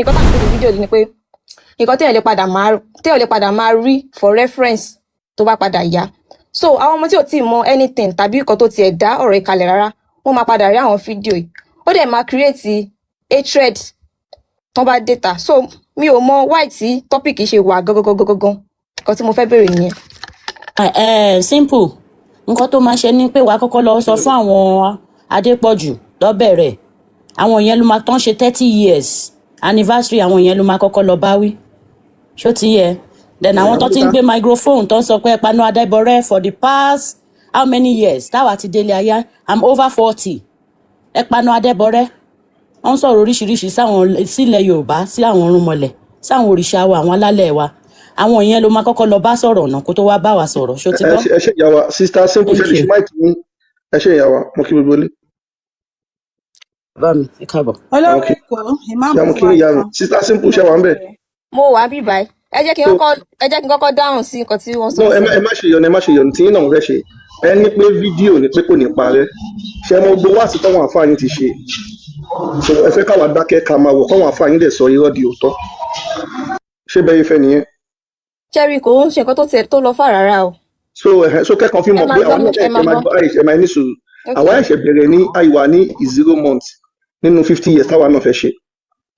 Nǹkan tá à ń pè ní fídíò ni pé nǹkan téèyàn lè padà máa rí for reference tó bá padà yá. So àwọn ọmọ tí ò tí ì mọ anything tàbí nǹkan tó tiẹ̀ dá ọ̀rọ̀ ìkalẹ̀ rárá, wọ́n máa padà rí àwọn fídíò yìí, ó dẹ̀ máa create hatred tán bá data. So mi ò mọ why tí topic ṣe wà gangan. Nǹkan tí mo fẹ́ béèrè nìyẹn. Ẹ ẹ simple. Nǹkan tó máa ṣe ni pé wàá kọ́kọ́ lọ sọ fún àwọn Adépọ̀jù lọ́bẹ̀rẹ̀. Àwọn yẹn ló máa tán ṣe 30 years anniversary, àwọn yẹn ló máa kọ́kọ́ lọ bá wí. Ṣó ti yẹ? Then àwọn tó ti ń gbé microphone tó ń sọ pé panu Adébọrẹ for the past how many years táwa ti délé ayé, I'm over 40, ẹ panu Adébọrẹ, wọ́n ń sọ̀rọ̀ oríṣiríṣi sáwọn sílẹ̀ Yorùbá, sí àwọn irúnmọlẹ̀, sáwọn òrìṣà wa, àwọn alálẹ̀ wa. Àwọn yẹn ló máa kọ́kọ́ lọ bá sọ̀rọ̀ náà kó tó wá bá wa sọ̀rọ̀. Ṣó ti Ẹ gbọ́? ṣe, ẹ ṣe ìyá wa. Sister Simple, ṣe Thank lè ṣe you. Mic yín. Ẹ ṣe, ìyá wa. Mo kí gbogbo ilé. Bá mi, ẹ káàbọ̀. Olówó Ok. Èkó, ìmáàmù Ìyá, mo kí tiwa ní ìyá mi. nìkan. Sister Simple, ṣe wà ń bẹ̀? Mo wà bí báyìí. Ẹ jẹ́ kí n So kọ́kọ́ ẹ jẹ́ kí n kọ́kọ́ dáhùn sí nǹkan tí wọ́n sọ. No, ẹ Sí. má, ẹ má ṣe yọnu, ẹ má ṣe yọnu. Tí yín náà mo fẹ́ ṣe. Ẹ ní pé fídíò ni pé kò ní parẹ́. Ṣé mo gbọ́ wá sí tọ́wọ́n àfáà yín ti ṣe? So ẹ fẹ́ káwa dákẹ́, ká máa wò kọ́wọn àfáà yín dẹ̀ sọ irọ́ di òótọ́? Ṣé bẹ́ẹ̀ yín fẹ́ nìyẹn? Cherry, kò ń ṣe nǹkan tó tiẹ̀ tó lọ fà rárá o. So ẹ̀hẹ́, so kẹ́kọ̀ọ́ fi Ẹ mọ̀ máa pé gbọ́ àwọn náà ẹ ẹ máa máa gbọ́. gbọ́, ẹ máa ní sùúrù. Àwa ẹ̀ṣẹ̀ bẹ̀rẹ̀ ní àìwá ní 0 month nínú 50 years táwa náà fẹ́ ṣe,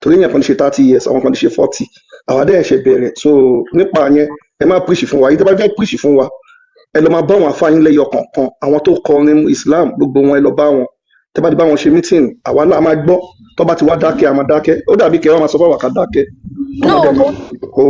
torí èèyàn kan ti ṣe 30 years, àwọn kan ti ṣe 40, àwa dẹ̀ ẹ̀ṣẹ̀ bẹ̀rẹ̀. So nípa yẹn, ẹ má preach fún wa. Yìí tó bá fẹ́ preach fún wa, ẹ lọ máa bá àwọn àfáà yín lẹ́yọ kọ̀ọ̀kan, àwọn tó kọrin Islam, gbogbo wọn, ẹ lọ bá wọn. Tẹ́ bá ti bá wọn ṣe meeting, àwa náà máa gbọ́. Tó bá ti wá dákẹ́, a máa dákẹ́. Ó dàbí kẹ́ ẹ wá máa sọ fún àwa ká dákẹ́. No. Wọ́n dẹ̀ Kò máa kó.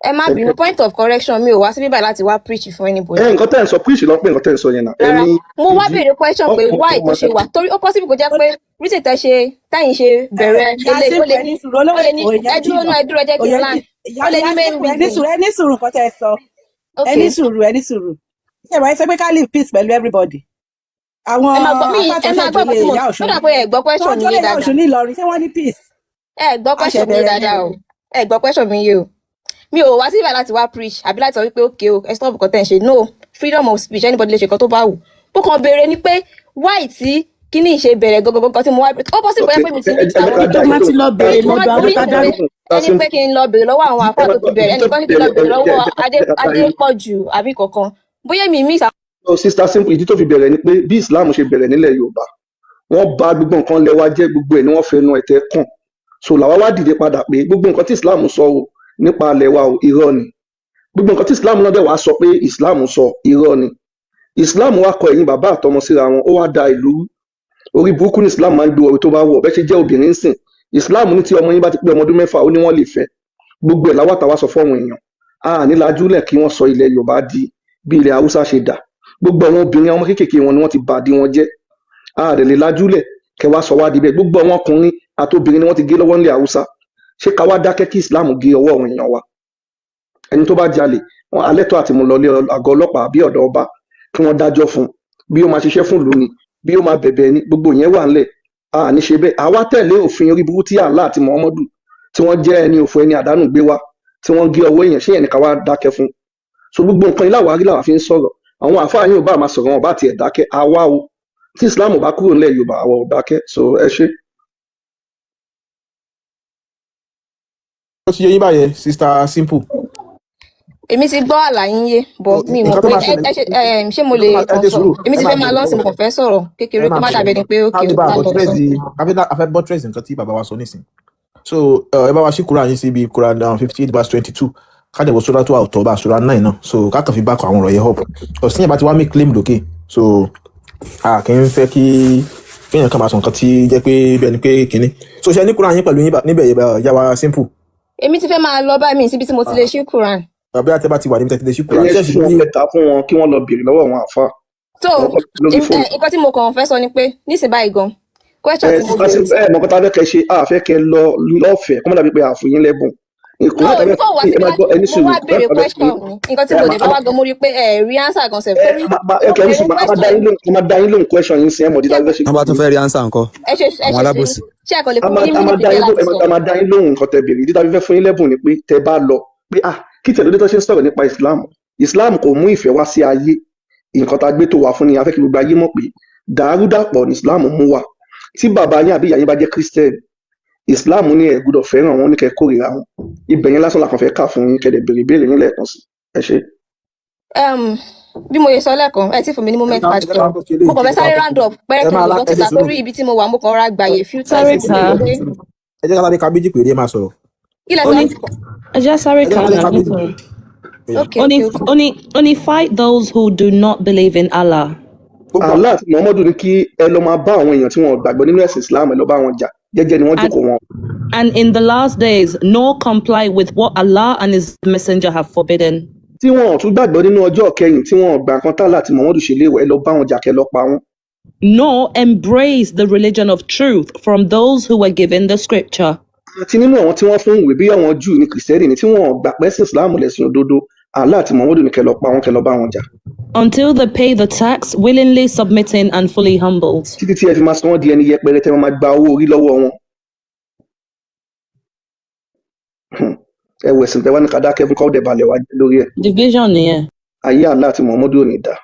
Ẹ má bínú, point of correction, mi ò wá síbí báyìí láti wá preach fún anybody. Ẹ nǹkan tẹ́ ẹ̀ ń sọ, preach lọ pé nǹkan tẹ́ ẹ̀ ń sọ yẹn náà, ẹ Rárá, ní mo wá ìdí béèrè question pé why tó ṣe wà, torí ó possible kó jẹ́ pé reason tẹ́ ṣe tẹ́yìn ṣe bẹ̀rẹ̀ Ìyá eléyìí, ó Simple, lè ẹ ní ní sùúrù. Olówó ó lè ní Èkó, ìyẹn ẹ dúró jìnnà. náà, ẹ dúró, ẹ jẹ́ kí n Òyẹ land. ìyá Ó lè ìyá ní main Simple, ẹ ní reason. sùúrù, ẹ ní sùúrù. Nǹkan tẹ́ ẹ sọ, ẹ Ok. ní sùúrù, ẹ ní sùúrù. Ṣé ìwà ẹ sọ pé ká live peace pẹ̀lú everybody? Àwọn Ẹ máa gbọ́ mi, àfáà ẹ tó máa gbọ́ ṣèjọlé nǹkan tí mo ìyá ó Ọ̀ṣun dà pé ẹ gbọ́ tó question mi jọlé yé ìyá dáadáa. Ọ̀ṣun ní Ìlọrin, ṣé wọ́n ní peace? Ẹ gbọ́ A question mi yé ṣẹ̀ bẹ̀rẹ̀ ni dáadáa o. o. Ẹ gbọ́ question mi yé o. Mi ò wá síbí báyìí láti wá preach àbí láti sọ wípé okay o, ẹ stop nǹkan tẹ́ ń ṣe. No, freedom of speech, anybody lè ṣe nǹkan tó bá wù. Mo kàn béèrè ni pé why tí kíní ṣe bẹ̀rẹ̀ gangan tí mo wá, ó possible Ok. bóyá pé mi ti Ẹ mix ẹ jẹ́ àwọn ká Ibi dá tó yín máa ti lóhùn. lọ béèrè mo lọ́dọ̀ wá àwọn torí tá a pé dárúkọ. ẹni pé kí n lọ béèrè lọ́wọ́ àwọn Ẹ àfáà máa tó ti gbọ́ bẹ̀rẹ̀, ìdí tó ẹnìkan fi ní kí n lọ bẹ̀rẹ̀. béèrè Ẹ lọ́wọ́ jẹ́ ká Adé dá yín. Adépọ̀jù àbí kankan, bóyá mi mix. No, Sister Simple, ìdí tó fi bẹ̀rẹ̀ ni pé bí Islam ṣe bẹ̀rẹ̀ nílẹ̀ Yorùbá, wọ́n bà gbogbo nǹkan lẹ̀ wa jẹ́, gbogbo ẹ̀ ni wọ́n fẹnu ẹ̀tẹ́ kàn. So làwa wá dìde padà pé gbogbo nǹkan tí Islam sọ o nípa alẹ̀ wa o, irọ́ ni. Gbogbo nǹkan tí Islam náà dẹ̀ wá sọ pé Islam sọ, irọ́ ni. Islam wá kọ ẹ̀yìn bàbá àtọmọ síra wọn, ó wá da ìlú rú. Orí burúkú ní Islam máa ń gbé orí tó bá wọ̀. Bẹ́ẹ̀ ṣe jẹ́ obìnrin ń sìn, Islam ní tí ọmọ yín bá ti pé ọmọ ọdún 6, ó ní wọ́n lè fẹ́. Gbogbo ẹ̀ láwàtà wá sọ fọ́wọn èèyàn, a ní lajúlẹ̀ kí wọ́n sọ ilẹ̀ Yorùbá di bí ilẹ̀ Haúsá ṣe dà. Gbogbo àwọn obìnrin, àwọn ọmọ kéékèèké wọn ni wọ́n ti bàdí wọn jẹ́. A dẹ̀ lè lajúlẹ̀ kẹ wá sọ wá di bẹ́ẹ̀. Gbogbo àwọn ọkùnrin àti obìnrin ni wọ́n ti gé lọ́wọ́ nílẹ̀ Haúsá. Ṣé ká wá dákẹ́ kí Islam gé ọwọ́ àwọn èèyàn wa? Ẹni tó bá jalè wọn alẹ́ tó àti mú lọ lé àgọ́ ọlọ́pàá àbí ọ̀dọ̀ ọba kí wọ́n dájọ́ fún un, bí ó máa ṣiṣẹ́ fún ìlú ni, bí ó máa bẹ̀bẹ̀ ni, gbogbo yẹn wà ńlẹ̀. A ní ṣe bẹ́ẹ̀. Àwa tẹ̀lé òfin orí burúkú tí Allah àti Muhammadu, tí wọ́n jẹ́ ẹni òfò, ẹni àdánù gbé wá, tí wọ́n gé ọwọ́ èèyàn. Ṣé yẹn ni ká wá dákẹ́ fún? So gbogbo nǹkan yìí làwa rí, làwa fi ń sọ̀rọ̀. Àwọn àfáà yín ò bá máa sọ̀rọ̀, wọn ò bá tiẹ̀ dákẹ́. Àwa o, tí Islam ò bá kúrò nílẹ̀ Yorùbá, àwa ò dákẹ́. So ẹ ṣé. Ó ti yé yín báyẹn, Sister Simple? Èmi ti gbọ́ àlàyé yín yé, but mi mọ̀ Nǹkan tó pé máa ẹ ṣẹlẹ̀ ẹ ṣe ṣé mo nǹkan lè tó máa ẹ kàn ṣe sọ sùúrù. Èmi Ẹ ti máa fẹ́ máa bèrè lọ́sìn, mo kàn fẹ́ sọ̀rọ̀ kékeré ẹ kó máa má bèrè dàbí ẹni pé ká ókè lè o bá ká lọ sọ. buttress, a fẹ́ buttress nǹkan tí bàbá wa sọ nísìn. So ẹ bá wa ṣí Quran yín síbi Quran 58 verse 22, ká dẹ̀ wọ sura tó àwòtọ́ bá sura 9 náà, so ká kàn fi back àwọn ọ̀rọ̀ yẹn up. Ọ̀sìn yẹn bá ti wá make claim lókè, so a kì í fẹ́ kí kéèyàn kan máa sọ nǹkan tí jẹ́ pé bẹ́ẹ̀ ni pé kínní. So ṣe ní Quran yín pẹ̀lú yín níbẹ̀ yẹn, yà wá Simple? Èmi ti fẹ́ máa lọ bá mi síbi tí mo ti lè ṣí Quran. Àbí àti ẹ bá ti wà níbi tẹ́tí lè ṣí Quran Ẹ̀yin ṣẹ́ẹ̀ṣì ṣí wọn ní kẹta fún wọn kí wọ́n lọ béèrè lọ́wọ́ àwọn àfáà. So Àwọn kọ́ lórí fóònù. Nǹkan tí mo kàn fẹ́ sọ ni pé nísìnyí báyìí gan, question Ẹ tí mo Sister béèrè. Simple, ẹ mọ̀ kọ́ta fẹ́ kẹ́ ṣe, a fẹ́ kẹ́ lọ lọ́fẹ̀ẹ́ kó má dàbí pé a fún yín lẹ́bùn. No, Nǹkan èmi kò wá ẹ síbi máa láti gbọ́, ẹni mo sùúrù. wá béèrè Nǹkan tá fẹ́ question mi. Nǹkan tí mo dé bá wá gan, mo rí i pé ẹ rí answer gan sef, ẹ torí ẹ mo kẹ́ ẹni béèrè sùúrù. A máa dá question. yín lóhùn, a máa dá yín lóhùn question yín sí. Ẹ mọ̀ dídá fẹ́ ṣe. Wọ́n bá tún fẹ́ rí answer ńkọ́? Ẹ ṣe ẹ Àwọn ṣe sùúrù. alábòsí. Ṣé ẹ kàn lè A fún mi máa ní a máa minute dá díẹ̀ yín lóhùn. láti Ẹ máa sọ? A máa dá yín lóhùn nǹkan tẹ́ béèrè. Ìdí tá a fi fẹ́ fún yín lẹ́bùn ni pé tẹ́ bá lọ pé ah, kí tẹ̀lé tó ṣe ń sọ̀rọ̀ nípa Islam, Islam kò mú ìfẹ́ wá sí ayé. Nǹkan tá a gbé tó wà fún ni a fẹ́ kí gbogbo ayé mọ̀ pé dàrúdàpọ̀ ní Islam mú wá. Tí bàbá yín àbí ìyá yín bá jẹ́ Christian Islam ní ẹ gbọ́dọ̀ fẹ́ràn wọn, ní kẹ́ kórìíra wọn. Ibẹ̀ yẹn lásán la kàn fẹ́ kà fún yín, kẹ́ lè béèrè ìbéèrè yín lẹ́ẹ̀kan sí. Ẹ ṣé. Bí mo ṣe sọ lẹ́ẹ̀kan, ẹ ti fún mi ní moment láti sọ̀rọ̀. Mo kàn fẹ́ sáré round up pẹ́rẹ́ Ẹ kí n máa lè lá bọ́ ẹ ṣe síta sùúrù. torí ibi tí mo wà, mo kàn ra gbàyè few Sáré times kà á. pé Ẹ jẹ́ ká sáré ka méjì péré, ẹ máa sọ̀rọ̀. Kí lẹ Ó sọ? ní ẹ jẹ́ sáré Ẹ jẹ́ kà ká á sáré ka náà méjì nítorí. péré. Ok. Ó ní Ok. ó ní fight those who do not believe in Allah Gbogbo Allah àti Muhammadu ní kí ẹ lọ máa bá àwọn èèyàn tí wọn ò gbàgbọ́ nínú ẹ̀sìn Islam, ẹ lọ bá wọn jà, jẹ́jẹ́ ni wọ́n and jókòó wọn. and in the last days, nor comply with what Allah and His Messenger have forbidden. Tí wọn ò tún gbàgbọ́ nínú ọjọ́ kẹyìn, tí wọn ò gbà nǹkan tálà àti Muhammadu ṣe léèwọ̀, ẹ lọ bá wọn jà, kẹ́ lọ pa wọn. Nor embrace the religion of truth from those who were given the scripture. Àti nínú àwọn tí wọ́n fún ìwé, bí àwọn Júù ní, Kìrìsìtẹ́nì ní, tí wọn ò gbà pẹ́sìn Islam lẹ̀sìn òdodo, Allah àti Muhammadu ní kẹ́ lọ pa wọn, kẹ́ lọ bá wọn jà. Until they pay the tax willingly submitting and fully humbled. Títí tí ẹ fi máa sọ wọ́n di ẹni yẹpẹrẹ, tẹ́ wọ́n máa gba owó orí lọ́wọ́ wọn. Ẹ wẹ̀sìn tẹ́ wá ní ká dákẹ́ fún kọ́ọ̀dẹ̀ balẹ̀ wá lórí ẹ̀. Division nìyẹn. Ayé Allah àti Muhammadu ò ní dá.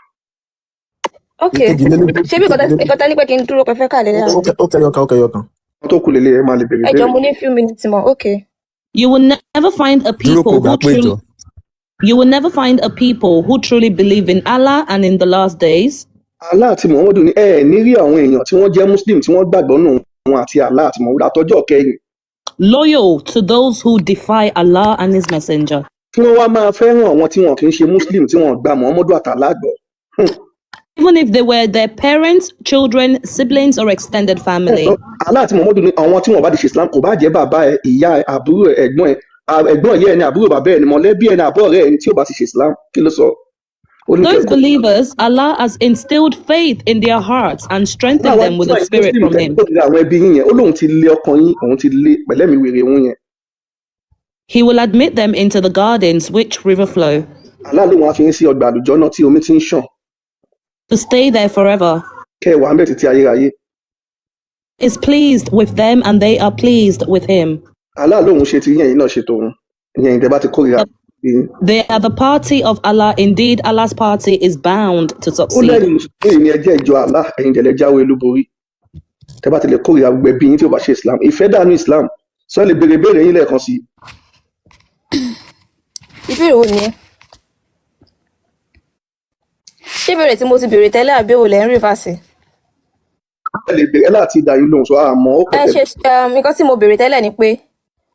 Ok. Ìkejì lélẹ̀. Ṣé bí nǹkan tẹ́ ní pé kí n dúró pé fẹ́ kà lélẹ̀ àbí? Ó kẹyọ kan, ó kẹyọ kan. Wọn tó kù lélẹ̀, ẹ máa lè béèrè Ẹ jọ̀ọ́, ìbéèrè. mo ní few minutes more. Ok. You will never find a Dúró kó people gbà who pé truly jọ. You will never find a people who truly believe in Allah and in the last days Allah àti Muhammadu ní ẹ ní rí àwọn èèyàn tí wọ́n jẹ́ Muslim, tí wọ́n gbàgbọ́ nù wọn àti Allah àti Muhammadu àtọjọ́ kẹyìn, loyal to those who defy Allah and His Messenger, kí wọ́n wá máa fẹ́ràn àwọn tí wọn kì í ṣe Muslim, tí wọn gba Muhammadu àtàlá gbọ́. even if they were their parents, children, siblings, or extended family. Allah àti Muhammadu ní àwọn tí wọn bá ti ṣe Islam, kò bá jẹ́ bàbá ẹ, ìyá ẹ, àbúrò ẹ, ẹ̀gbọ́n ẹ, ẹ̀gbọ́n ìyá ẹ ní, àbúrò bàbá ẹ ní, mọ̀lẹ́bí ẹ ní, àbọ̀ ọ̀rẹ́ ẹ ní, tí ò bá ti ṣe Islam, kí ló sọ? Ó ní Those kẹ́kọ̀ọ́. believers, Allah has instilled faith in their hearts and strengthened Láwa them with tí the wọ́n Spirit Muslim from tẹ̀ Him. kórìíra àwọn ẹbí yín yẹn, ó lóun ti lé ọkàn yín, òun ti lé pẹ̀lẹ́mìí wèrè òun yẹn. He will admit them into the gardens which river flow, Allah lóun á fi yín sí ọgbà àlùjọ náà tí omi ti ń ṣàn, to stay there forever. Kẹ́ ẹ wà ń bẹ̀ títí ayérayé. Is pleased with them and they are pleased with him. Allah lóun ṣe ti yín, ẹ̀yin náà ṣe tòun, ìyẹn ìtẹ́ bá ti kórìíra ẹbí yín. They are the party of Allah. Indeed, Allah's party is bound to Ó succeed. lẹ́yìn mùsùlùmí ni ẹ jẹ́ ìjọ Allah, ẹ̀yin dẹ̀lẹ́ jáwé olúborí tẹ́ bá ti lè kórìíra gbogbo ẹbí yín tí ò bá ṣe Islam. Ìfẹ́ dànù Islam sọ. Ẹ lè béèrè béèrè yín lẹ́ẹ̀kan sí i. Ìbéèrè wo nìyẹn? Ṣé ìbéèrè tí mo ti béèrè tẹ́lẹ̀ àbí èwo lẹ́ ń reverse? Ẹ lè béèrè láti dà yín lóhùn sọ, àmọ́ ó Ẹ kọ̀ ṣe nǹkan tí mo béèrè tẹ́lẹ̀ ni pé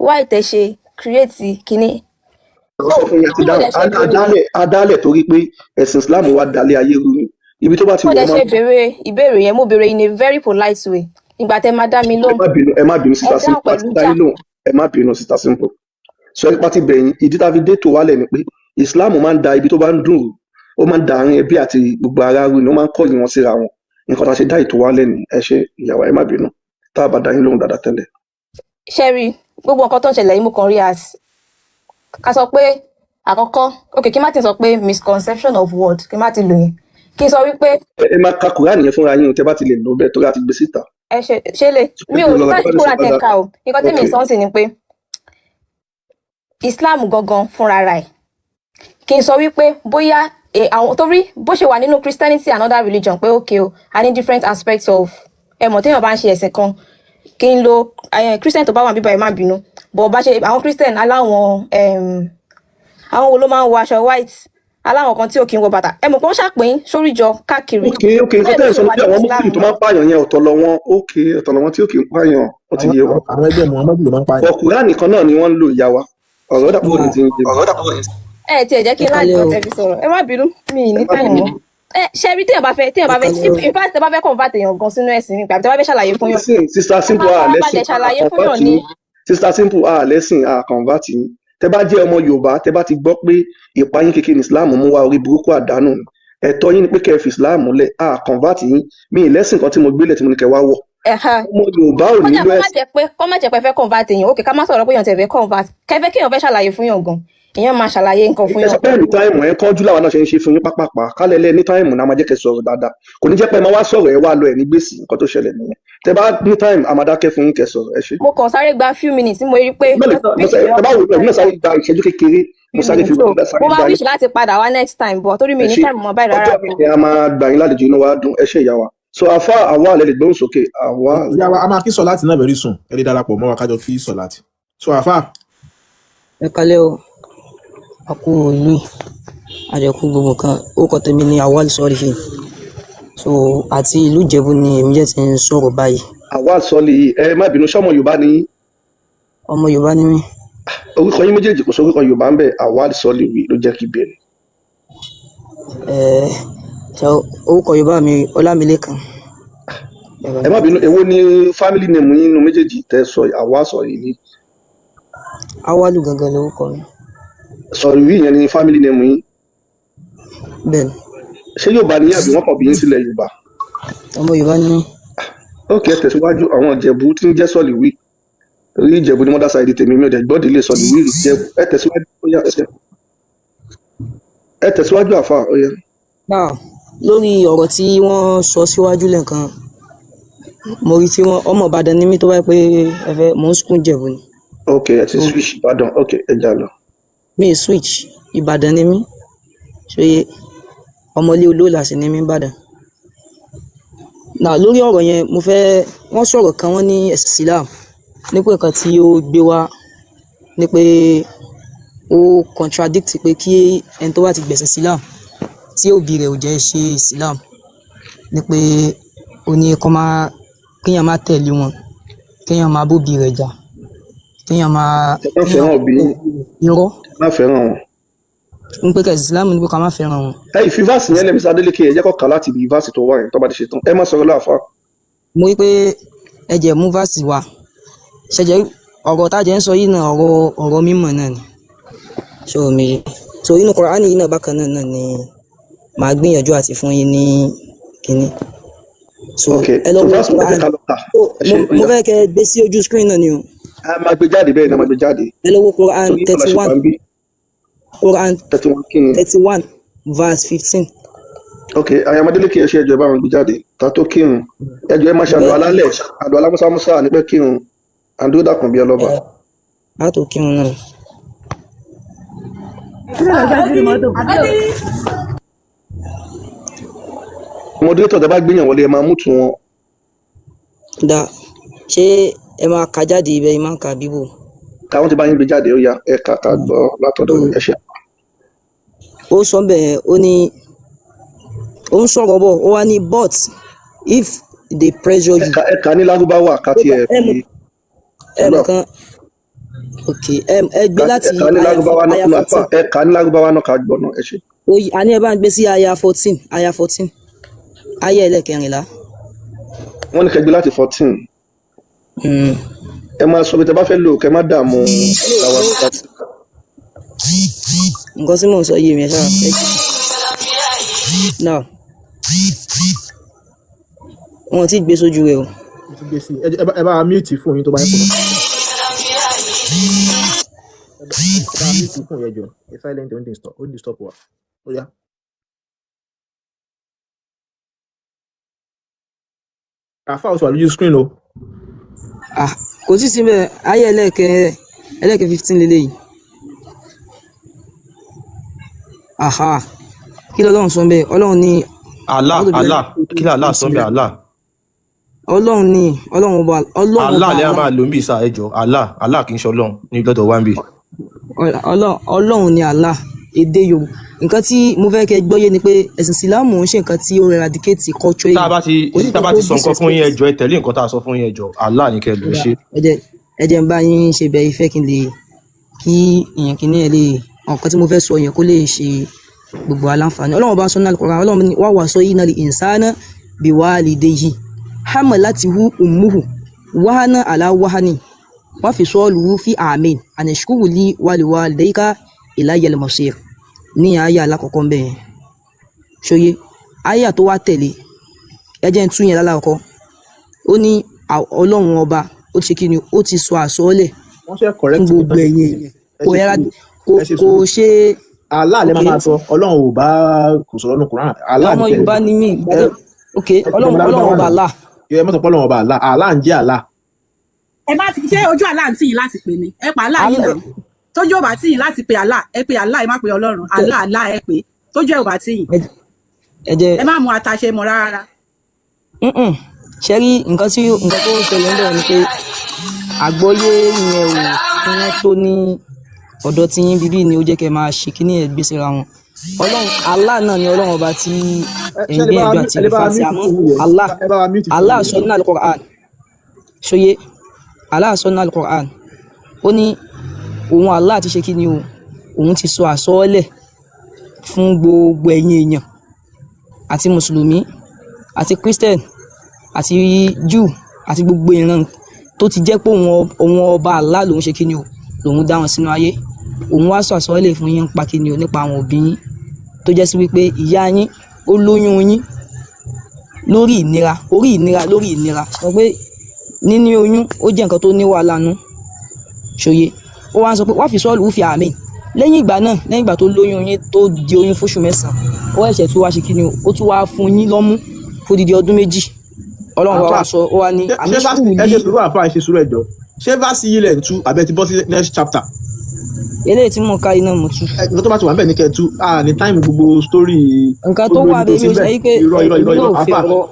why tẹ ṣe create kinní. Tẹ̀ sọ fún yín àti Bí mo dáhùn dẹ̀ ṣe béèrè adálẹ̀ adálẹ̀ torí pé ẹ̀sìn Islam wa dalẹ̀ ayé rú ni, ibi tó bá ti mo wọ̀ dẹ̀ ọ́ máa ṣe béèrè ìbéèrè yẹn, mo béèrè in a very polite way. Ìgbà tẹ máa dá mi Ẹ lóhùn, má bínú, ẹ má bínú, ẹ Sister dáhùn Simple, àti pẹ̀lú dá jà. yín lóhùn. Ẹ má bínú, Sister Simple. Sọ ẹ pátí bẹ̀yìn, ìdí tá a fi dé tó wálẹ̀ ni pé Islam máa ń da ibi tó bá ń dùn rú, ó máa ń da àárín ẹbí àti gbogbo ara rú ni, ó máa ń kọ̀yìn wọn síra wọn. Nǹkan tá a ṣe dá ètò wálẹ̀ ni. Ẹ ṣe, ìyàwó, ẹ má bínú tá a bá dá yín lóhùn dáadáa tẹ́lẹ̀. Ṣé rí gbogbo nǹkan tó ń ṣẹlẹ̀ yìí, mo kàn rí as ká sọ pé àkọ́kọ́, ok, kí má ti sọ pé misconception of word, kí má ti lò yẹn, kí n sọ wípé Ẹ máa ka Kùránì yẹn fúnra yín o, tẹ́ bá ti lè lò bẹ́ẹ̀, torí a ti gbé síta. Ẹ ṣe ṣe lè mi ò Ẹ lọ ní bá lè kúrò sọ àtẹ̀ka dáadáa. o. Nǹkan tẹ́mi Ok. sọ ń sìn ni pé Islam gangan fúnra ra ẹ̀, kí n sọ wípé bóyá àwọn torí bó ṣe wà nínú Christianity and other religion pé okay o, a ní different aspects of, ẹ mọ̀, téèyàn bá ń ṣe ẹ̀sìn kan, kí n lo Christian tó bá wà bíbá, ẹ má bínú, but bá ṣe àwọn Christian aláwọn àwọn wo ló máa ń wọ aṣọ white, aláwọn kan tí ò kí ń wọ bàtà, ẹ mọ̀ pé wọ́n ṣàpín sóríjọ káàkiri. Ok, nǹkan Bẹ́ẹ̀ tẹ́ ló ẹ̀ ṣe sọ ni wà pé nínú àwọn Islam Muslim tó máa náà. ń pààyàn yẹn, ọ̀tọ̀ lọ wọn. Ok, ọ̀tọ̀ lọ wọn tí ò kì í pààyàn, ó ti Àwọn yé wa. àwọn ẹgbẹ́ Muhammadu ló máa ń pààyàn. Bọ̀ Kùránì kan náà ni wọ́n ń lò, ìyá wa. Ọ̀rọ̀ dàpọ̀ ní ti ń yé mi. Ẹ tiẹ̀ jẹ́ kí Ẹ n láti kálẹ́ o. ọ̀tẹ̀ fi sọ̀rọ̀, ẹ má bínú, mi ì Ẹ ní má time bínú. mọ́. Ẹ ṣe rí, téèyàn bá Ẹ fẹ́ kálẹ́ o. in fact, tẹ́ bá fẹ́ convert èèyàn gan sínú ẹ̀sìn mi, tàbí tẹ́ bá fẹ́ ṣàlàyé fún yàn, Listen, Sister ẹ Simple, máa a farabalẹ̀ lẹ́sìn, a ṣàlàyé fún yàn convert ni. yín. Sister Simple, a lẹ́sìn, a convert yín. Tẹ́ bá jẹ́ ọmọ Yorùbá, tẹ́ bá ti gbọ́ pé ìpayín kékeré ní Islam mú wá, orí burúkú àdánù ni. Ẹ̀tọ́ yín ni pé kẹ́ ẹ fi Islam múlẹ̀, a convert yín. Mi ì lẹ́sìn kan tí mo gbélé tí mo ní kẹ́ wá wọ̀. Ẹ̀hà. Ọmọ Yorùbá ò Kódà nílò kó má ẹ̀sìn. jẹ́ pé kó má jẹ́ pé ẹ fẹ́ convert èèyàn, ok, ká má sọ̀rọ̀ pé èèyàn tẹ̀ fẹ́ convert, kẹfẹ́ kéèyàn fẹ́ ṣàlàyé fún yàn gan, èèyàn máa ṣàlàyé nǹkan fún Ẹ sọ yàn pé ní pẹ̀lú time, ẹ kánjú láwa náà ṣe ń ṣe fún yín pápápá. Kálẹ̀ lẹ́ ní time náà, máa jẹ́ kẹ́ sọ̀rọ̀ dáadáa. Kò ní jẹ́ pé ẹ máa wá sọ̀rọ̀, ẹ wá lọ, ẹ̀ ní gbèsè. Nǹkan tó ṣẹlẹ̀ nìyẹn. Tẹ́ bá ní time, a máa dákẹ́ fún yín kẹ́ sọ̀rọ̀. Ẹ ṣé. Mo kàn sáré gba few minutes, mo rí pé Bẹ́ẹ̀ topic ẹ yẹn bá wò ó, èmi náà sáré gba ìṣẹ́jú kékeré, mo few sáré fi minutes, so sáré mo máa gba yín. wish láti padà wá next time, but torí mi Ẹ ní ṣé. time mọ́ báyìí rárá Ọjọ́ mi gan. ni a máa gbà yín lálejò, inú wa dùn. Ẹ ṣé, ìyá wa. So afa àwa lè lè gbóhùn sókè àwa. Ìyá wa, a máa kí sọ̀láàtì náà very soon. Ẹ lè darapọ̀ mọ́ wa kájọ kí sọ̀láàtì. So àfà. Ẹ kálẹ́ o, a kú ìlú yìí, a dẹ̀ kú gbogbo nǹkan. Orúkọ tèmi ni Awal Solihin. So àti ìlú Ìjẹ̀bú ni èmi jẹ́ ti ń sọ̀rọ̀ báyìí. Àwa sọlì yìí, ẹ má bínú, sọmọ Yorùbá ni yín? Ọmọ Yorùbá ni mí. Orúkọ yín méjèèjì, kò sórúkọ Yorùbá ń bẹ. Àwa sọlì wí ló jẹ́ kí béèrè. Ẹ ṣe orúkọ Yorùbá mi Ọlámilékan. Ẹ má bínú, èwo ni family name yín nínú méjèèjì tẹ sọ, àwa sọ yìí ni? Awalu gangan lorúkọ mi. Sọ̀rọ̀ wí yẹn ni family name yín? Bẹ́ẹ̀ ni. Ṣé Yorùbá ni yín àbí wọ́n kàn bí yín sílẹ̀ Yorùbá? Ọmọ Yorùbá ni mí. Ok, ẹ tẹ̀síwájú. Àwọn Ìjẹ̀bú tí ń jẹ́ sọ̀lì wí torí Ìjẹ̀bú ni mother side tèmi, mi ò dẹ̀ gbọ́dọ̀ ilé sọ̀lì wí rí Ìjẹ̀bú. Ẹ tẹ̀síwájú, ó yá, ẹ tẹ̀síwájú àfà, ó yá. Now, lórí ọ̀rọ̀ tí wọ́n sọ síwájú lẹ́ẹ̀kan, mo rí tí wọ́n, ọmọ Ìbàdàn ni mí, tó bá yẹ pé ẹ fẹ́, mò ń school Ìjẹ̀bú ni. Ok, ẹ ti So switch Ìbàdàn. Ok, ẹ jà lọ. Mi ì switch, Ìbàdàn ni mí. Ṣé ọmọlé olóòlà sì ni mí Ìbàdàn. Now, lórí ọ̀rọ̀ yẹn, mo fẹ́ wọ́n sọ̀rọ̀ kan, wọ́n ní ẹ̀sìn Islam ní pé nǹkan tí ó gbé wá ní pé ó contradict pé kí ẹni tó bá ti gbẹ̀sìn Islam tí òbí rẹ̀ ò jẹ́ ṣe Islam, ní pé ó ní kó má kéèyàn má tẹ̀lé wọn, kéèyàn má bóbi rẹ̀ jà, kéèyàn má Ẹ má kéèyàn fẹ́ràn òbí yín. Irọ́. Ẹ má fẹ́ràn wọn. Ń pé kẹ̀sìn Islam ní pé ká má fẹ́ràn wọn. Ẹ ìfi verse yẹn lẹ́mísà Adélékè, ẹ jẹ́ kó kà láti ibi verse tó wà yẹn. Tó bá ti ṣe tán, ẹ má sọ̀rọ̀ láàfà. Mo rí pé ẹ jẹ́ mú verse wá ṣẹ̀jẹ̀, ọ̀rọ̀ tá a jẹ́ ń sọ yìí náà, ọ̀rọ̀ mímọ̀ náà ni. So mi so inú Kùránì yìí náà bákan náà náà ni màá gbìyànjú àti fún yín ní kínní. So Ok, ẹ lọ so wo verse mo fẹ́ Kùránì. ká lọ kà. So, Ẹ ṣe mo ó mo yá. fẹ́ kẹ́ ẹ gbé sí ojú screen náà ni o. A máa gbé jáde, bẹ́ẹ̀ ni a máa gbé jáde. Ẹ lọ wo Quran Torí thirty ọ̀la ṣe one wà ń bí. Quran 31 kí ni? 31 verse 15. Ok, àyàmọ́ Adélékè, ẹ ṣe, ẹjọ́ ẹ bá wọn gbé jáde ta tó kírun. Ẹjọ́ ẹ má ṣe àlọ́ alálẹ̀, àlọ́ alámúsámúsá nípẹ́ kírun àdúró dàkùn bí ọlọ́ba. Ẹ á tó kírun náà. Moderator, tẹ bá gbéyàn wọlé, ẹ máa mú tu wọn. Da, ṣé ẹ máa kà jáde ibẹ̀ yìí, máa ń kà bíbò? Káwọn ti bá yín gbé jáde, ó yá, ẹ kà ká gbọ́ látọ̀dọ̀ yín. Ẹ ṣe. Ó sọ bẹ́ẹ̀, ó ní ó ń sọ̀rọ̀ bọ̀, ó wá ní, "But if they pressure you." Ẹ kà ní lárúbáwá ká tiẹ̀ ẹ fi mọ̀ ẹ mọ̀ kan. Ok, ẹ gbé ẹ láti kà ní aya lárúbáwá náà aya àfà 14. Ẹ kà ní lárúbáwá náà ká gbọ́ náà, ẹ ṣe. Oyi, àní ẹ bá ń gbé sí aya 14, aya 14, aya ẹlẹ́kẹrìnlá. Wọ́n ní kẹ́ gbé láti 14. Ẹ máa sọ bí tẹ bá fẹ́ lò, kẹ́ má dààmú àwa. Nǹkan tí mò ń sọ yé mi, ẹ ṣáà ẹ jẹ́ now, wọn ò tí ì gbé sójú rẹ o. Mo ti gbé sí i. Ẹ bá wa mute fóònù yín tó bá yẹ kó náà. Ẹ bá wa mute fóònù yẹn jọ. Ẹ silent, ó ń disturb wa. Ó yá. Àfà, ó ti wà lójú screen o. Ah, kò sí síbẹ̀, aya ẹlẹ́kẹ 15 lélẹ́yìí. Aha, kí lọ́lọ́run sọ bẹ́ẹ̀? Ọlọ́run ní Allah. A'udhu billahi Allah, kí ló Allah sọ ń bẹ? bismillah. Allah. Ọlọ́run ní Ọlọ́run ọba, Ọlọ́run Allah ọba lè á Allah. máa lò ń bì sá, ẹjọ Allah, Allah kì í ṣe Ọlọ́run ní lọ́dọ̀ wa ń bì. Ọlọ́run ni Allah. Èdè Yorùbá, nǹkan tí mo fẹ́ kẹ́ gbọ́yé ni pé ẹ̀sìn Ìsìlámù ń ṣe nǹkan tí ó eradicate culture Tá a èèyàn. bá ti Kò sí tá a nǹkan bá tó ti sọ nǹkan fún yín, disrespect. ẹjọ ẹ tẹ̀lé nǹkan tá a sọ fún yín, ẹjọ Allah ní kẹ́ lò, ẹ Ọ̀dà, ṣe. ẹ jẹ́ ń bá yín ṣe bẹ́ẹ̀, ìfẹ́ kí n lè kí èèyàn kí ní ẹ lè nǹkan tí mo fẹ́ sọ yẹn kó lè ṣe gbogbo aláǹfààní. Ọlọ́run bá sọ náà Al-Qur'an, Ọlọ́run ní wà wà sọ yìí náà lè insana biwalidayhi hamalatihu ummuhu wahana ala wahani wa fisaluhu fi amain anishkuru li waliwalidayka ilayya al-masir, ní àyà alákọ̀ọ́kọ́ ń bẹ̀ yẹn. Ṣòye àyà tó wá tẹ̀lé, ẹ jẹ́ ń tún yẹn lálákọ̀ọ́kọ́. Ó ní Ọlọ́run ọba ó ti ṣe kí ni, ó ti sọ àsọọ́lẹ̀ Wọ́n ṣe fún correct nǹkan gbogbo tẹ́ ẹ̀yin èèyàn. ẹ Kò ṣe yẹra sùúrù. kò Ẹ ṣe kò sùúrù. ṣe. Allah lè Ok. máa máa sọ, Ọlọ́run ò bá kò sọ̀rọ̀ nù Quran. Allah Ọmọ ní kẹ́ Yorùbá ni mí, ìgbà ẹ tó ok. ẹ ti Ọlọ́run dẹ̀mọ́ Ọlọ́run lárúbáwá ọba náà. Allah. Ẹ mọ̀ sọ pé Ọlọ́run ọba Allah, Allah ń jẹ́ Allah. Ẹ má ti ṣé ojú àlá ń tì yín láti pè ní ẹ pa àlá yín Allah náà. Tójú ò bá tì yín láti pe àlá, ẹ pe àlá, ẹ má pe Ọlọ́run. Àlá, àlá ẹ pè, tójú ẹ ò bá tì yín. Ẹ jẹ́ Ẹ má mú ataṣe mọ́ rárá. Mm-mm. Ṣe rí nǹkan tí nǹkan tó ń ṣẹlẹ̀ ń bẹ̀rẹ̀ ni pé àgbọ́yé yẹn ò kúnná tó ní ọ̀dọ̀ tí yín bíbí ni ó jẹ́ kẹ́ máa ṣe kíní ẹ̀ gbé síra wọn. Ọlọ́run Allah náà ni Ọlọ́run ọba tí Ẹ ẹ̀ ń ṣe lè bá gbìyànjú wa àti ẹ lè bá wa rìfà sí, mute àmọ́ fóònù yẹn? Allah Ẹ bá wa mute fóònù Allah yẹn. sọ nínú Al-Qur'an, ṣóyé, Allah sọ nínú Al-Qur'an, ó ní òun Allah ti ṣe kí ni o, òun ti sọ àsọọ́lẹ̀ fún gbogbo ẹ̀yin èèyàn, àti mùsùlùmí àti Christian àti Jew àti gbogbo ìran tó ti jẹ́ pé òun ọba Allah lòun ṣe kí ni o, lòun dá wọn sínú ayé. Òun wá sọ àsọọ́lẹ̀ fún yín nípa kí ni o, nípa àwọn òbí yín, tó jẹ́ sí wípé ìyá yín ó lóyún yín lórí ìnira, orí ìnira, lórí ìnira. Sọ pé níní oyún ó jẹ́ nǹkan tó ní wàhálà nú, ṣòye. Ó wá ń sọ pé wá fi sọ́ọ̀lù fi àmì lẹ́yìn ìgbà náà, lẹ́yìn ìgbà tó lóyún yín tó di oyún fóṣù 9, ó ẹ̀ṣẹ̀ tó wá ṣe kí ni o, ó tún wá fún yín lọ́mú fódìdí ọdún 2. Ọlọ́run wa Àfà wá sọ, ó wá ní ṣé àní ṣé verse sùúrù ẹ lí ṣe sùúrù, àfà, ẹ ṣe sùúrù, ẹ jọ̀ọ́. Ṣé verse yìí lẹ̀ ń tú àbẹ ti bọ́ sí next chapter? Eléyìí tí mò ń ká iná mo tú. Ẹ nǹkan tó bá ti wà níbẹ̀ ní kẹ́ ẹ tú, à ní time gbogbo story Nǹkan tó gbogbo wà ibi tó bẹ́ẹ̀ sí mi ò ṣe bẹ́ẹ̀. yí pé Irọ́, irọ́, èmi irọ́, náà irọ́. ò fi Àfà ọ̀rọ̀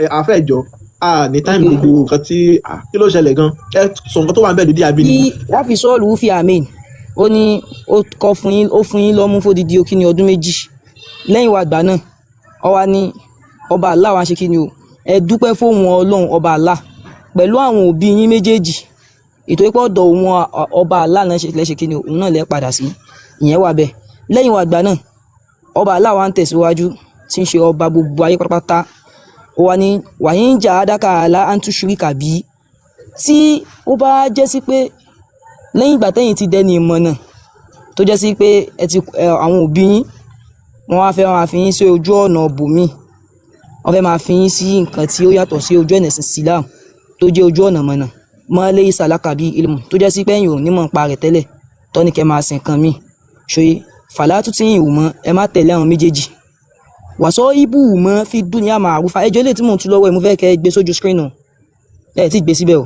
ẹ àfà, ẹ jọ̀ọ́, à ní time Ok. gbogbo nǹkan tí kí ló ṣẹlẹ̀ gan? Ẹ sọ nǹkan tó wà níbẹ̀ dédé abínibí. Kí wá fi sọ́ọ̀lù fi àmì, ó ní ó kọ́ fún yín, ó fún yín lọ́mú fódìdí ó kí ni ọdún 2. Lẹ́yìn wá gbà náà, ó wá ní ọba Allah wá ṣe kí ni o, ẹ dúpẹ́ fóun Ọlọ́run ọba Allah pẹ̀lú àwọn òbí yín méjèèjì, ètò ìpọ̀ ọ̀dọ̀ òun ọba Allah náà ṣe lẹ́ṣe kí ni o, òun náà lẹ́ padà sí. Ìyẹn wà bẹ́ẹ̀. Lẹ́yìn wá gbà náà, ọba Allah wá ń tẹ̀síwájú, tí ń ṣe ọba gbogbo ayé pátápátá. Ó wá ní wàyí ń jà ádákà àlá àǹtúṣurí kàbí tí ó bá jẹ́ sí pé lẹ́yìn ìgbà tẹ́yìn ti dẹni ìmọ̀nà, tó jẹ́ sí pé ẹ ti àwọn òbí yín wọ́n wá fẹ́ máa fi yín sí ojú ọ̀nà bòmíì, wọ́n fẹ́ máa fi yín sí nǹkan tí ó yàtọ̀ sí ojú ọ̀nà ẹ̀sìn Islam tó jẹ́ ojú ọ̀nà mọ̀nà mọ́lé ìsàlákà bíi ilmu, tó jẹ́ sí pé ẹ̀yin ò ní mọ̀ nípa rẹ̀ tẹ́lẹ̀, tọ́ni kẹ́ máa sìn nǹkan míì, ṣòye fàlàtú tí yìí wù mọ́, ẹ má tẹ̀lé àwọn méjèèjì. Wàsọ ibù mọ́ fi dúnìá màrúfà. Ẹjọ́ ilé tí mò ń tú lọ́wọ́ ẹ̀, mo fẹ́ kẹ́ ẹ gbé sójú screen o, ẹ tí gbé síbẹ̀ o.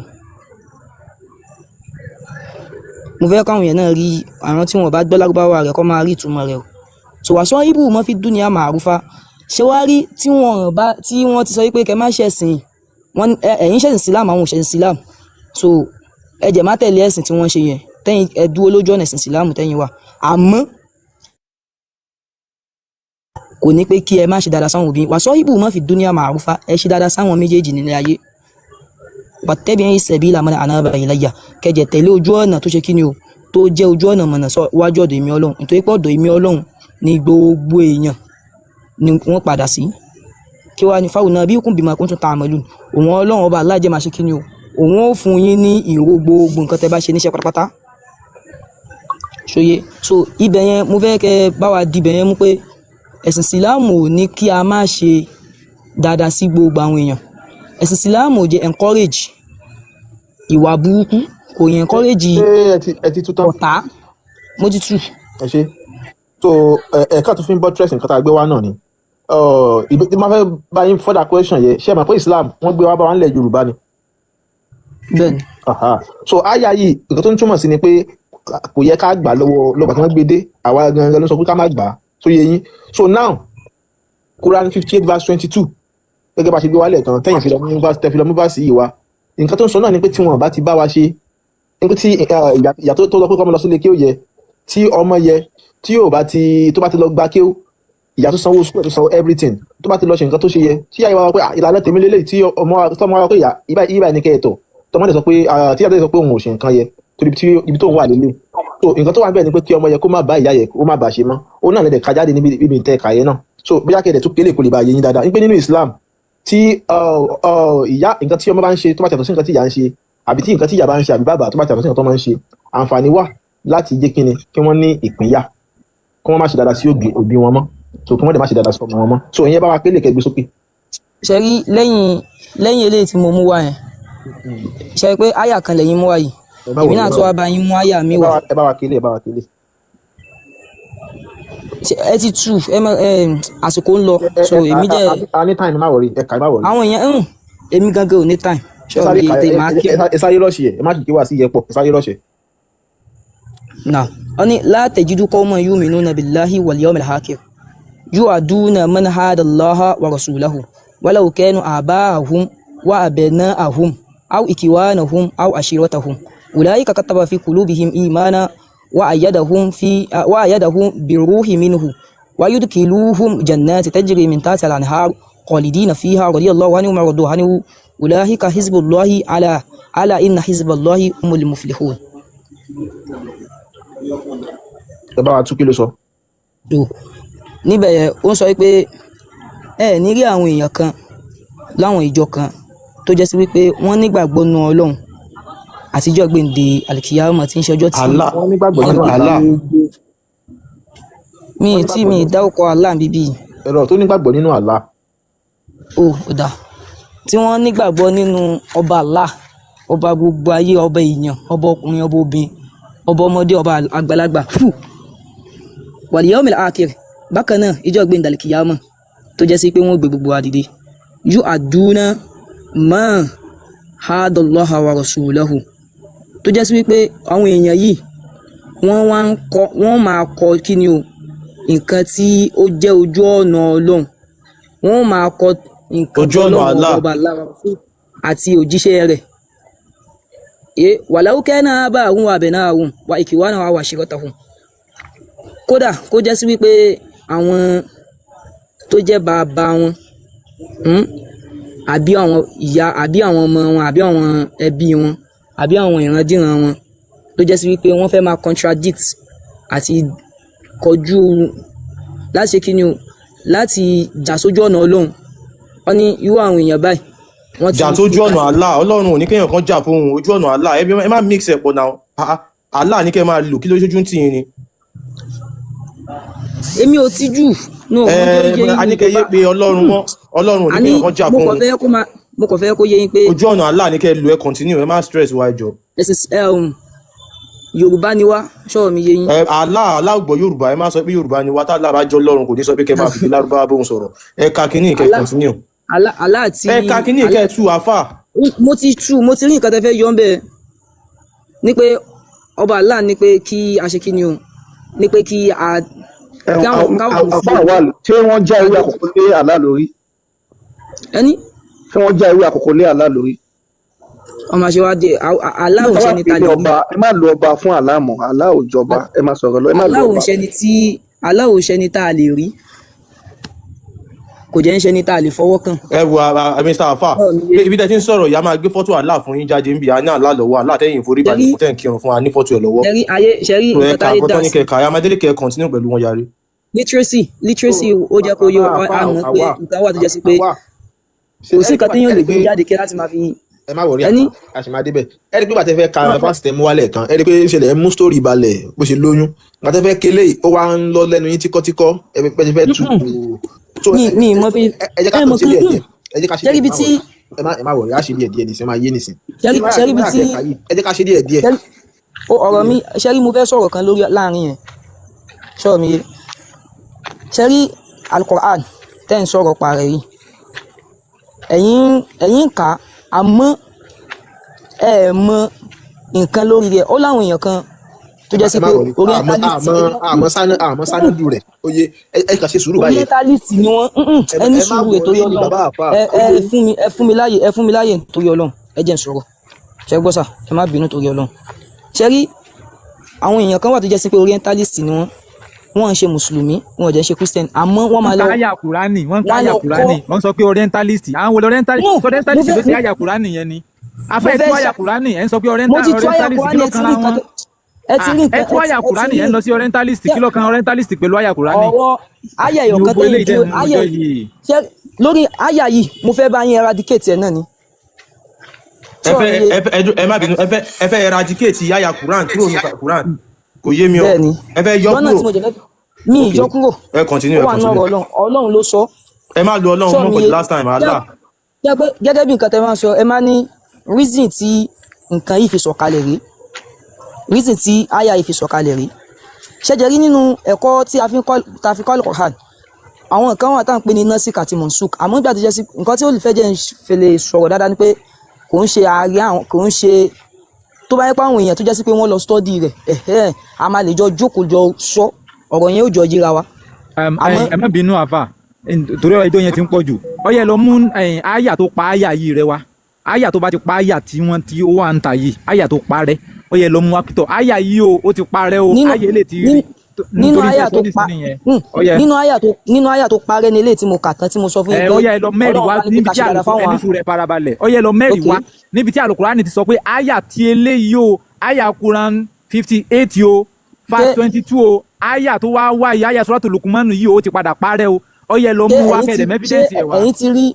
Mo fẹ́ káwọn èèyàn náà rí, àwọn tí wọn bá gbọ́ lárúbáwá rẹ̀ kọ́ máa rí ìtumọ̀ rẹ̀ o. So wàsọ ibù mọ́ fi dúnìá màrúfà, ṣé wàá rí tí wọn bá tí wọ́n ti sọ wípé kẹ́ má ṣẹ̀sìn wọn, ẹ̀yin ṣẹ̀sìn sílámù, àwọn ò ṣẹ̀sìn sílámù, so ẹ jẹ̀ má tẹ̀lé ẹ̀sìn tí wọ́n ṣe yẹn, tẹ́yìn ẹ dúró lójú ọ̀nà ẹ̀sìn sílámù tẹ́yìn wà. Àmọ́ kò ní pé kí ẹ má ṣe dáadáa sáwọn òbí. Wàsọ ibù mọ́ fi dúnìá màrúfà, ẹ ṣe dáadáa sáwọn méjèèjì nílé ayé. Wàtẹ́bìrin sẹ̀bílà mọ́nà ànábà ìlàyà, kẹjẹ tẹ̀lé ojú ọ̀nà tó ṣe kí ni o, tó jẹ́ ojú ọ̀nà mọ̀nà sọ wájú ọ̀dọ̀ èmi Ọlọ́run, nítorí pé ọ̀dọ̀ èmi Ọlọ́run ni gbogbo èèyàn ni wọ́n padà sí. Kí wàá ní fáwọn náà bí kún bímọ kún tún ta àmọ́lù, òun Ọlọ́run ọba alájẹ máa ṣe kí ni o, òun ó fún yín ní ìró gbogbo nǹkan tẹ́ bá ṣe níṣẹ́ pátápátá, ṣòye. So ibẹ̀ yẹn mo fẹ́ kẹ́ bá wa dibẹ̀ yẹn mú pé ẹ̀sìn Ìsìláàmù ò ní kí a má ṣe dáadáa sí gbogbo àwọn èèyàn. Ẹ̀sìn Ìsìláàmù ò jẹ́ encourage ìwà burúkú, kò yẹn encourage Ṣé ẹ ti tú tán? ọ̀tá. Mo ti tú. Ẹ ṣe. So ẹ ká tún fi ń buttress nǹkan tá a gbé wá náà ni. Ìbí tí máa fẹ́ bá yín further question yẹn, ṣé ẹ mọ̀ pé Islam wọ́n gbé wá bá wa nílẹ̀ Yorùbá ni? Bẹ́ẹ̀ni. Aha. So àyà yìí, nǹkan tó ń túmọ̀ sí ni pé kò yẹ ká gbà lọ́wọ́ lọ́gbà tí wọ́n gbé dé, àwa gangan ló sọ pé ká má gbà á tó yé yín. So now, Quran 58 verse 22, gẹ́gẹ́ bá ṣe gbé wálẹ̀ kan tẹ́yìn fi lọ mú verse, tẹ́ fi lọ mú verse yìí wá, nǹkan tó ń sọ náà ni pé tí wọn bá ti bá wa ṣe nípa tí ìyá tó lọ pé kọ́mọ lọ sílé kí ó yẹ tí ọmọ yẹ tí ò bá ti tó bá ti lọ gba kéw, ìyá tó sanwó school, tó sanwó everything, tó bá ti lọ ṣe nǹkan tó ṣe yẹ, tí ìyá yìí wá wá pé, "Ah, ìlànà tèmi lélẹ̀," tí ọmọ tọmọ wá pé ìyá ibà ibà ní kẹ́ ẹ̀ tọ̀, tọmọ dẹ̀ sọ pé tí ìyá dẹ̀ sọ pé òun ò ṣe nǹkan yẹ torí ibi tó ń wà lélẹ̀. So nǹkan tó wà níbẹ̀ ni pé kí ọmọ yẹ kó má bá ìyá yẹ, kó má bá ṣe mọ́. Ó náà lè ká jáde níbi ibi ìtẹ́ ẹ̀ka yẹn náà. So bóyá kẹ́ ẹ̀ tún kélé kó lè bá yé yín dáadáa wípé nínú Islam, tí ìyá, nǹkan tí ọmọ bá ń ṣe tó bá yàtọ̀ sí nǹkan tí ìyá ń ṣe, àbí tí nǹkan tí ìyá bá ń ṣe àbí bàbá tó bá yàtọ̀ sí nǹkan tó máa ń ṣe, àǹfààní wà láti jẹ́ kíni kí wọ́n ní ìpínyà, kí wọ́n má ṣe dáadáa sí òbí wọn mọ́, so kí wọ́n dẹ̀ má ṣe dáadáa sí ọmọ wọn mọ́. So ìyẹn bá wa pélé kẹgbẹ́ sókè. Ṣe rí lẹ́yìn eléyìí tí mo mú wá yẹn, ṣe rí pé àyà kan lẹ́yìn mú wá yìí, Ẹ má èmi wọlé náà tún wá bá yín mú àyà mi ẹ bá wá. wa, ẹ bá wa kélé, ẹ bá wa kélé. Ṣé ẹ ti tú ẹ mọ ẹ, àsìkò ń lọ. Ẹ So ẹ èmi dẹ̀ a ní time, má worry, ẹ kà, ẹ má worry. Àwọn èèyàn ń èmi gangan ò ní time. Ẹ Ṣé sáré ọ̀rọ̀ kà yìí ẹ. máa kí Ẹ sáré rush ẹ, ẹ má kí wá sí yẹ pọ̀, ẹ sáré rush ẹ. Náà wọ́n ní la tajidu qawman yu'minuna billahi wal yawmil akhir yu'aduna man hada Allaha wa rasulahu. Walau kanu aba'ahum wa abna'ahum aw ikhwanahum aw ashiratahum ulaika kataba fi qulubihim imana wa ayyadahum fi wa ayyadahum bi ruhi minhu wa yudkhiluhum jannati tajri min tahtiha al-anhar khalidina fiha radiyallahu anhum wa radu anhu ulaika hizbullahi ala ala inna hizballahi humul muflihun. Ẹ bá wa tú, kí ló sọ? So níbẹ̀ yẹn, ó ń sọ wípé ẹ ní rí àwọn èèyàn kan láwọn ìjọ kan tó jẹ́ sí wípé wọ́n nígbàgbọ́ nínú Ọlọ́run àtijọ́ gbèǹde alikiyama tí ń ṣe ọjọ́ tí Allah. Wọ́n nígbàgbọ́ nínú Allah. Allah. Mi ì tí mi ì dárúkọ Allah bíbí. Ẹ̀rọ tó nígbàgbọ́ nínú Allah. Ó dà, tí wọ́n nígbàgbọ́ nínú ọba Allah, ọba gbogbo ayé, ọba èèyàn, ọba ọkùnrin, ọba obìnrin, ọba ọmọdé, ọba àgbàlagbà fù wal yawmil akhir. Bákan náà, ìjọ gbèǹde alikiyama tó jẹ́ sí pé wọ́n gbé gbogbo wa dìde, yu'aduna ma hadallaha wa rasulahu, tó jẹ́ sí wípé àwọn èèyàn yìí wọ́n wá ń kọ, wọ́n máa kọ kí ni o, nǹkan tí ó jẹ́ ojú ọ̀nà Ọlọ́run, wọ́n máa kọ nǹkan Ojú ọ̀nà tọ́lọ́run Allah. ọba Allah àti òjíṣẹ́ rẹ̀ e walau kana aba'ahum wa abna'ahum wa ikhwanahum wa ashiratahum, kódà kó jẹ́ sí wípé àwọn tó jẹ́ bàbá wọn, àbí àwọn ìyá, àbí àwọn ọmọ wọn, àbí àwọn ẹbí wọn, àbí àwọn ìrandíran wọn, tó jẹ́ sí wípé wọ́n fẹ́ máa contradict àti kọjú láti ṣe kí ni o, láti jà sójú ọ̀nà Ọlọ́run. Wọ́n ní irú àwọn èèyàn báyìí wọ́n ti Jà ń sójú ọ̀nà Allah, Ọlọ́run ò ní kéèyàn kan jà fóun ojú ọ̀nà Allah. Ẹ má mix ẹ̀ pọ̀ náà. Ah, ah, Allah ní kẹ́ máa lò. Kí ló ṣojú ń tì yín ni? Èmi ò tijú no mo Ẹ jẹ́ yé a yín ní tó kẹ́ yé bá pé Ọlọ́run mọ́. Ọlọ́run ò ní àní kéèyàn kan jà mo kàn fóun. fẹ́ kó máa, mo kàn fẹ́ kó yé yín pé Ojú ọ̀nà Allah ní kẹ́ lò. Ẹ continue, ẹ má stress wa, ẹ jọ̀ọ́. Ẹ̀sìn Yorùbá ni wá, ṣọ́ọ̀ mi yé yín. Ẹ Allah, Allah ò gbọ́ Yorùbá. Ẹ má sọ pé Yorùbá ni wá. Tá Allah bá jọ Ọlọ́run, kò ní sọ pé kẹ́ máa fi Lárúbáwá bóun sọ̀rọ̀. Ẹ ka kínní kẹ́ Allah continue. Allah Allah àti Ẹ ka kínní Allah kẹ́ tú, àfà. Mo ti tú, mo ti rí nǹkan tẹ́ fẹ́ yọ ń bẹ́ẹ̀ ni pé ọba Allah ní pé kí a ṣe kí ni o, ní pé kí a kí àwọn káwọn Àfa mùsùlùmí Awal, ṣé wọ́n já ewé àkókò lé Allah lórí? Ẹni Ṣé wọ́n já ewé àkókò lé Allah lórí? Ọmọ àṣewádìí Allah ò ń Ẹ ṣe wá ni pè ta ní lè rí. ọba, ẹ má lo ọba fún Allah mọ́. Allah ò jọba. Ẹ má sọ̀rọ̀ lọ, ẹ má lo Allah ò ń ọba. ṣe ni tí, Allah ò ń ṣe ni tá a lè rí, kò jẹ́ ń ṣe ni tá a lè fọwọ́ kàn. Ẹ wo Mr. Afa, Ọ̀rọ̀ mi yé. pé ibi tẹ́ ti ń sọ̀rọ̀, ìyá máa gbé fọ́tò Allah fún yín jáde níbi àní Allah lọ́wọ́, Allah tẹ́yìn forí balẹ̀ ṣẹ́rí fún, tẹ́ ń kírun fún wa ní fọ́tò ẹ̀ lọ́wọ́. Ṣẹ́rí ayé, ṣẹ́rí So ẹ nǹkan ka táyé nǹkan dà tán ní sí kẹ́ ka amadélé, kẹ́ continue pẹ̀lú wọn yarí. Literacy So ó jẹ́ kó yé bàbá wa, àfa a mọ̀ pé àwa nǹkan wà tó jẹ́ sí pé àwa ṣe kò ẹ sí rí nǹkan pé téèyàn ẹ lè rí gbé pé jáde kí láti máa fi ẹ má worry, ẹni àfa, a sì máa débẹ̀. Ẹ rí pé bàtẹ́ fẹ́ ka fásitì tẹ mú wálẹ̀ kan, ẹ rí pé ṣẹlẹ̀ ẹ mú story balẹ̀ bó ṣe lóyún. Bàtẹ́ fẹ́ kélé, ó wá ń lọ lẹ́nu yín tíkọ́tíkọ́. Ẹ bẹ́ ṣe fẹ́ tu. So mi mi mọ bí ẹ jẹ́ ká ẹ kàn mọ̀ ṣe kan díẹ̀ díẹ̀. Ẹ jẹ́ ká ṣe ṣẹ́rí díẹ̀, ibi ẹ má tí worry, ẹ má worry, á ṣe díẹ̀ díẹ̀ nísìn, ẹ máa yé nísìn. Ṣẹ́rí Nígbà ṣẹ́rí ibi nígbà tí tẹ kà yìí, ẹ jẹ́ ká ṣe díẹ̀ díẹ̀. Ṣẹ́rí ó ọ̀rọ̀ mi, ṣẹ́rí mo fẹ́ sọ̀rọ̀ kan lórí láàrin yẹn, ṣọ́ọ̀ mi yé. Ṣẹ́rí Alukoran tẹ́ ń sọ̀rọ̀ pa rẹ̀ yìí, ẹ̀yin ń kà á, àmọ́ ẹ mọ nǹkan lórí rẹ̀. Ó láwọn èèyàn kan tó Ẹ má jẹ́ sí ẹ má pé worry, àmọ́ orientalist àmọ́ àmọ́ sáná, àmọ́ sánádù rẹ̀ ó yé. Ẹ kàn ṣe sùúrù báyìí. Orientalist ni wọ́n. Ẹ Ẹ ní ẹ má sùúrù ètò worry Ọlọ́run. Bàbá àfa Ẹ ó ẹ yé. fún mi, ẹ fún mi láàyè, ẹ fún mi láàyè nítorí Ọlọ́run. Ẹ jẹ́ n sọ̀rọ̀, ṣẹ gbọ́ sà? Ẹ má bínú torí Ọlọ́run. Ṣe rí àwọn èèyàn kan wà tó jẹ́ sí pé orientalist ni wọ́n. Wọ́n ń ṣe mùsùlùmí, wọn ò jẹ́ ń ṣe christian, àmọ́ wọ́n Wọ́n máa ń ka lọ àyà Kùránì, wọ́n ń ka wọ́n á àyà lọ kọ́ Kùránì, wọ́n sọ pé orientalist. Àwọn wo orientalist? No, mo Orientalist fẹ́ ló ṣe mo àyà Kùránì yẹn ni. Mo Afẹ́ fẹ́ tú àyà ṣa Kùránì, ẹ̀ ń sọ pé Mo ti tú àyà orientalist, kí Kùránì. ló Ẹ ti kanra rí nǹkan wọn? ẹ ti rí Ah, ẹ nǹkan tú ẹ ti àyà ẹ ti Kùránì, rí ẹ̀ ń lọ sí orientalist, kí ló kan orientalist pẹ̀lú àyà Kùránì? Ọ̀rọ̀ àyà Ní ẹ̀yọ̀ kan gbogbo tẹ́yìn eléyìí tẹ́ dúró ń àyà rojọ́ yìí. ṣé lórí àyà yìí mo fẹ́ bá yín eradicate ẹ̀ náà ni. Ẹ Sọ̀rọ̀ fẹ́ mi yé. Ẹ fẹ́ ẹ má bínú, ẹ fẹ́ eradicate yáyà Quran kúrò ní Quran, kò yé mi o. Bẹ́ẹ̀ ni. Ẹ fẹ́ yọ Lọ́nà tí kúrò? mo jẹ́ fẹ́ mi Ok. Yọ kúrò. Ẹ continue. Ó Ẹ wà nínú continue. ọ̀rọ̀ Ọlọ́run, Ọlọ́run ló sọ. Ẹ má lo Ọlọ́run Sọ̀rọ̀ mọ́ mi for the yé. last time, Allah. Jẹ́ pé gẹ́gẹ́ bí nǹkan tẹ́ máa ń sọ, ẹ máa ní reason tí nǹkan yìí fi sọ̀kalẹ̀ rí, reason tí àyà yìí fi sọ̀kalẹ̀ rí. Ṣẹ̀jẹ̀ rí nínú ẹ̀kọ́ tí a fi ń kọ́, tá a fi kọ́ Al-Qur'an, àwọn nǹkan wà tá à ń pè ní nasik àti mansuk. Àmọ́ ìgbà tó jẹ́ sí nǹkan tí olùfẹ́ jẹ́ ń fi lè sọ̀rọ̀ dáadáa ni pé kò ń ṣe ààrẹ àwọn, kò ń ṣe tó bá yẹ pé àwọn èèyàn tó jẹ́ sí pé wọ́n lọ study rẹ̀, ẹ̀hẹ́n, a máa lè jọ jókòó jọ sọ ọ̀rọ̀ yẹn, ó jọ yíra wa. Àmọ́ Ẹ má bínú, àfà. Torí ẹjọ́ yẹn ti ń pọ̀ jù. Ó yẹ lọ mú àyà tó pa àyà yìí rẹ wá. Àyà tó bá ti pa àyà tí wọ́n ti ó wà ń ta yìí, àyà tó pa rẹ. Ó yẹ lọ mú wá pítọ̀. Àyà yìí o, ó ti parẹ́ o. Nínú Àyà eléyìí ti rí. nínú nínú Nítorí àyà tẹ́ sọ tó pa nísìnyí yẹn. hmm, Ó yẹ nínú àyà tó parẹ́ ní eléyìí tí mo kà tán tí mo sọ fún yín ẹ pé ó yẹ lọ mẹ́rin Ọlọ́run wá bá ní pé níbi ká tí ṣe dáadáa àlùkò fáwọn ẹni sùúrù rẹ farabalẹ̀. Ó yẹ lọ mẹ́rin ok wá níbi tí àlùkùránì ti sọ pé àyà tí eléyìí o, àyà Quran 58 o, ṣé verse 22 o, àyà tó wá wá yìí, àyà Suratul Luqman yìí o, ó ti padà parẹ́ o. Ó yẹ lọ ṣé mú wá ẹ̀yin ti kẹ̀dẹ̀ ṣé mẹ́fídẹ́ǹsì ẹ̀ wá. ẹ̀yin ti rí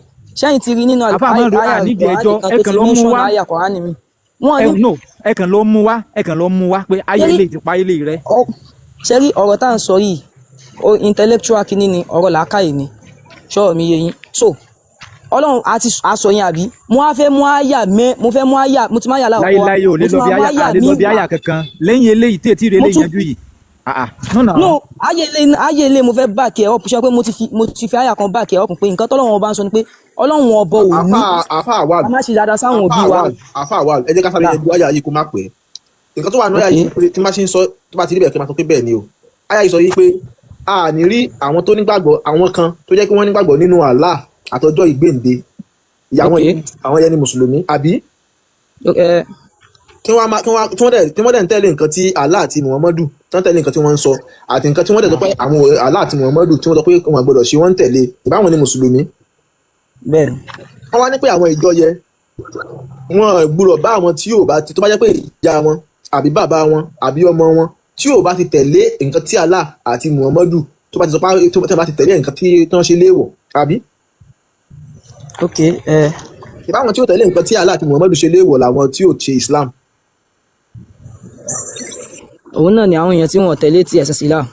ṣẹ́yìn ti rí nínú Àfáà máa ń ro àyà ànídìí Kùránì ẹjọ́ kan ẹ tó kàn ti lọ mú mention wá. àyà Kùránì mi wọn Ẹ ní no, ẹ kàn lọ mú wá, ẹ kàn lọ mú wá pé àyà ṣé rí eléyìí ti pa eléyìí rẹ. ṣé rí ọ̀rọ̀ tá à ń sọ yìí o intellectual kinní ni ọ̀rọ̀ làákàyè ni ṣọ́ọ̀ mi yé yín. So Ọlọ́run àti aṣọ yẹn àbí mo wá fẹ́ mú àyà mẹ́ mo fẹ́ mú àyà mo ti má yà láwùjọ wa Láíláí ò mo lè tún lọ bí máa mú àyà àyà à lè mi lọ bí wá àyà kankan lẹ́yìn eléyìí tí ètí rẹ mo eléyìí tún yanjú yìí. Ah ah, no no no. ayé ilé mo fẹ́ back ẹ̀ up ṣe pé mo ti fi àyà kan back ẹ̀ up pé nǹkan tọ́lọ́run ọba ń sọ ni pé Ọlọ́run ọba ò ní Àfa àfa ká awal má ṣe dáadáa sáwọn àfa òbí wa. awal àfa awal, ẹ jẹ́ ká sáré Náà yanjú àyà yìí kó má pẹ́. Nǹkan tó wà ní àyà ok yìí pé tí má ṣe ń sọ tó bá ti rí bẹ́ẹ̀ kí n máa sọ pé bẹ́ẹ̀ ni o. Àyà yìí sọ yìí pé a ní rí àwọn tó nígbàgbọ́, àwọn kan tó jẹ́ kí wọ́n nígbàgbọ́ nínú Allah àtọjọ́ ìgbéǹde, ìyá ok àwọn yẹn ni mùsùlùmí àbí ẹ kí wọ́n máa kí wọ́n tí wọ́n dẹ̀ tí wọ́n dẹ̀ ń tẹ̀lé nǹkan tí Allah àti Muhammadu tí wọ́n tẹ̀lé nǹkan tí wọ́n ń sọ àti nǹkan tí wọ́n dẹ̀ sọ pé àwọn Allah àti Muhammadu tí wọ́n sọ pé wọ́n gbọ́dọ̀ ṣe wọ́n ń tẹ̀lé ìbáwọn ni mùsùlùmí. Bẹ́ẹ̀ ni Wọ́n wá ní pé àwọn ìjọ yẹn wọn gbúdọ̀ bá àwọn tí yóò bá ti tó bá jẹ́ pé ìyá wọn àbí bàbá wọn àbí ọmọ wọn tí yóò bá ti tẹ̀lé nǹkan tí Allah àti Muhammadu tó bá ti sọ pé tó bá ti tẹ̀lé nǹkan tí wọ́n ṣe léèwọ̀ àbí ok ẹ ìbáwọn tí yóò tẹ̀lé nǹkan tí Allah àti Muhammadu ṣe léèwọ̀ làwọn tí yóò ṣe Islam. Òun náà ni àwọn èèyàn tí wọn tẹ̀lé ti ẹ̀sìn Islam.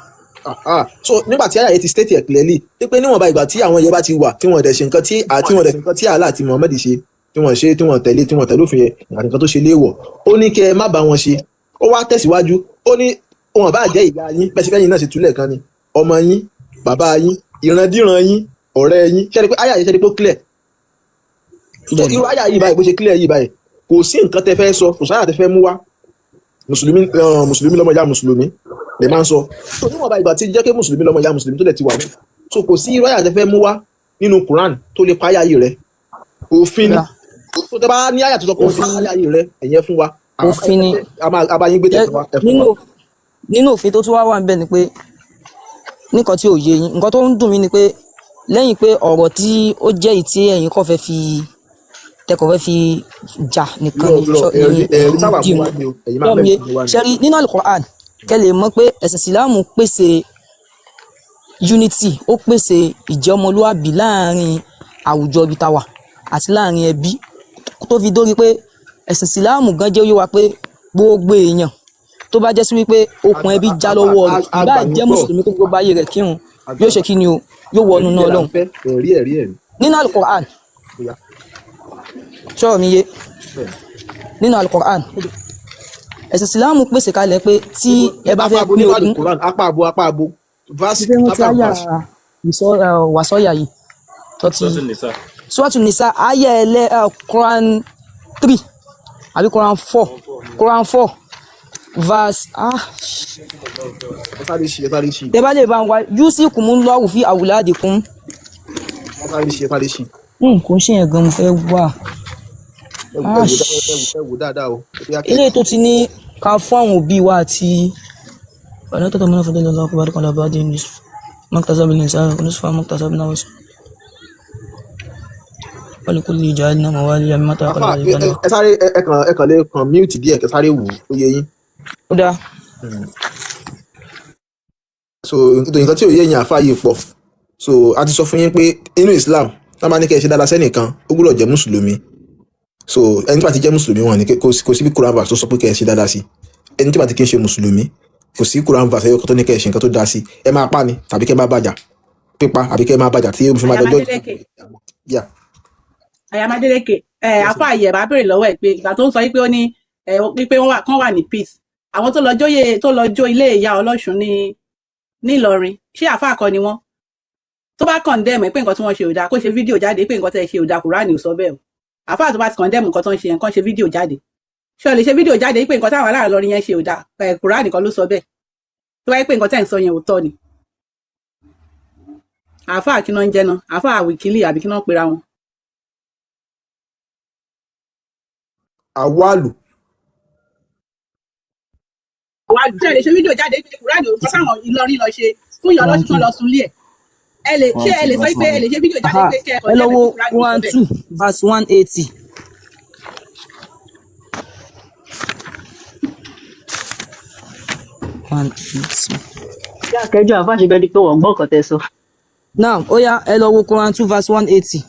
Ah, so nígbà tí àyà yẹn ti state ẹ̀ clearly pé níwọ̀nba ìgbà tí àwọn yẹn bá ti wà tí wọ́n dẹ̀ ṣe nǹkan tí àti wọ́n dẹ̀ ṣe nǹkan tí Allah àti Muhammad ṣe tí wọ́n ṣe tí wọ́n tẹ̀lé tí wọ́n tẹ̀lé òfin yẹn àti nǹkan tó ṣe léèwọ̀, ó ní kẹ́ ẹ má bá wọn ṣe. Ó wá tẹ̀síwájú, ó ní wọn bá jẹ́ ìyá yín bẹ́ẹ̀ ṣe fẹ́ yín náà ṣe túlẹ̀ kan ni ọmọ yín, bàbá yín, ìrandíran yín, ọ̀rẹ́ yín. Ṣe ni pé àyà yẹn ṣe ni pé ó clear? So Bẹ́ẹ̀ ni irú àyà yìí báyìí bó ṣe clear yìí báyìí, kò sí nǹkan tẹ fẹ́ sọ, kò sáyà tẹ fẹ́ mú wá. Mùsùlùmí mùsùlùmí lọmọ ìyá mùsùlùmí lè máa ń sọ. So níwọ̀nba ìgbà tí jẹ́ pé mùsùlùmí lọmọ ìyá mùsùlùmí tó lẹ̀ ti wà ní, so kò sí irú àyà tẹ fẹ́ mú wá nínú Quran tó lè pa àyà yìí rẹ. Òfin ni. Kódà tó tẹ bá ní àyà tó sọ pé òfin òfin àyà yìí rẹ, ẹ̀yẹn fún wa. Òfin ni A bá yín gbé jẹ́ tẹ̀sán wa, ẹ fún nínú wa. Nínú òfin tó tún wá wà níbẹ̀ ni pé nǹkan tí ò yé yín, nǹkan tó ń dùn mí ni pé lẹ́yìn pé ọ̀rọ̀ tí ó jẹ́ èyí tí ẹ̀yin kàn fẹ́ fi tẹkọ̀ fẹ́ fi jà nìkan Irọ́ ni irọ́ ṣọ ni ẹ̀rí ẹ̀rí ẹ̀yin táwà dì mú mú wá ni o, ẹ̀yin máa ṣọ́ mi mẹ́rin yé mú wá ni. ṣe rí nínú Al-Qur'an kẹ́ lè mọ̀ pé ẹ̀sìn Ìsìlámù pèsè unity, ó pèsè ìjẹ́ ọmọlúwàbí láàrin àwùjọ ibi tá a wà àti láàrin ẹbí, tó fi dórí pé ẹ̀sìn Ìsìlámù gan jẹ́ ó yé wa pé gbogbo èèyàn tó bá jẹ́ sí wípé okùn ẹbí já lọ́wọ́ rẹ̀, ìbáà Àgbà jẹ́ gbọ́ mùsùlùmí kó gbogbo ayé rẹ̀ kírun, yóò ṣe kí ni o, yóò wọnú ẹ̀rí náà ẹ̀ là ń Ọlọ́run. fẹ́, ẹ̀rí ẹ̀rí ẹ̀rí. Nínú Al-Qur'an Bóyá ṣọ́ọ̀ mi yé bẹ́ẹ̀. Nínú Al-Qur'an ẹ̀sìn Ìsìlámù pèsè kalẹ̀ pé tí Níbo ẹ bá apá fẹ́ abo pín nínú ogún Al-Quran, apá abo apá abo verse mo fẹ́ rántí chapter and àyà verse. Wàsọ́yà yìí tó ti Suratul Nisa. Suratu Nisa ayé ẹlẹ́ Quran 3 àbí Quran 4, Quran 4 verse Ẹ sáré ṣí, ẹ sáré ṣí, tẹ bá lè bá ń wá yusikumullahu fi awladikum. Ẹ sáré ṣí, ẹ sáré ṣí. Kò ń ṣe yẹn gan mo fẹ́ wá. Ẹ wò ah ẹ wò ẹ wò dáadáa o, bóyá kẹ́ eléyìí tó ti ní ká fún àwọn òbí wa àti ọ̀nà tó tọ́ mọ́nà fún lọ́wọ́ kó bá dé kan lọ́wọ́ bá dé ní mọ́kítàsábìlì ní sáà ní mọ́kítàsábìlì náà wọ́n wọ́n lè jẹ́ àdínà mọ̀wálì àmì mọ́tà Afa kọ́lá ẹ ìgbàlá. ẹ sáré ẹ kàn lè kàn mute díẹ̀ kẹ́ sáré wò ó yé yín. Ó dáa. So nǹkan tí ò yé yín àfa yìí pọ̀. So a ti sọ fún yín pé inú Islam tá bá ní kẹ́ ẹ ṣe dáadáa sẹ́nìkan, ó gbúdọ̀ jẹ́ mùsùlùmí. So ẹni tí bá ti jẹ́ mùsùlùmí wọn ni kò sí bí Quran verse tó sọ pé kẹ́ ẹ ṣe dáadáa sí. Ẹni tí bá ti kí ń ṣe mùsùlùmí, kò sí Quran verse ẹyọ kan tó ní kẹ́ ẹ ṣe nǹkan tó dáa sí. Ẹ máa pa ni tàbí kẹ́ ẹ má bàjá pípa àbí kẹ́ ẹ má bàjá tí ó fi máa dọjọ́. Àyàmádélékè. Yeah. Àyàmádélékè ẹ Yes, àfa àyẹ̀bá béèrè lọ́wọ́ ẹ̀ pé ìgbà tó ń sọ wípé ó ní ẹ wípé wọ́n wà kán wà ní peace, àwọn tó lọ jóyè tó lọ jó ilé ìyá ọlọ́ṣun ní nílọrin, ṣé àfa kọ́ ni wọ́n? Tó bá condemn ẹ pé nǹkan tí wọ́n ṣe ò dáa, kó ṣe fídíò jáde pé nǹkan tẹ́ ẹ ṣe ò dáa, Kùránì ò sọ bẹ́ẹ̀ o. Àfa tó bá ti condemn nǹkan tó ń ṣe yẹn, kán ṣe fídíò jáde. Ṣé o lè ṣe fídíò jáde pé nǹkan táwọn aráàlú Ìlọrin yẹn ṣe ò dáa, ẹ Kùránì kan ló sọ bẹ́ẹ̀, tó bá yẹ pé nǹkan tẹ́ ń sọ yẹn ò tọ́ ni? Àáfàá kí náà ń jẹ́ náà, àáfàá wìkílì àbí kí náà ń pera wọn. Àwálù. Wà á lè ṣe fídíò jáde pé Kùránì ò kọ́ sáwọn Ìlọrin lọ ṣe fún ìyá Quran ọlọ́sùn two tán lọ sunlé ẹ̀. Ẹ lè ṣé Quran ẹ two lè sọ verse pé ẹ one lè ṣe fídíò jáde aha pé kẹ́ ẹ ẹ condemn lọ ẹ̀ wo pé Kùránì ò sọ Quran bẹ́ẹ̀. 2 verse 180. 180. Ìyá akẹjọ àfa ṣe bẹ́ẹ̀ ni pé wọ́n gbọ́ nǹkan tẹ́ sọ. Now ó yá, ẹ lọ wo Quran 2 verse 180.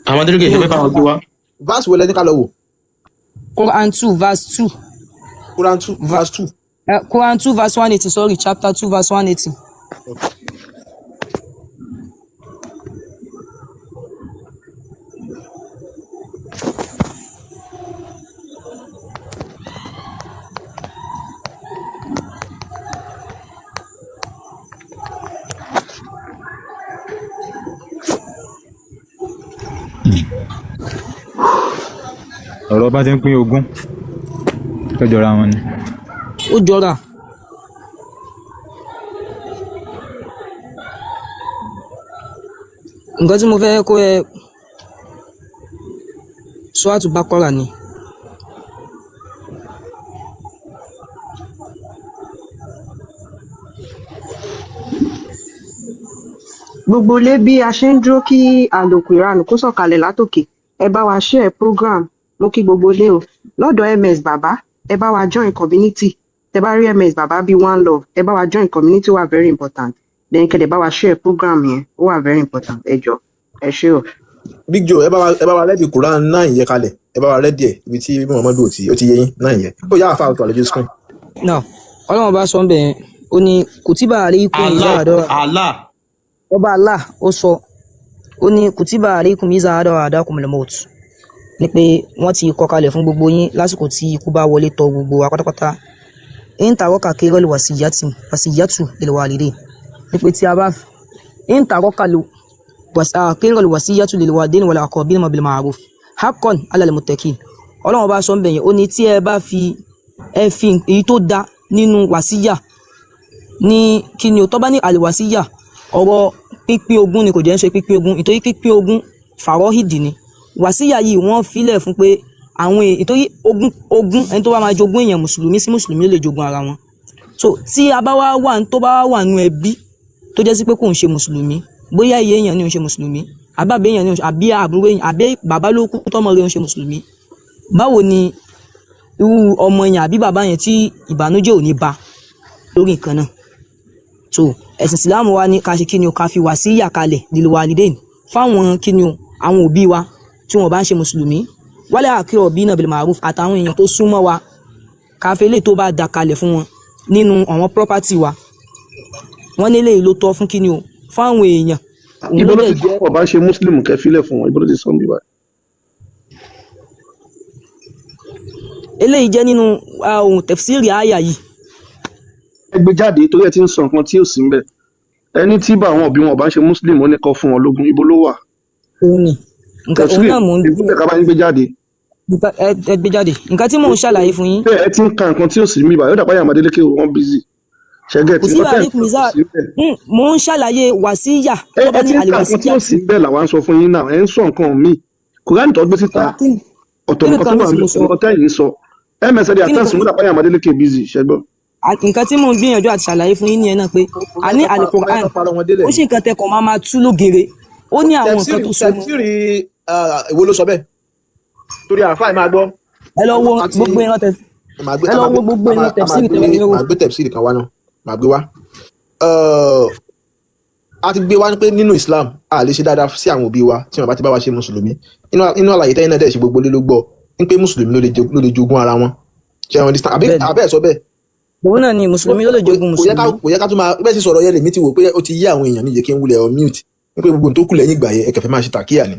Àwọn adélèké Mi ṣe ò fẹ́ bá wọn gbé wá. Verse wo lẹ ní ká lọ wò? Quran 2 verse 2. Quran 2 verse 2. Quran 2 verse 180, sorry, chapter 2 verse 180. Okay. Ọ̀rọ̀ bá ti ń pín ogún tó jọra wọn ni. Ó jọra. Nǹkan tí mo fẹ́ kó ẹ Suratu Baqara ni. Gbogbo ilé, bí a ṣe ń dúró kí àlòkù ìranù kó sọ̀kalẹ̀ látòkè, ẹ bá wa share program. Mo kí gbogbo ilé o. Lọ́dọ̀ ms bàbá, ẹ bá wa join community. Tẹ bá rí ms bàbá bíi one love, ẹ bá wa join community, wà very important. Then kẹ́ dẹ̀ bá wa share program yẹn, ó wà very important. Ẹ jọ, ẹ ṣé o. Big Joe, ẹ bá wa ready Quran 9 yẹn kalẹ̀. Ẹ bá wa ready ẹ̀ ibi tí Muhammadu ò ti ó ti yé yín 9 yẹn. Ó yá àfa àtọ̀ àlejò screen. Now Ọlọ́run bá sọ ń bẹ̀ yẹn, ó ní kùtìbà alaykum iza Allah hadara. Allah. Ọba Allah ó sọ, ó ní kùtìbà alaykum iza hadara ahadakumul maut, ní pé wọ́n ti kọ kalẹ̀ fún gbogbo yín lásìkò tí ikú bá wọlé tọ̀ gbogbo wa pátápátá. In taraka khairal wasiyati wasiyatu lil walidain, ní pé tí a bá in taraka khairal wasiyatu lil walidain wal aqrabin bil ma'ruf haqqan ala al muttaqin. Ọlọ́run bá sọ ń bẹ̀ yẹn, ó ní tí ẹ bá fi ẹ fi èyí tó da nínú wàsíyà ní kí ni o tó bá ní àlùwàsíyà, ọ̀rọ̀ pínpín ogún ni, kò jẹ́ ń ṣe pínpín ogún, ìtorí pínpín ogún fàrọ́hìdì ni. Wàsíyà yìí wọ́n filẹ̀ fún pé àwọn ìtorí ogún ẹni tó bá máa jogún èèyàn, mùsùlùmí sí mùsùlùmí ló lè jogún ara wọn. So tí a bá wá wà tó bá wà nú ẹbí tó jẹ́ sí pé kò ń ṣe mùsùlùmí, bóyá ìyá èèyàn ni ò ń ṣe mùsùlùmí, àbábẹ èèyàn ni ò ń ṣe, àbí àbúrò èèyàn, àbí bàbá ló kú tọmọ rẹ̀ ò ń ṣe mùsùlùmí, báwo ni irú ọmọ yẹn àbí bàbá yẹn tí ìbànújẹ́ ò ní bá lórí nǹkan náà? So ẹ̀sìn ìsìláàmù wa ní ká ṣe kíni o, ká fi wàsíyà kalẹ̀ lil walidain fáwọn kíni o, àwọn òbí wa tí wọn bá ń ṣe mùsùlùmí, wálé àkírọ̀ òbí náà bil ma'ruf, àtàwọn èèyàn tó súnmọ́ wa, ká fi eléyìí tó bá da kalẹ̀ fún wọn nínú àwọn property wa. Wọn ní eléyìí ló tọ́ fún kíni o, fáwọn èèyàn. Òun Ibo ló ló dẹ̀ ti jẹ́ sọ ọba ṣe muslim kẹ́ filẹ̀ fún wọn? Ibo ló ti sọ bíbá? Eléyìí jẹ́ nínú ohun tafsiri àyà yìí. Ẹ gbé jáde, torí ẹ ti ń sọ nǹkan tí ò sí ńbẹ̀. Ẹni tí bá àwọn òbí wọn ọba ń ṣe muslim, ó ní kó fún wọn lógún. Ibo ló wà? Òun ni nǹkan òun Tẹsílẹ náà mò ń ìbúlẹ̀ ká bá ń gbé jáde. Ẹ gbé jáde nǹkan tí mò ń ṣàlàyé fún yín. Bẹ́ẹ̀ ẹ ti ń ka nǹkan tí ò sí bíbá, yóò dàpọ̀ àyàmọ̀ Adélékè wọn busy ṣẹ́gẹ̀tì Kò sí nǹkan tẹ́ ẹ̀ ń alaykum sọ kò iza sí ńbẹ̀. Mò ń ṣàlàyé wàsíyà Ẹ tó bá ẹ ní ti ń ka nǹkan tí àlùwàsíyà. ò sí ńbẹ̀ làwa ń sọ fún yín náà. Ẹ ń sọ nǹkan míì. Kùránì tó gbé síta Kí ọ̀tọ̀ kí nǹkan nìkan tó mi wà tí ńbẹ̀, mo ọ̀tọ̀ sọ? nǹkan tẹ́yìn ń sọ. Msd Kí àtẹ̀sùn nìkan mú dàpọ̀ àyàmọ̀ Adélékè busy ṣẹ́gbọ́. Nǹkan tí mò ń gbìyànjú àti ṣàlàyé fún yín nìyẹn náà pé a ní Ó fẹ́ alukoran kán parọ́ wọn délẹ̀ ó ni. sì nǹkan tẹkọ̀ máa máa tú lógere, ó ní àwọn nǹkan Tẹ̀síìrì tó so mọ́. tẹ̀síìrì ìwo ló sọ bẹ́ẹ̀? Torí àáfàá ẹ̀ máa gbọ́. Ẹ lọ wo Àti gbogbo ìran tẹ màá gbé ẹ a lọ máa wo gbé gbogbo a ìran máa a máa tẹ̀síìrì gbé tẹ bá fẹ́ wò. màá gbé tẹ̀síìrì kan wá náà, màá gbé wá. Eh, a ti gbé wá pé nínú Islam a lè ṣe dáadáa sí àwọn òbí wa tí wọn bá ti bá wa ṣe mùsùlùmí. Inú àlàyé tẹ́yìn náà dẹ̀ ṣe, gbogbo lé ló gbọ́ ní pé mùsùlùmí ló lè jogún ara wọn. Ṣé ẹ understand? Àbí Bẹ́ẹ̀ni, àbẹ́ ẹ̀ sọ bẹ́ẹ̀? òun náà ni mùsùlùmí ló lè jogún Kò yẹ ká mùsùlùmí. kò yẹ ká tún máa bẹ́ẹ̀ sì sọ̀rọ̀ yẹn. Lèmi ti wò pé ó ti yé àwọn èèyàn níjẹ́ kí n wulẹ̀ ọ mute ní pé gbogbo ohun tó kù lẹ́yìn ìgbà yẹn, ẹ kẹfẹ́ máa ṣe tàkíyà ni.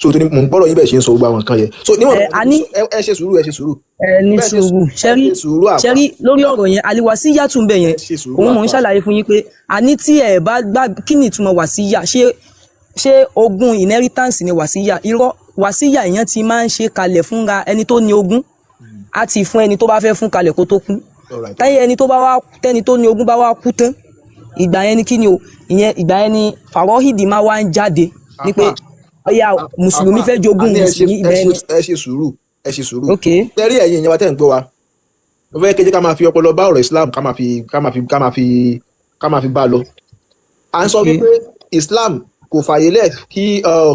So torí mò ń gbọ́rọ̀ yín bẹ́ẹ̀ ṣe ń sọ gbogbo àwọn nǹkan yẹn, so níwọ̀n Ẹ ìgbà a tó ti ní sọ ẹ ṣe sùúrù, ẹ ṣe sùúrù. Ẹ ní Bẹ́ẹ̀ ṣe sùúrù. ẹ Ṣẹ́rí ṣe sùúrù àfà. ṣẹ́rí lórí ọ̀rọ̀ yẹn, àlìwàsíyà tún bẹ̀ Ẹ yẹn, ṣe sùúrù òun mò ń àfà. ṣàlàyé fún yín pé àní tí ẹ bá gbà kí ni ìtumọ̀ wàsíyà, ṣé ogún inheritance ni wàsíyà? Irọ́, wàsíyà èèyàn ti máa ń ṣe kalẹ̀ fúnra ẹni tó ní ogún. Á ti fún ẹni tó bá fẹ́ fún kalẹ̀ kó tó kú. Alright. Táyé ẹni tó bá wá, tẹ́ni tó ní ogún bá wá kú tán, ìgbà yẹn ni kí ni o, ìyẹn ìgbà yẹn ni fàrọ́hìdì máa wá ń jáde ní pé Àfà, ọyà mùsùlùmí àfà, fẹ́ jogún àní ẹ ṣe mùsùlùmí, ẹ ìgbà ṣe yẹn ni. ẹ ṣe sùúrù, ẹ ṣe sùúrù. Ok. Tẹ́rí ẹ̀yin ìyẹn wa tẹ́ ń gbọ́ wa, mo fẹ́ kejì ká máa fi ọpọlọ bá ọ̀rọ̀ Islam, ká máa fi bá a lọ. À ń sọ wípé Islam kò fààyè lẹ̀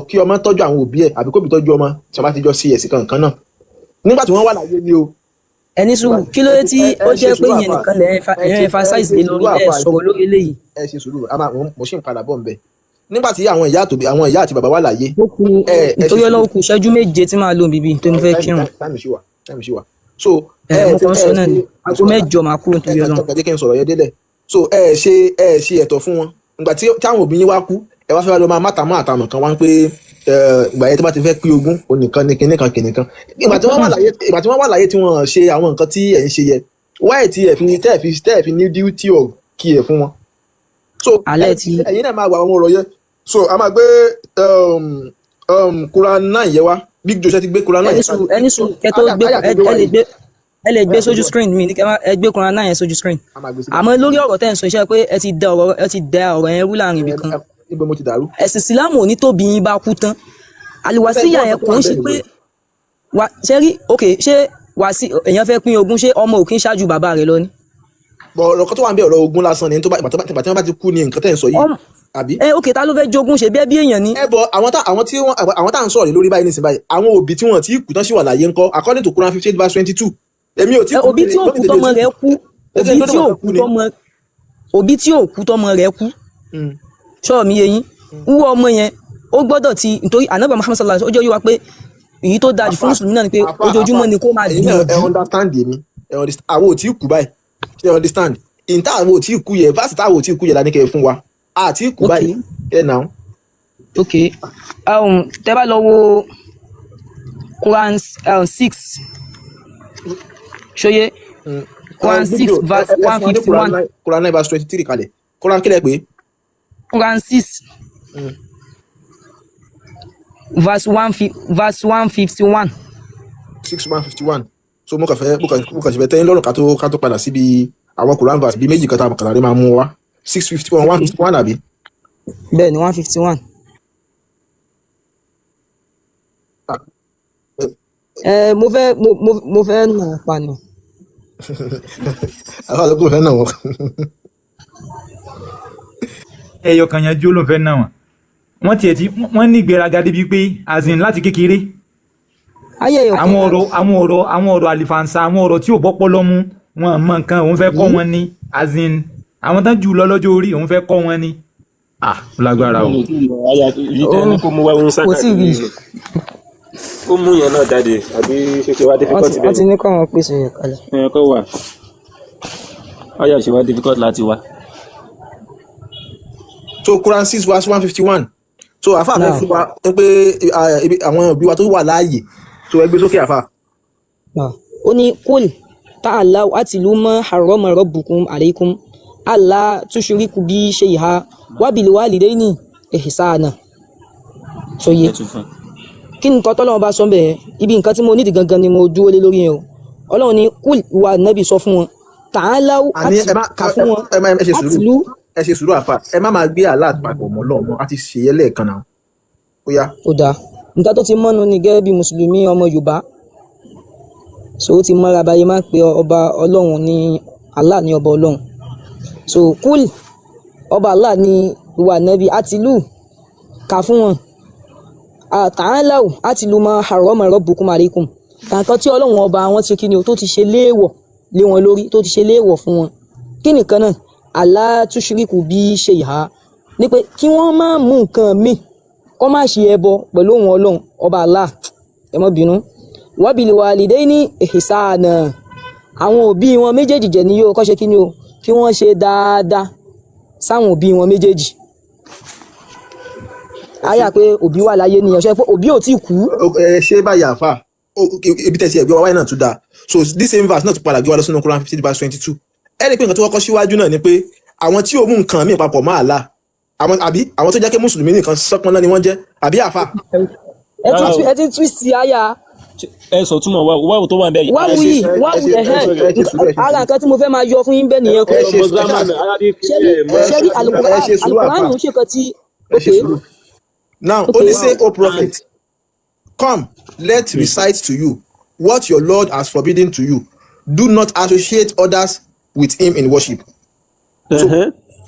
kí ọmọ tọ́jú àwọn òbí ẹ̀ àbí kóbi tọ́jú ọmọ tí wọ́n bá ti jọ sí ẹ̀sìn kankan náà nígbà tí wọ́n wà láyé ni o. Ẹni sùúrù, kí ló dé tí ẹ ó ẹ ṣe jẹ́ pé sùúrù, ìyẹn àfà. nìkan lẹ̀ Ẹ ṣe ẹ̀ ẹ emphasize ṣe lé sùúrù, lórí, ẹ àfà. sọ̀rọ̀ lórí eléyìí? Ẹ ṣe sùúrù, a máa mo ṣì ń padà bọ̀ ńbẹ̀ nígbà tí àwọn ìyá àtòbí, àwọn ìyá àti bàbá wà láyé. Ó kù Ẹ ẹ ṣe nítorí sùúrù. Ọlọ́run, kù ìṣẹ́jú 7 tí màá lò bíbí tó mo fẹ́ kírun. Time ṣì wà, time ṣì wà. So ẹ ẹ mo ti kàn ń ẹ sọ náà ṣe ni, aago 8 máa kúrò ẹ nítorí Ọlọ́run. ẹ jẹ́ kí n sọ̀rọ̀ yẹn délẹ̀. So ẹ ṣe ẹ̀tọ́ fún wọn ìgbà tí táwọn òbí yín wá kú, ẹ wá fẹ́ wá lọ máa mátàmọ́ àtàmọ̀ kan wá ń pé ẹ, ìgbà yẹn tó bá ti fẹ́ pín ogún onìkan ní kinní kan kinní kan. Ìgbà tí wọ́n wà láyé tí wọ́n ṣe àwọn nǹkan tí ẹ̀ ń ṣe yẹ, wáyé tí ẹ fi tẹ́ ẹ fi ní duty of care fún wọn? So alẹ́ tí ẹ̀yin náà máa wà àwọn ọ̀rọ̀ yẹn. So a máa gbé Quran 9 yẹn wá. Big Joe, ṣe ti gbé Quran 9 ẹni yẹn sùúrù, kalẹ̀? ẹni sùúrù, kẹ tó Àyà gbé àyà tó ẹ gbé wá ẹ lè yìí gbé, ẹ lè gbé àyà tó sójú gbé wá screen mi ní kẹ má ẹ gbé Quran 9 yẹn sójú screen. A máa gbé síbẹ̀. Àmọ́ lórí ọ̀rọ̀ tẹ́ ń sọ iṣẹ́ pé ẹ ti da ọ̀rọ̀ yẹn rú láàrin ibì kan. Ibo mo ti dàrú? Ẹ̀sìn Ìsìlámù ò ní tóbi yín bá kú tán, Mo fẹ́ àlùwàsíyà gbọ́ yẹn nǹkan tó kò wà ń ṣe bẹ́ẹ̀ pé nìyẹn. wà ṣe rí, ok, ṣé wà sí èèyàn fẹ́ pín ogún, ṣé ọmọ ò kí ń ṣáájú bàbá rẹ̀ lọ ni? Bọ̀ ọ̀rọ̀ kan tó wà ń bẹ, ọ̀rọ̀ ogún lásán ni. Tó bá ìgbà tí wọ́n bá ti kú ni nǹkan tẹ́ ń sọ yìí, Ọmọ àbí? Ẹ ok, ta ló fẹ́ jogún? Ṣe bí ẹbí èèyàn ni. Ẹ bọ àwọn tá àwọn tí wọ́n àwọn tá à ń sọ̀rọ̀ lórí báyìí nísìnyí báyìí, àwọn òbí tí wọ́n ti kú tán sì wà láyé ńkọ́? According to Quran 58 verse 22, èmi ò tí Ẹ kú. òbí tí ò Lónìí kú tèmi ò tọmọ tí rẹ̀ kú kú, tètè òbí tó tí dẹ̀ ò wọ́n kú kú ni. tọmọ, òbí tí ò kú tọmọ rẹ̀ kú, ṣọ́ọ̀ mi yé yín, wúwo ọmọ yẹn ó gbọ́dọ̀ ti, nítorí Ànábì Muhammad sallallahu alaihi wasallam, ó jẹ́ yé wa pé èyí tó dáa jù fún Àfà, mùsùlùmí náà ni pé àfà, àfà, ojoojúmọ́ ni kó máa ẹ̀yin náà ẹ gbìyànjú. Understand èmi, ẹ understand. Àwọn ò tí kú báyìí, ṣe ẹ understand? Ìta àwọn ò tí kú yẹ verse táwọn ò tí kú yẹ la ní kẹ́ ẹ fún wa, a tí kú Ok. báyìí ẹ nà. Ok, tẹ́ bá lọ wo Quran 6, ṣóyé? Quran 6 Video ẹ verse ẹ one fún wa ní fifty Quran one 9, Quran 9 verse 23 kalẹ̀. Quran kílẹ̀ pé? Quran 6 verse 151. 6 151. So mo kàn ṣe fẹ́ tẹ́yìn lọ́rùn ká tó padà síbi àwọn Quran verse bíi méjì kan tá a kàn lè máa mú wa. 651, 151, àbí? Bẹ́ẹ̀ ni, 151. Ah, Ẹ mo fẹ́ mo fẹ́ nà án pa ni. Àwọn àlọ́kùn fẹ́ náà wọ́n. Ẹyọ kan yanjú ló ń fẹ́ náà wọ́n. Wọ́n tiẹ̀ ti wọ́n ní ìgbéraga débi pé, as in, láti kékeré Ayé ẹyọ kan àwọn ọ̀rọ̀ àlìfàǹsà, àwọn ọ̀rọ̀ tí ò bọ́pọ̀ lọ́mú, wọn mọ nǹkan òun fẹ́ kọ́ wọn ní, as in, àwọn tán jù lọ lọ́jọ́ orí, òun fẹ́ kọ́ wọn ní. Ah, ó lágbára o. Mi ò tí ì mọ àyà èyí tẹ́ ní kó mú wá ń sá Kò tí ì káàkiri rí. ni. Ó mú yẹn náà jáde, àbí ṣe ṣe wá Wọ́n difficult ti bẹ́ẹ̀ wọ́n ti ní kọ́ wọn pèsè yẹn kalẹ̀. ni ẹ kọ́ wà àyà ṣe wá difficult láti wá. So Quran 6 verse 151. So àfa fẹ́ Náà fún wa pé àwọn òbí wa tó wà láàyè. So ẹ gbé sókè, àfa. Náà ó ní kul ta'alaw atlu ma harrama rabbukum alaykum alla tushriku bi shay'a wa bil walidayni ihsana. Ṣòye? Ẹ tún fún. Kí ni nǹkan tọ́lọ́run bá sọ ń bẹ̀ yẹn? Ibi nǹkan tí mo nídìí gangan ni mo dúró lé lórí yẹn o. Ọlọ́run ní kul, wa Nábì, sọ fún wọn, ta'alaw Àní atlu, ẹ má kà fún wọn, ẹ má ẹ ṣe sùúrù. Atlu. Ẹ ṣe sùúrù, àfa. Ẹ má máa gbé Allah papọ̀ mọ́ lọ́mọ, a ti ṣe yẹ lẹ́ẹ̀kan náà. Ó yá. Ó dáa, nǹkan tó ti mọ́nu ni gẹ́gẹ́ bí mùsùlùmí ọmọ Yorùbá, so ó ti mọ́ra báyìí, máa ń pe ọba Ọlọ́run ní Allah, ní ọba Ọlọ́run. So kúl, ọba Allah ní ìwà Nábì, àtìlù, kà fún wọn, ta'alaw atlu ma harrama rabbukum alaykum, kàǹkan tí Ọlọ́run ọba wọn ti kí ni o, tó ti ṣe léèwọ̀ lé wọn lórí, tó ti ṣe léèwọ̀ fún wọn. Kí nìkan náà? Alla tushriku bi shay'a, ní pé kí wọ́n má mú nǹkan míì, kọ́ má ṣe ẹbọ pẹ̀lú òun Ọlọ́run ọba Allah, ẹ má bínú, wa bil walidayni ihsana, àwọn òbí wọn méjèèjì jẹ̀ ní yóò kọ́ ṣe kí ni o, kí wọ́n ṣe dáadáa sáwọn òbí wọn méjèèjì. Àyà pé òbí wà láyé nìyẹn, ṣe pé òbí ò tí kú. Ẹ ṣe báyìí, àfa. Ibi tẹ̀sí ẹ̀gbẹ́ wa wáyé náà tún dáa. So this same verse náà tún padà gbé wa lọ sínú Quran 15 verse 22. Ẹ rí i pé nǹkan tó kọ́kọ́ síwájú náà ni pé àwọn tí ò mú nǹkan míì papọ̀ mọ́ Allah, àwọn àbí àwọn tó jẹ́ pé mùsùlùmí nìkan sọ́pọ́n náà ni wọ́n jẹ́, àbí, àfa? Ẹ ti twist àyà. Ẹ sọ túmọ̀ wáwù tó wà ń bẹ̀ yìí. Wáwù Ẹ ṣe yìí, ẹ wáwù ṣe ẹ ẹ̀hẹ́, ṣe ẹ ṣe sùúrù, ẹ ṣe ara sùúrù. nǹkan tí mo fẹ́ máa yọ fún yín bẹ́ẹ̀ nìyẹn pé Ẹ ṣe Ọmọ ẹ grammar ṣáà mi, Arabic ṣé rí ẹ mọ̀. Ẹ ṣé rí ṣe ẹ alukuran ṣe sùúrù alukuran àfà. ń ṣe nǹkan tí Ẹ ṣe ok. sùúrù. Now, Ok. only say, O prophet, come, let recite to you what your Lord has forbidden to you. Do not associate others with him in worship. So,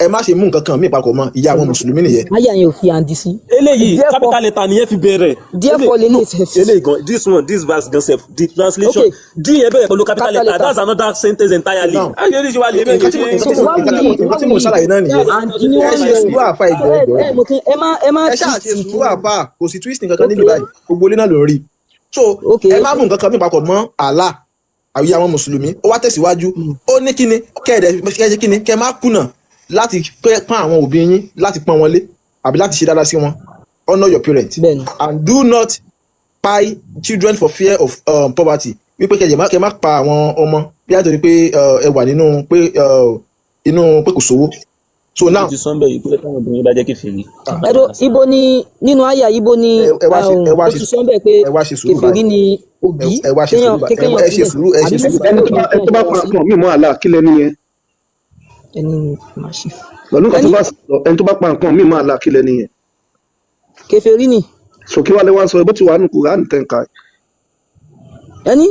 ẹ má ṣe mú nǹkan kan míì papọ̀ mọ́ ìyá àwọn mùsùlùmí nìyẹn. Àyà yẹn ò fi àǹdí sí. Eléyìí Therefore capital letter nìyẹn fi bẹ̀rẹ̀. therefore Eléyìí no, lélẹ̀ tẹ̀ fi. eléyìí gan, this one, this verse gan sef, the translation Ok. d yẹn bẹ̀rẹ̀ pẹ̀lú capital Capital letter, letter. that's another sentence entirely. Now, Ayé ní ṣe wá lè bẹ́ẹ̀ nǹkan tí mo ṣe. nǹkan So tí mo wáwù nǹkan tí mo yìí nǹkan tí wáwù mo yìí ṣàlàyé náà nìyẹn. àǹdí ni Ẹ wọ́n ń ṣe yọ sùúrù àfà, ẹjọ ẹ ẹjọ ẹ ẹjọ. mo kí ẹ má Ẹ ṣáà twist ṣe sùúrù kí àfà, kò sí twist nǹkan ok kan níbi báyìí, gbogbo ilé náà ló ń rí. So ok. ẹ má mú nǹkan kan míì papọ̀ mọ́ Allah àbí àwọn mùsùlùmí. Ó wá tẹ̀síwájú, ó ní kíni kẹ́ẹ̀dẹ̀ kẹ́ẹ̀ ṣe kíni kẹ́ má kùnà láti pọ́n àwọn òbí yín, láti pọ́n wọn lé àbí láti ṣe dáadáa sí wọn. Honour your parents Bẹ́ẹ̀ni. and do not buy children for fear of poverty, wípé kẹ́ má pa àwọn ọmọ bí àtòrí pé ẹ wà nínú pé inú pé kò sówó. So Ó now ti sọ ń bẹ̀ yìí pé táwọn obìnrin bá jẹ́ kèfèrí. Ẹdọ ibo ni nínú àyà ibo ni ẹ wá ṣe ẹ wá ó ṣe ti sọ bẹ́ẹ̀ pé ẹ wá ṣe sùúrù kèfèrí báyìí. ni òbí Ẹ wá ṣe kéèyàn sùúrù báyìí. kéèyàn Ẹ ṣe sílẹ̀ sùúrù, ẹ àbí ṣe sùúrù. mùsùlùmí Ẹni tó òbí bá ẹni kéèyàn tó bá ṣe pa wá sí nǹkan míì mọ́ Allah, kí lẹni yẹn? Ẹni ni màá ṣe. Pẹ̀lú nǹkan tó Ẹni bá sọ, ẹni tó bá pa nǹkan míì mọ́ Allah, kí lẹni yẹn? Kèfèrí ni. So kí wàá lè wá sọ bó ti wà nù Kùránì tẹ̀ǹkà? Ẹni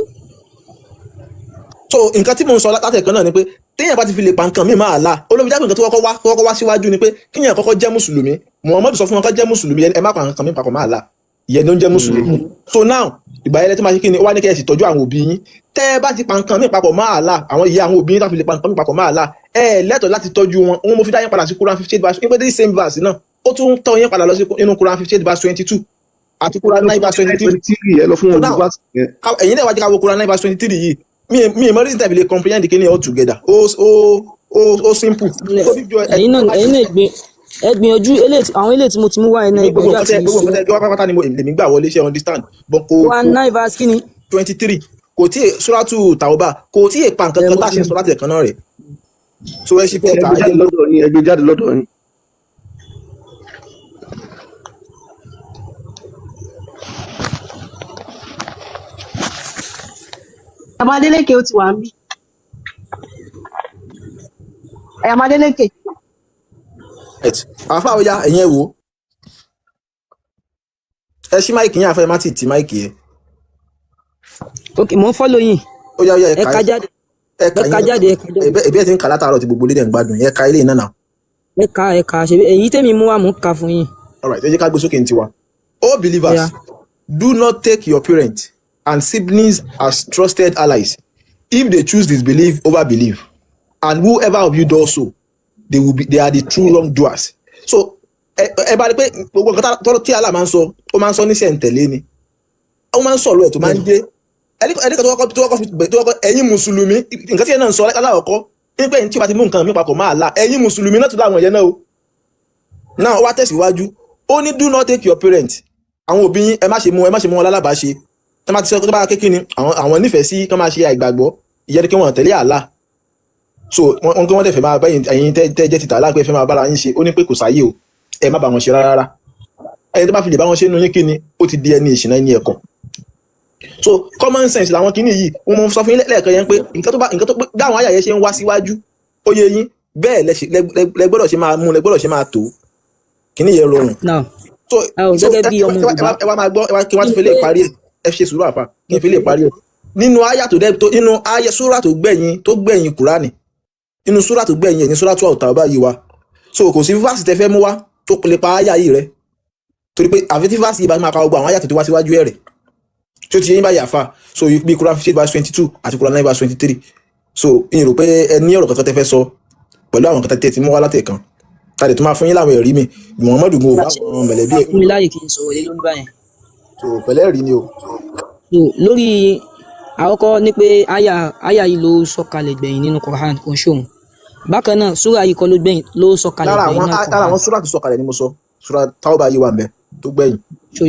So nǹkan tí mò ń sọ látẹ̀kan náà ni pé téèyàn bá ti fi lè pa nǹkan míì máa la olóbi jápé, nǹkan tó kọ́kọ́ wá síwájú ni pé kíyàn kọ́kọ́ jẹ́ mùsùlùmí. Muhammadu sọ fún wọn kó jẹ́ mùsùlùmí, ẹ má pa nǹkan míì papọ̀ máa la, ìyẹn ló ń jẹ́ mùsùlùmí. So now, ìgbà yẹn lẹ́tọ́ máa ṣe kí ni, ó wá ní kẹ́ ẹ sì tọ́jú àwọn òbí yín. Tẹ́ ẹ bá ti pa nǹkan míì papọ̀ máa la, àwọn ìyá àwọn òbí yín tá fi lè pa nǹkan míì papọ̀ máa la, ẹ lẹ́tọ̀ọ́ láti tọ́jú wọn. Òun mo fi dá yín padà sí Quran 58 verse, nípa this same verse náà, ó tún tọ́ yín padà lọ sí inú Quran 58 verse 22 àti Quran 9 verse 23. 23, ẹ lọ fún So wọn now, verse yẹn. Ẹ̀yin náà wá jẹ́ ká wo Quran 9 verse 23 yìí. Mi mọ reason tàbí lè comprehend kíní all together. Ó simple. So bí jọ ẹ ẹ̀yin náà ẹ gbìyànjú àwọn eléyìí tí mo ti mú wá yẹn náà, ẹ gbogbo gbìyànjú nǹkan tẹ àti gbogbo ṣe nǹkan tẹ gbé wá pátápátá ni mo lèmi gbà wọlé, ṣe understand? But kò one kò nine verse kíni? 23, kò tí suratu Tauba kò tí ì pa nǹkan Ẹ kan mo tá a ti ṣe ń sọ láti ẹ̀kan náà rẹ̀. So ẹ ṣe Ẹ kẹta gbé ẹ jáde jẹ́ lọ́dọ̀ yín, ẹ gbé jáde lọ́dọ̀ yín. Ẹ̀mọ Adélékè, ó ti wà ń bí. Ẹ̀mọ Adélékè. Right, àfa, ó yá, ẹ̀yin ẹ wò ó. Ẹ ṣí mic yín, àfẹ́ má tì tí mic yẹn. Ok, mò ń follow yín. Ó yá, ó yá, ẹ Ẹ kà ka jáde. Ẹ Ẹ kà ka yín. jáde, ẹ ka jáde. Ẹbí ẹ ti ń kà látàárọ̀ tí gbogbo lédè ń gbádùn. Ẹ ka ilé náà náà. Ẹ ka ṣe èyí tèmi mú wá, mò ń ka fún yín. Alright, ẹ jẹ́ ká gbé sókè ní tiwa. O Ó yá. believers, do not take your parents and siblings as trusted allies if they choose disbelief over belief, and whoever of you does so, they are the true wrongdoers. So ẹ bá rí pé gbogbo nǹkan tí Allah máa ń sọ, ó máa ń sọ ní ṣẹ̀ǹtẹ̀lé ni, ó máa ń sọ̀rọ̀ ẹ̀ tó máa ń Bẹ́ẹ̀ni. dé ẹni kan tó kọ́kọ́ ẹ̀yin mùsùlùmí, nǹkan tí ẹ̀ náà ń sọ aláwọ̀kọ́ nípa ẹ̀yin tí ó bá ti mú nǹkan mi papọ̀ máa la, ẹ̀yin mùsùlùmí náà tún láwọn ìyẹn náà o. Náà ó wá tẹ̀síwájú, ó ní do not take your parents, àwọn òbí yín, ẹ má ṣe mú wọn lálábàáṣe. Tó bá ti sọ tó bá kékeré ni àwọn nífẹ̀ẹ́ sí kán máa ṣe àìgbàgbọ́, ìyẹn ni kí wọ́n tẹ̀lé Allah. So wọ́n kí wọ́n dẹ̀ fẹ́ máa bẹ́yìn ẹ̀yin tẹ́ jẹ́ títà aláàpẹ́ fẹ́ máa bára yín ṣe. Ó ní pé kò sáyé o, ẹ má bá wọn ṣe rárá rárá. Ẹni tó bá fi lè bá wọn ṣe nínú yín, kí ni, ó ti di ẹni ìṣìnà, ẹni ẹ̀kọ́. So common sense làwọn kinní yìí. Wọn mọ sọ fún yín lẹ́ẹ̀kan yẹn pé nǹkan tó bá nǹkan tó pé bí àwọn àyà yẹn ṣe ń wá síwájú, ó yé yín bẹ́ẹ̀ lẹ gbọ́dọ̀ ṣe máa mú, lẹ gbọ́dọ̀ ṣe máa tó kinní yẹn rọrùn. Now So so gẹ́gẹ́ ẹ bí ọmọ ẹ wá Yorùbá ẹ wá máa gbọ́, ẹ wá kí wọ́n kí tún ni fi lè pé parí ẹ. Ẹ ṣe sùúrù àfà, kí n fi lè parí ẹ nínú àyà tó dẹ tó nínú àyà súrà tó gbẹ̀yìn Kùránì, nínú súrà tó gbẹ̀yìn ẹ̀ ní súrà tó àwòtà yìí wa. So kò sí verse tẹ fẹ́ mú wá tó lè pa àyà yìí rẹ, torí pé àfi tí verse yìí bá máa ka gbogbo àwọn àyà tó ti wá síwájú ẹ̀ rẹ̀ tí ó ti yé yín báyìí, àfà. So bí Quran 58 verse 22 àti Quran 9 verse 23. So ìyẹn rò pé ẹ ní ọ̀rọ̀ kankan tẹ fẹ́ sọ pẹ̀lú àwọn kankan tẹ ti mú wá látẹ̀kan tàbí tó máa fún yín láwọn ẹ̀rí mi. Muhammadu gun ò bá àwọn mọ̀lẹ́bí ẹ̀ Fún mi láàyè kí n sọ̀rọ̀ lé lórí báyẹn. So pẹ̀lẹ́ ẹ̀rí ni o. So lórí àkọ́kọ́ ní pé àyà yìí ló sọ̀kalẹ̀ gbẹ̀yìn nínú Quran, kò ń ṣòun. Bákan náà, súrà yìí kọ́ ló gbẹ̀yìn ló sọ̀kalẹ̀ Lára gbẹ̀yìn àwọn nínú lára Quran. àwọn súrà tó sọ̀kalẹ̀ ni mo sọ, súrà Tauba yìí wà ń bẹ tó gbẹ̀yìn. So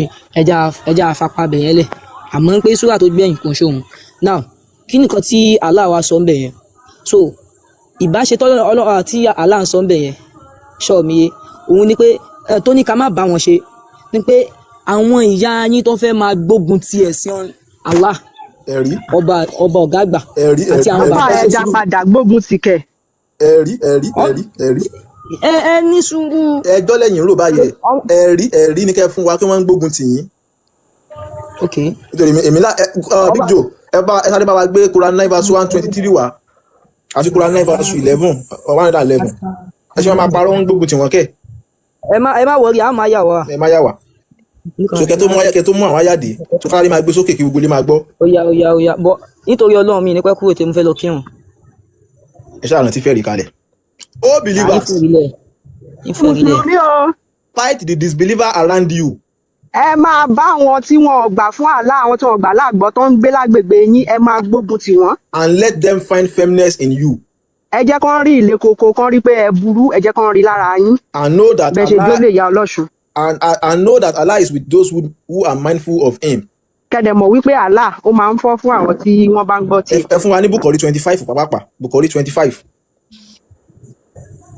ẹja àfapá bẹ̀yẹn lẹ̀, àmọ́ pé súrà tó gbẹ̀yìn kò ń ṣòun. Now, kí nìkan tí Allah wa sọ ń bẹ̀ yẹn? So ìbáṣe tọ́lọ́ Ọlọ́run tí Allah ń sọ ń bẹ̀ yẹn, ṣọ́ mi yé, òun ni pé tó ní ká má bá wọn ṣe ni pé àwọn ìyá yín tó fẹ́ máa gbógun ti ẹ̀sìn Allah, Ẹ̀rí. ọba ọba ọ̀gá àgbà Ẹ̀rí. àti Ẹ̀rí. àwọn Ẹ̀rí. Àáfà, bàbá ẹ Ẹ ṣe dá sùúrù. padà, gbógun ti kẹ̀. Ẹ̀rí, ẹ̀rí, ẹ̀rí, ẹ̀rí. Ẹ ní sùúrù. Ẹjọ́ lẹ́yìn rò báyìí. Ẹ̀rí, ẹ̀rí ni kẹ́ fún wa kí wọ́n ń gbógun tì yín. Ok. Nítorí èmi lá ẹ Big Joe, ẹ bá ẹ sáré bá wa gbé Quran 9 verse 123 wá àti Quran 9 verse 11, 111. Ẹ ṣe máa parọ́ ń gbógun tì wọ́n kẹ́. Ẹ má worry, a máa yà wá. Ẹ má yà wá. So kẹ́ tó mú kẹ́ tó mú àwọn àyàdé tó kárí máa gbé sókè kí gbogbo ilé máa gbọ́. Ó yá, ó yá, ó yá, bọ nítorí Ọlọ́run, mi ní pẹ́ kúrò tí mo fẹ́ lọ kírun. Ẹ ṣáà rántí fẹ́ẹ̀rí kalẹ̀. O À believers, ìfẹ́ ìfẹ́ ilẹ̀. Mùsùlùmí o, fight the disbeliever around you ẹ máa bá àwọn tí wọn ò gbà fún Allah, àwọn tí wọn ò gbà láàgbọ́ tó ń gbé lágbègbè yín, ẹ máa gbógun tì wọ́n. and let them find firmness in you Ẹ jẹ́ kán rí ilé koko, kán rí pé ẹ burú, ẹ jẹ́ kán rí lára yín and know that bẹ́ẹ̀ ṣe Allah jólè ìyá ọlọ́ṣun. and know that Allah is with those who are mindful of him. Kẹ́dẹ̀ mọ̀ wípé Allah ó máa ń fọ́ fún àwọn tí wọ́n bá ń gbọ́ Ẹ tiẹ̀. ẹ fún wa ní Bukhari 25 pàápàá, Bukhari 25.